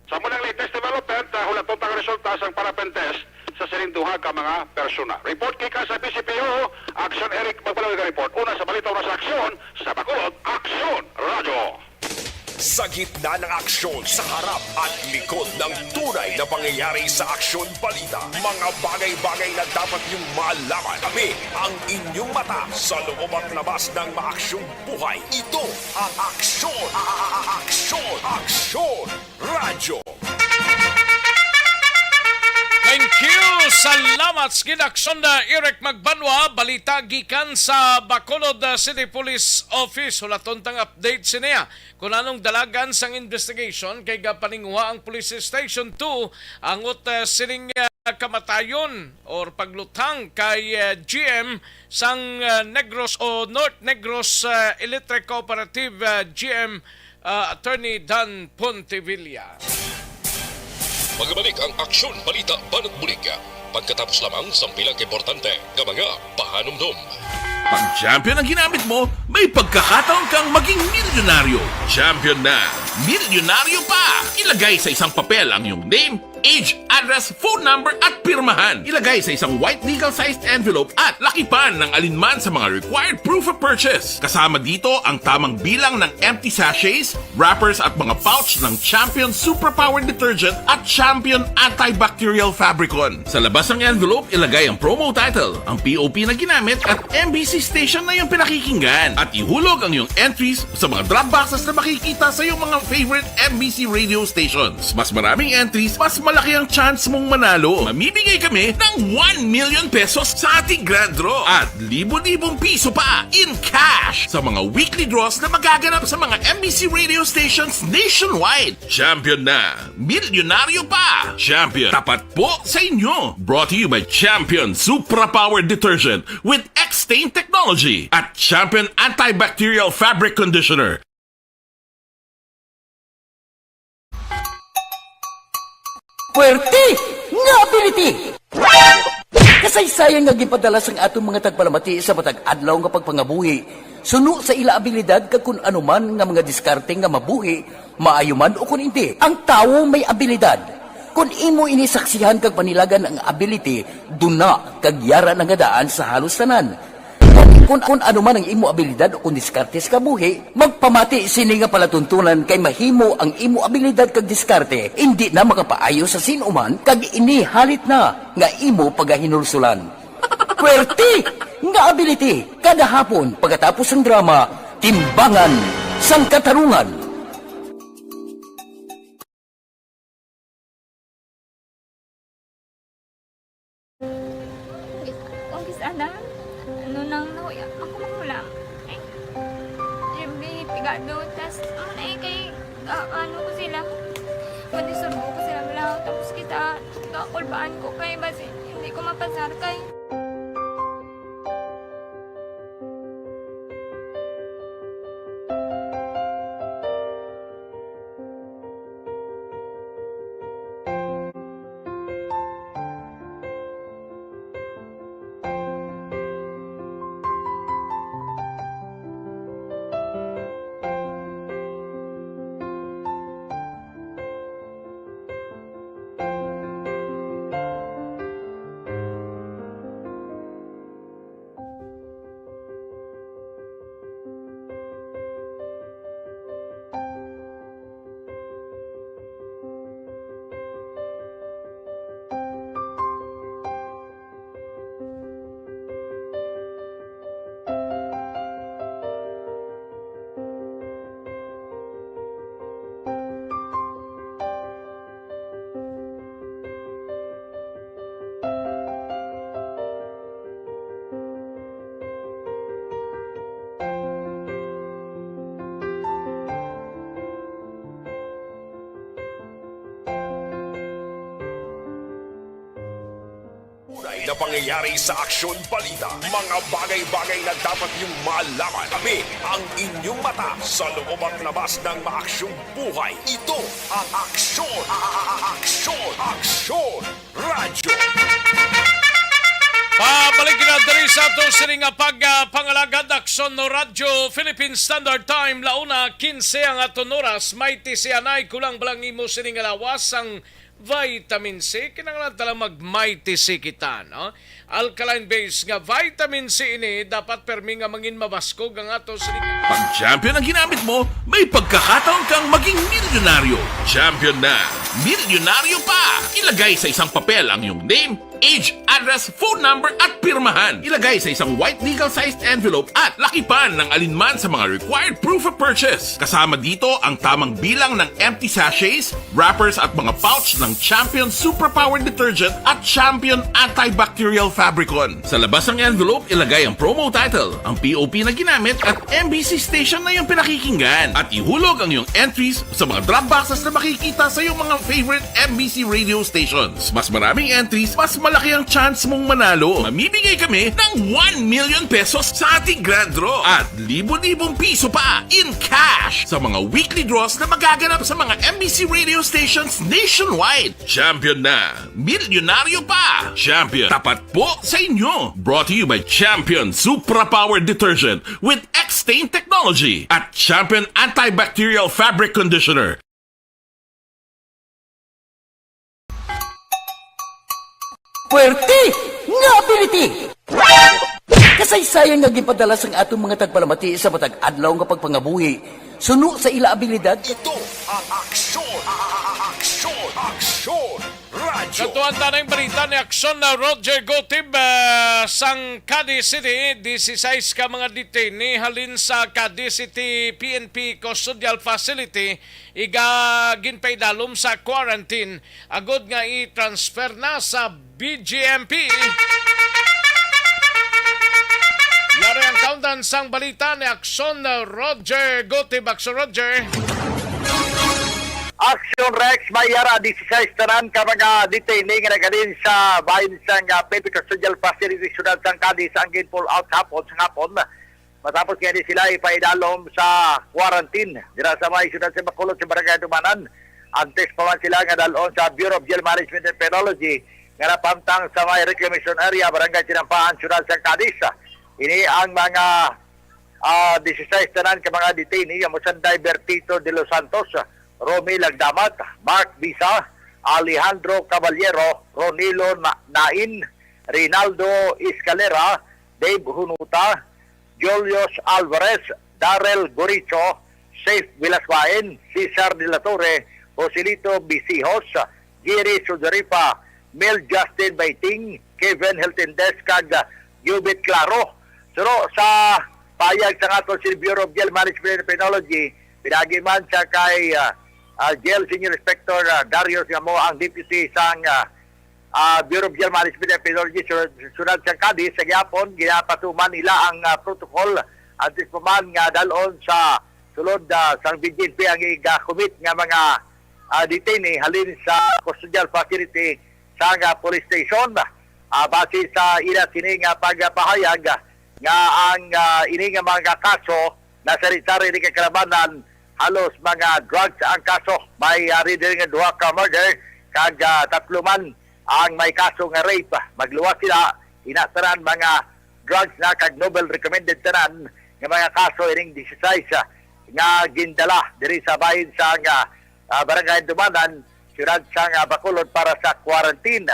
Sa munang latest development, ah, hulaton ta ang resulta sang paraffin test sa sining duha ka mga persona. Report gikan sa B C P O, Action Eric magpalawig ang report. Una sa balita, una sa aksyon, sa Bacolod, Aksyon Radyo. Sa gitna ng aksyon, sa harap at likod ng tunay na pangyayari sa Aksyon Balita, mga bagay-bagay na dapat niyong malaman. Kami ang inyong mata sa loob at labas ng maaksyong buhay. Ito ang Aksyon, a-, a-, a-, Aksyon, Aksyon Radyo. Thank you. Salamat sa gid, Aksyon na Eric Magbanwa. Balita gikan sa Bacolod, uh, City Police Office. Hulaton tang update siniya kung anong dalagan sang investigation kay gapaninguha ang Police Station Two angot, uh, sining, uh, kamatayon or pagluthang kay, uh, G M sang, uh, Negros o North Negros, uh, Electric Cooperative, uh, G M, uh, Attorney Dan Pontevilla. Magbalik ang Aksyon Balita Banat Bulig pagkatapos lamang sang pila ka importante nga mga pahanumdom. Pag champion ang ginamit mo, may pagkakataon kang maging milyonaryo. Champion na! Milyonaryo pa! Ilagay sa isang papel ang iyong name, age, address, phone number, at pirmahan. Ilagay sa isang white legal-sized envelope at lakipan ng alinman sa mga required proof of purchase. Kasama dito ang tamang bilang ng empty sachets, wrappers, at mga pouch ng Champion Superpower Detergent at Champion Antibacterial Fabricon. Sa labas ng envelope, ilagay ang promo title, ang P O P na ginamit, at M B C station na iyong pinakikinggan. At ihulog ang iyong entries sa mga drop boxes na makikita sa iyong mga favorite M B C radio stations. Mas maraming entries, mas malaki ang chance mong manalo. Mamimigay kami ng one million pesos sa ating grand draw at libo-libong piso pa in cash sa mga weekly draws na magaganap sa mga M B C radio stations nationwide. Champion na! Milyonaryo pa! Champion, tapat po sa inyo! Brought to you by Champion Supra Power Detergent with X-Stain Technology at Champion Antibacterial Fabric Conditioner. Puwerte nga ability! Kasaysayan nga ginpadala sang aton mga tagpalamati sa matag adlaw nga pagpangabuhi, suno sa ila abilidad kag kun ano man nga mga diskarte nga mabuhi, maayo man o kun indi, ang tawo may abilidad. Kon imo ini saksihan kag panilagan ang ability, duna kag yara na nga daan sa halos tanan. Kon, kon ano man ang imo abilidad o kon diskarte sa kabuhi, magpamati sini nga palatuntunan kay mahimo ang imo abilidad kag diskarte indi na makapaayo sa sin-o man kag ini halit na nga imo pagahinulsulan. Puwerte nga ability kada hapon pagkatapos sang drama, Timbangan sang Katarungan. Gis-, ang gis-ana, ano nang nahuya, ako magulang. Ay, yung pigado, tas, ano na eh, kay, ah, ano ko sila, pwede surbo ko sila, wala, tapos kita, kakulbaan ko kay, basi, hindi ko mapasar kay. Tunay na pangyayari sa aksyon balita. Mga bagay-bagay na dapat niyong malaman. Kami ang inyong mata sa loob at labas ng maaksyong buhay. Ito ang Aksyon! A-, a-, a-, Aksyon! Aksyon! Radyo! Pabalik na diri sa ato sini nga pag, ah, pangalagad, Aksyon no Radyo, Philippine Standard Time, launa quince ang aton oras. Mighty C anay, kulang ba lang imo sini nga lawas ang vitamin C? Kinahanglan ta lang mag Mighty C kita, no? Alkaline base nga vitamin C ini, dapat permi nga mangin mabaskog ang ato sini. Pag Champion ang ginamit mo, may pagkakataon kang maging milyonaryo. Champion na, milyonaryo pa! Ilagay sa isang papel ang iyong name, age, address, phone number, at pirmahan. Ilagay sa isang white legal-sized envelope at lakipan ng alinman sa mga required proof of purchase. Kasama dito ang tamang bilang ng empty sachets, wrappers, at mga pouch ng Champion Suprapower Detergent at Champion Antibacterial Fabricon. Sa labas ng envelope, ilagay ang promo title, ang P O P na ginamit, at M B C station na iyong pinakikinggan. At ihulog ang iyong entries sa mga drop boxes na makikita sa iyong mga favorite M B C radio stations. Mas maraming entries, mas malaki ang chance mong manalo. Mamimigay kami ng one million pesos sa ating grand draw at libo-libong piso pa in cash sa mga weekly draws na magaganap sa mga M B C radio stations nationwide. Champion na! Milyonaryo pa! Champion, tapat po sa inyo! Brought to you by Champion Supra Power Detergent with X-Stain Technology at Champion Antibacterial Fabric Conditioner. Puwerte nga ability! Kasaysayan nga ginpadala sang aton mga tagpalamati sa matag adlaw nga pagpangabuhi, suno sa ila abilidad. Ito ang Aksyon! A-, a-, a-, Aksyon! Aksyon! Radyo! Katuan ta na ang balita ni Aksyon na Roger Gotib, ah, sang Cadiz City. Disisais ka mga detainee halin sa Cadiz City P N P Custodial Facility iga ginpaidalom sa quarantine agod nga i-transfer na sa B G M P. Yari ang kaundan sang balita ni Aksyon Roger Gotib. Aksyon Roger. Aksyon Rex, may yara disisais tanan ka mga detainee nga naghalin sa bahin sang, ah, P N P Custodial Facility, Syudad sang Cadiz ang gin-pull out hapon sa hapon. Matapos nga ni sila ipaidalom sa quarantine dira sa may siyudad sa Bacolod sa Barangay Dumanan, Antes pa man sila nga dal-on sa Bureau of Jail Management and Penology nga napamtang sa may reclamation area, Barangay Tinampahan, Siyudad sang Cadiz. Ini ang mga, ah, disisais tanan ka mga detainee nga mosanday: Bertito de los Santos, Romy Lagdamat, Mark Bisa, Alejandro Caballero, Ronilo Na-, Nain, Rinaldo Escalera, Dave Hunuta, Julius Alvarez, Darrell Goricho, Safe Vilaswain, Cesar de la Torre, Joselito Bisijos, Giri Sudaripa, Mel Justin Baiting, Kevin Hiltindez, kag Jubit Claro. Pero sa payag sa aton si Bureau of Jail Management and Penology, pinagi man siya kay, ah, ah, Jail Senior Inspector, ah, Darius nga mao ang deputy sang, ah, ah, Bureau of Jail Management and Penology sa Siyudad sang Cadiz, sa gihapon ginapatuman nila ang, ah, protocol antes pa man nga dal-on sa sulod, ah, sang B J N P ang iga-commit nga mga, ah, detainee halin sa custodial facility sang, ah, police station. Ah, base sa ila sini nga pagpahayag, ah, nga ang, ah, ini nga mga kaso nasari-sari ni kay kalabanan, halos mga drugs ang kaso. May ari diri nga duha ka murder kag, ah, tatlo man ang may kaso nga rape. Magluwas sila, ina tanan mga drugs na kag novel recommended tanan nga mga kaso ining disisais, ah, nga gindala diri sa bahin sa, ah, ah, Barangay Dumanan, siyudad sang, ah, Bacolod para sa quarantine.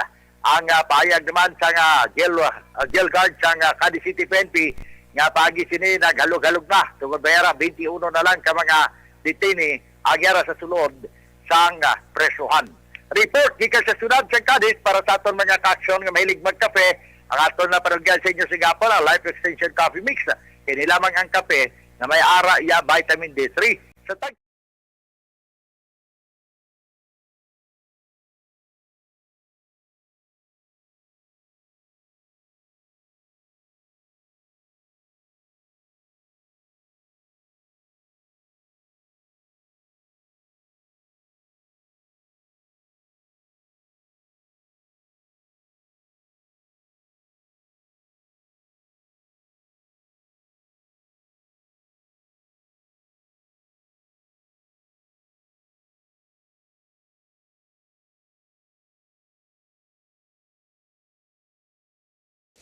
Ang, ah, pahayag naman sang, ah, jail, ah, jail guard sang, ah, Cadiz City P N P nga paagi sini naghalog-halog na tungod may ara twenty-one na lang ka mga detainee ang yara sa sulod sang, ah, presohan. Report gikan sa siyudad sang Cadiz para sa aton mga kaaksyon nga mahilig magkape, ang aton na panugyan sa inyo sa gapon ang Life Extension Coffee Mix. Kini lamang ang kape nga may ara iya vitamin D three. Sa tag-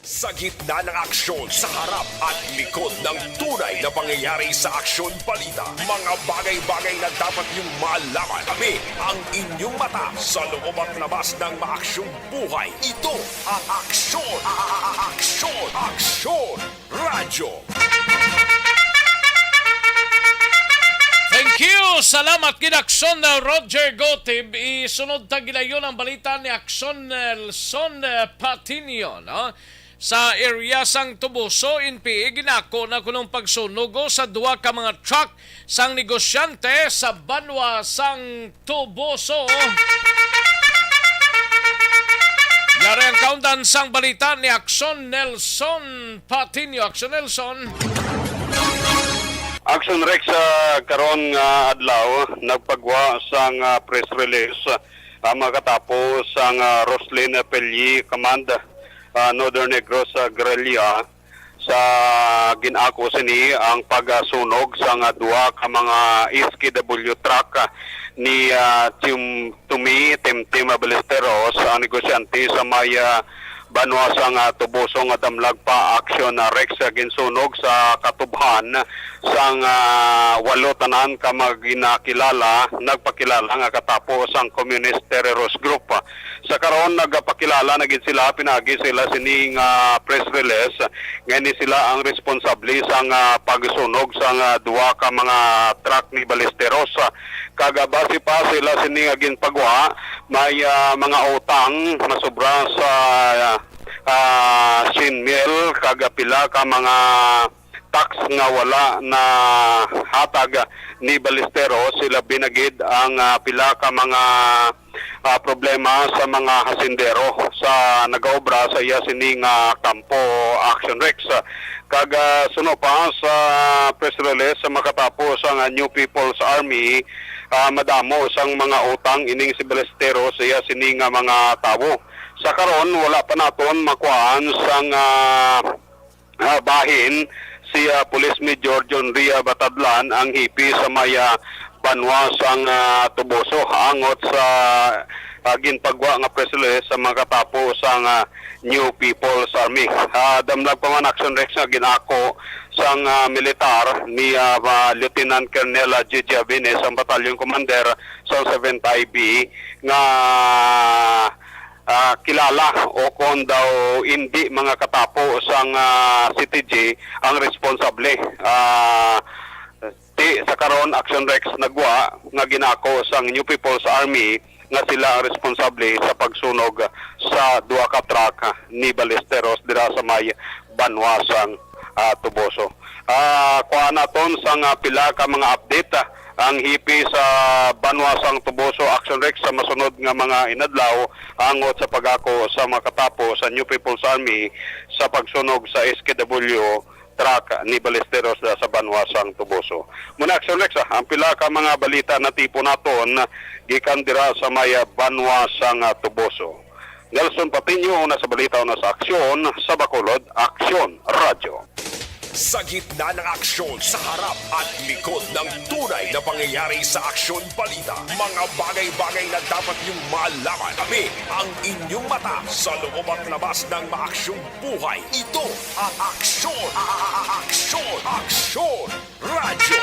Sa gitna ng aksyon, sa harap at likod ng tunay na pangyayari sa Aksyon Balita, mga bagay-bagay na dapat niyong malaman, kami ang inyong mata sa loob at labas ng maaksyong buhay. Ito ang Aksyon, a-, a-, a-, Aksyon, Aksyon Radyo. Thank you. Salamat gid, Aksyon na Roger Gotib. Isunod ta gilayon ang balita ni Aksyon Nelson, eh, Patiño, no? Sa area sang Toboso, N P A, ginako na kunong pagsunog sa duha ka mga truck sang negosyante sa banwa sang Toboso. Yari ang kaundan sang balita ni Aksyon Nelson Patiño. Aksyon Nelson. Aksyon Rex, ah, karon nga adlaw nagpagwa sang, ah, press release, ah, makatapo sang, ah, Roslyn Pelley Command, ah, Northern Negros, ah, Guerrilla, sa gin-ako sini ang pagsunog sang duha ka mga S K W truck ni, ah, Tim-, Tumi Timtim Ballesteros, ang negosyante sa may, ah, banwa sang, ah, Toboso nga damlag pa, Aksyon, ah, Rex, ah, ginsunog sa katubhan sang, ah, walo tanan ka mga ginakilala, nagpakilala nga katapo sang Communist Terrorist Group. Sa karon, nagapakilala na gid sila pinaagi sa ila sining, ah, press release nga ini sila ang responsable sang, ah, pagsunog sang, ah, duha ka mga truck ni Ballesteros. Kag, ah, base pa sa ila sini nga ginpagwa, may, ah, mga utang masobra sa, ah, singko mil kag pila ka mga tax nga wala na hatag ni Ballesteros, sila binagid ang, ah, pila ka mga, ah, problema sa mga hasindero sa nagaobra sa iya sini nga kampo, Aksyon Rex. Kag, ah, suno pa sa press release, makatapo sang New People's Army, ah, madamo sang mga utang ining si Ballesteros sa iya sini nga mga tawo. Sa karon, wala pa naton makuhaan sang, ah, ah, bahin si, ah, Police Major John Ria Batadlan, ang hepe sa may, ah, banwa sang, ah, Toboso, angot sa, ah, ginpagwa nga press release sa mga katapo sang, ah, New People's Army. Ah, damlag pa man, Action Rex, nga ginako sang, ah, militar ni, ah, ah, Lieutenant Colonel, ah, J J Avines, ang battalion commander sa seventh I B, nga, ah, kilala o kon daw indi mga katapo sang, ah, C T G ang responsable. Ah, ti sa karon, Action Rex, nagwa nga ginako sang New People's Army nga sila ang responsable sa pagsunog sa duha ka truck ni Ballesteros dira sa may banwa sang, ah, Toboso. Ah, kuha naton sang, ah, pila ka mga update, ah, ang hipi sa banwa sang Toboso, Action Rex, sa masunod nga mga inadlaw angot sa pagako sa mga katapo sa New People's Army sa pagsunog sa S K W truck ni Ballesteros da sa banwa sang Toboso. Muna, Action Rex, ah, ang pila ka mga balita natipon naton gikan dira sa may, ah, banwa sang, ah, Toboso. Nelson Patiño, una sa balita, una sa aksyon, sa Bacolod, Aksyon Radyo. Sa gitna ng aksyon, sa harap at likod ng tunay na pangyayari sa Aksyon Balita, mga bagay-bagay na dapat niyong malaman. Kami ang inyong mata sa loob at labas ng maaksyong buhay. Ito ang Aksyon, a-, a-, a-, Aksyon, Aksyon Radyo.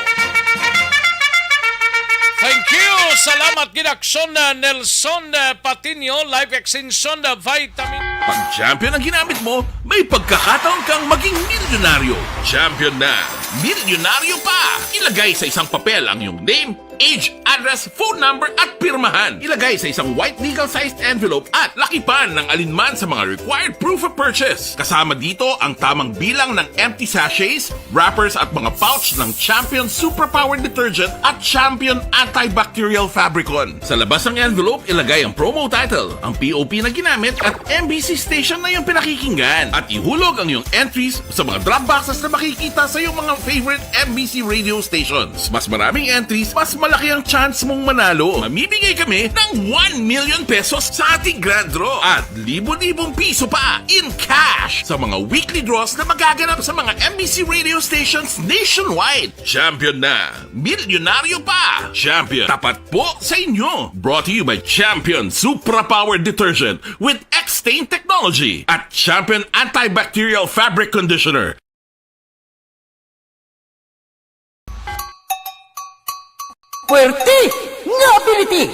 Thank you. Salamat gid, Aksyon, uh, Nelson, uh, Patiño, Life Extension, uh, Vitamin. Pag champion ang ginamit mo, may pagkakataon kang maging milyonaryo. Champion na, milyonaryo pa! Ilagay sa isang papel ang iyong name, age, address, phone number, at pirmahan. Ilagay sa isang white legal-sized envelope at lakipan ng alinman sa mga required proof of purchase. Kasama dito ang tamang bilang ng empty sachets, wrappers, at mga pouch ng Champion Suprapower Detergent at Champion Antibacterial Fabricon. Sa labas ng envelope, ilagay ang promo title, ang P O P na ginamit, at M B C station na iyong pinakikinggan. At ihulog ang iyong entries sa mga drop boxes na makikita sa iyong mga favorite M B C radio stations. Mas maraming entries, mas malaki ang chance mong manalo. Mamimigay kami ng one million pesos sa ating grand draw at libo-libong piso pa in cash sa mga weekly draws na magaganap sa mga M B C radio stations nationwide. Champion na! Milyonaryo pa! Champion, tapat po sa inyo! Brought to you by Champion Supra Power Detergent with X-Stain Technology at Champion Antibacterial Fabric Conditioner. Puwerte nga ability!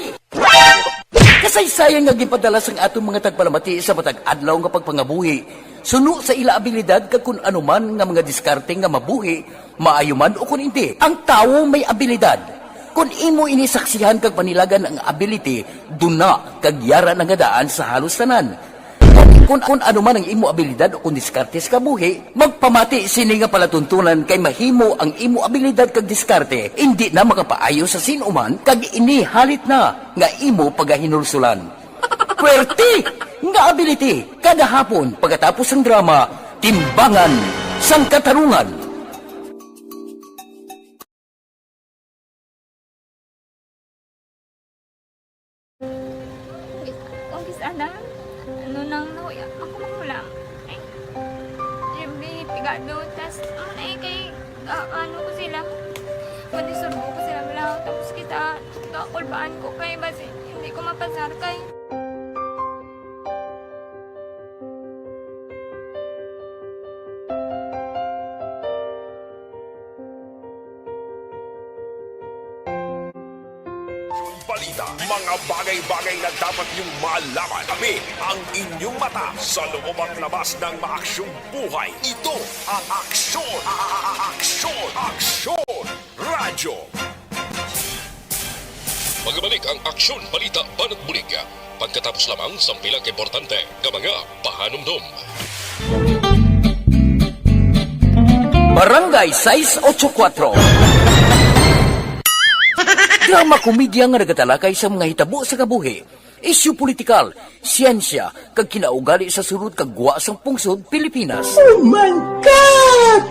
Kasaysayan nga ginpadala sang aton mga tagpalamati sa matag adlaw nga pagpangabuhi, suno sa ila abilidad kag kun ano man nga mga diskarte nga mabuhi, maayo man o kun indi. Ang tawo may abilidad. Kun imo ini saksihan kag panilagan ang ability, duna kag yara na nga daan sa halos tanan. Kun, kun ano man ang imo abilidad o kun diskarte sa kabuhi, magpamati sini nga palatuntunan kay mahimo ang imo abilidad kag diskarte indi na makapaayo sa sin-o man kag ini halit na nga imo pagahinulsulan. Puwerte nga ability kada hapon pagkatapos sang drama, Timbangan sang Katarungan. Kung kis-, kung kis-, ana, ano nang nahuya, ako magulang. Ay, Jimmy, pigado, tas, ano na eh, kay, ah, ano ko sila, kung isurbo ko sila, wala, tapos kita, kakulbaan ko kay, basi, hindi ko mapasar kay. Balita, mga bagay-bagay na dapat niyong malaman. Kami ang inyong mata sa loob at labas ng maaksyong buhay. Ito ang Aksyon, a-, a-, a-, Aksyon, Aksyon Radyo. Magbalik ang Aksyon Balita Banat Bulig pagkatapos lamang sang pila ka importante nga mga pahanumdom. Barangay sais ocho kuatro. Drama komedya nga nagatalakay sa mga hitabo sa kabuhi, isyu politikal, siyensya, kag kinaugali sa sulod kag gwa sang pungsod Pilipinas. Oh my God!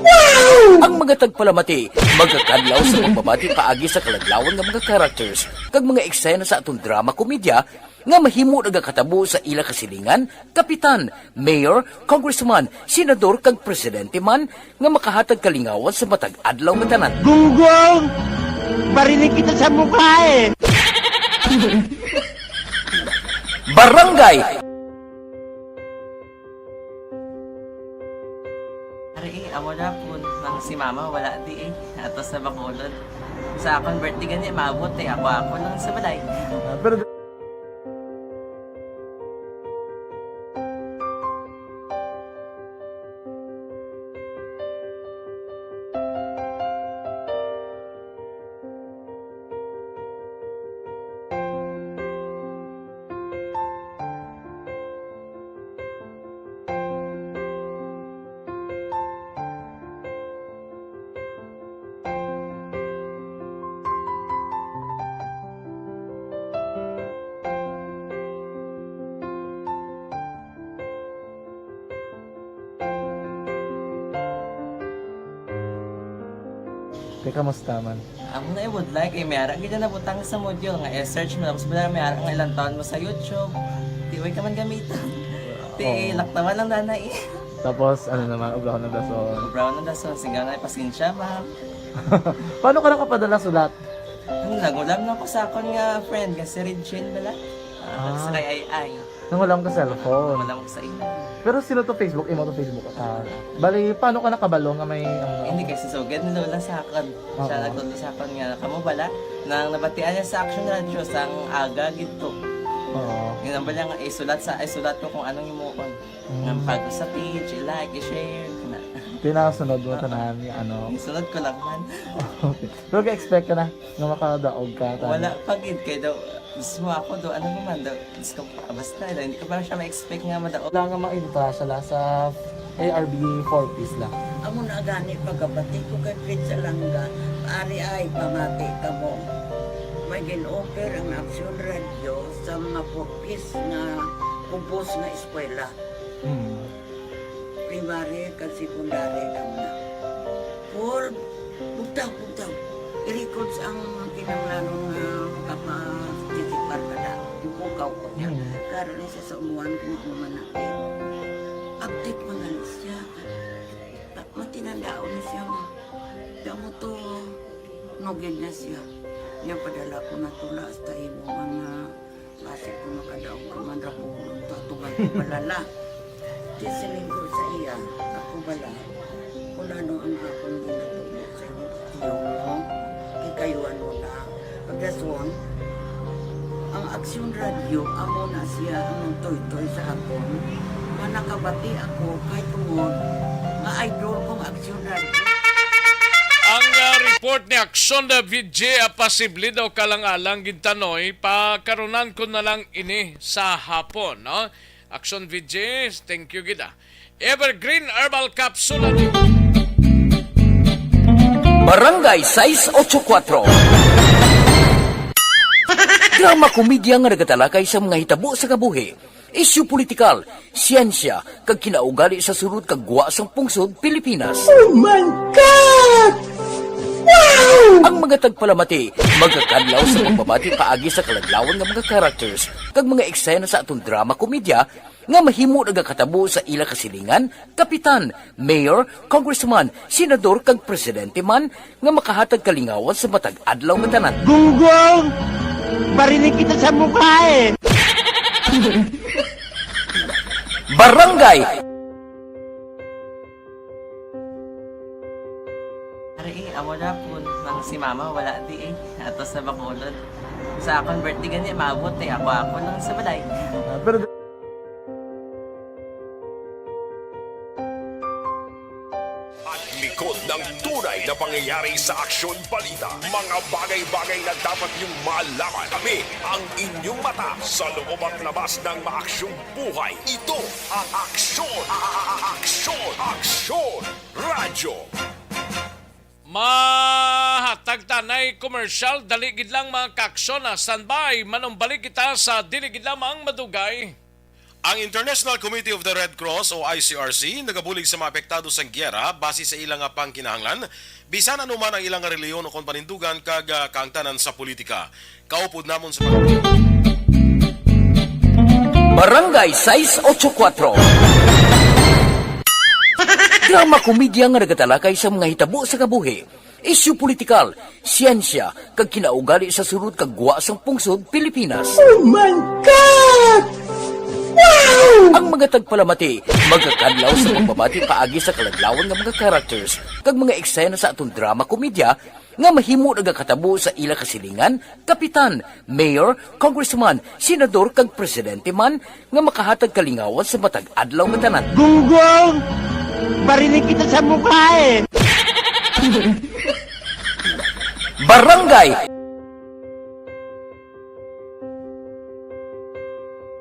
Wow! Ang mga tagpalamati magkakadlaw sa pagpamati paagi sa kaladlawan nga mga characters kag mga eksena sa aton drama komedya nga mahimo nagakatabo sa ila kasilingan, kapitan, mayor, congressman, senador, kag presidente man nga makahatag kalingawan sa matag adlaw nga tanan. Gunggong! Barinig kita sa mukha eh! Barangay! Ari, eh, amo na po nang si mama wala di eh. Ato sa Bacolod. Sa akon birthday gani, maabot eh. Ako, ako lang sa balay. Ah, pero Te, kamusta man? Amo na, I would like, eh, may ara gid na butang sa module nga i-search mo, tapos wala may ara nga ilang taon mo sa YouTube. Di, way ka man gamitan. Ti, oo, laktawan lang, nanay. Tapos, ano naman, ubrahon ng dason. Ubrahon ng dason, singgaw na, pasensya, ma'am. Paano ka nakapadala sulat? Ano, nagulam lang ko sa akon nga friend, nga si Regine bala. Ah, ah, sa kay Ai Ai. Nangulam ka cellphone. Wala ko sa imo. Pero sino to Facebook? Imo to Facebook account? Bali, paano ka nakabalo nga may, ano? Hindi, kay si Sugad ni Lola sa akon. Siya, oo, nagtudlo sa akon nga, kamo bala, nang nabatian niya sa Action Radio, sang aga gid to. Oo. Yun ang bala nga, isulat sa, isulat ko kung anong imuon. Mm. Nga pag sa page, i-like, i-share, na. Pinasunod mo, oo, tanan nga, ano? Isunod ko lang man. Okay. Pero ka-expect ka na nga makadaog ka, tanan? Wala pa gid, kay daw, mismo ako daw, ano mo man daw, Diyos ko, ah, basta, hindi ko pa siya ma-expect nga madaog. Wala nga maintra siya la sa A R B four Ps la. Amo na gani pagkabati ko kay Fred Salanga, ari ay pamati kamo. May gin-offer ang Action Radio sa mga four Ps nga ubos nga eskwela. Mm. Primary kag secondary daw na. Paul, bugtaw, bugtaw. I-records ang kinahanglanon nga makaparticipar ka na. Ipukaw ko niya. Mm. Karon ni sa umuan ko nga umana. Update man gani siya. Pa-, matinandaon na siya nga. Kaya mo to, nugid na siya. Niya padala ko na tula hasta imo mga Basi ko makadaog ka man ra po, tatugan ko bala la. Di siling ko sa iya, ako bala. Kung ano ang akong ginatubo sa inyo, kikayuan mo na. Pagdason, ang Aksyon Radio, amo na siya ang nagtoytoy sa akon. Nga nakabati ako kay tungod nga idol kong Aksyon Radio. Ang, ah, report ni Aksyon V J, ah, posible daw kalang-alang gintanoy, pakarunan ko na lang ini sa hapon, no? Aksyon V J, thank you gid, ah. Evergreen Herbal Capsule, ano? Barangay sais ocho kuatro. Drama komedya nga nagatalakay sa mga hitabo sa kabuhi, isyu politikal, siyensya, kag kinaugali sa sulod kag gwa sang pungsod Pilipinas. Oh my God! Wow! Ang mga tagpalamati magakadlaw sa pagbabati paagi sa kaladlawan nga mga characters kag mga eksena sa aton drama komedya nga mahimo nagakatabo sa ila kasilingan, kapitan, mayor, congressman, senador, kag presidente man nga makahatag kalingawan sa matag adlaw nga tanan. Gunggong! Barinig kita sa mukha eh! Barangay! Ari, eh, amo na po nang si mama wala di eh. Ato sa Bacolod. Sa akong birthday gani, maabot eh. Ako, ako lang sa balay. Ah, pero At likod ng tunay na pangyayari sa Aksyon Balita, mga bagay-bagay na dapat niyong malaman. Kami ang inyong mata sa loob at labas ng maaksyong buhay. Ito ang Aksyon, a-, a-, a-, Aksyon, Aksyon Radyo. Mahatag tanay commercial, dali gid lang, mga kaaksyon, ah. Standby, manumbalik kita sa dili gid lamang madugay. Ang International Committee of the Red Cross o I C R C nagabulig sa mga apektado sang giyera base sa ila nga pangkinahanglan, bisan ano man ang ila nga relihiyon ukon panindugan kag, ah, kahangtanan sa politika. Kaupod namon sa pag- Barangay sais ocho kuatro. Drama komedya nga nagatalakay sa mga hitabo sa kabuhi, Isyu politikal, siyensya, kag kinaugali sa sulod kag gwa sang pungsod Pilipinas. Oh my God! Wow! Ang mga tagpalamati magakadlaw sa pagbabati paagi sa kaladlawan nga mga characters kag mga eksena sa aton drama komedya nga mahimo nagakatabo sa ila kasilingan, kapitan, mayor, congressman, senador, kag presidente man nga makahatag kalingawan sa matag adlaw nga tanan. Gunggong! Barinig kita sa mukha eh! Barangay!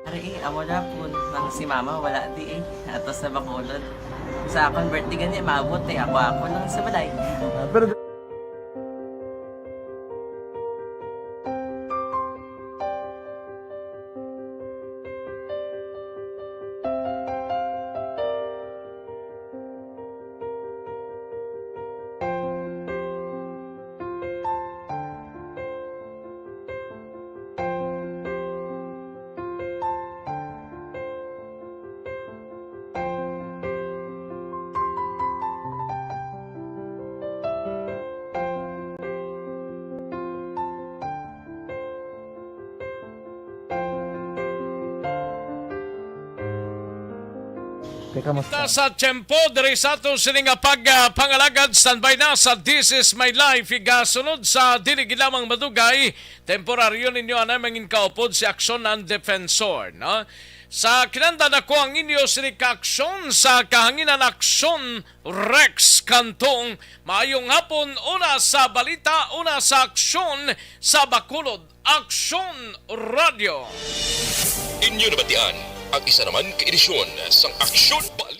Ari, eh, amo na po. Nang si mama, wala di eh. Ato sa Bacolod. Sa akong birthday gani, maabot eh. Ako, ako lang sa balay. Ah, pero Teka, mas- Ta sa tiyempo diri sa ato sini nga pag, ah, pangalagad, standby na sa This Is My Life. Igasunod sa dili gid lamang madugay, temporaryo ninyo anay mangin kaupod si Aksyon ng Defensor, no? Sa kinanda nako ang inyo sini ka aksyon sa kahanginan, Aksyon Rex Cantong. Maayong hapon, una sa balita, una sa aksyon sa Bacolod. Aksyon Radio. Inyo nabatian ang isa naman ka edisyon sang Aksyon Balita.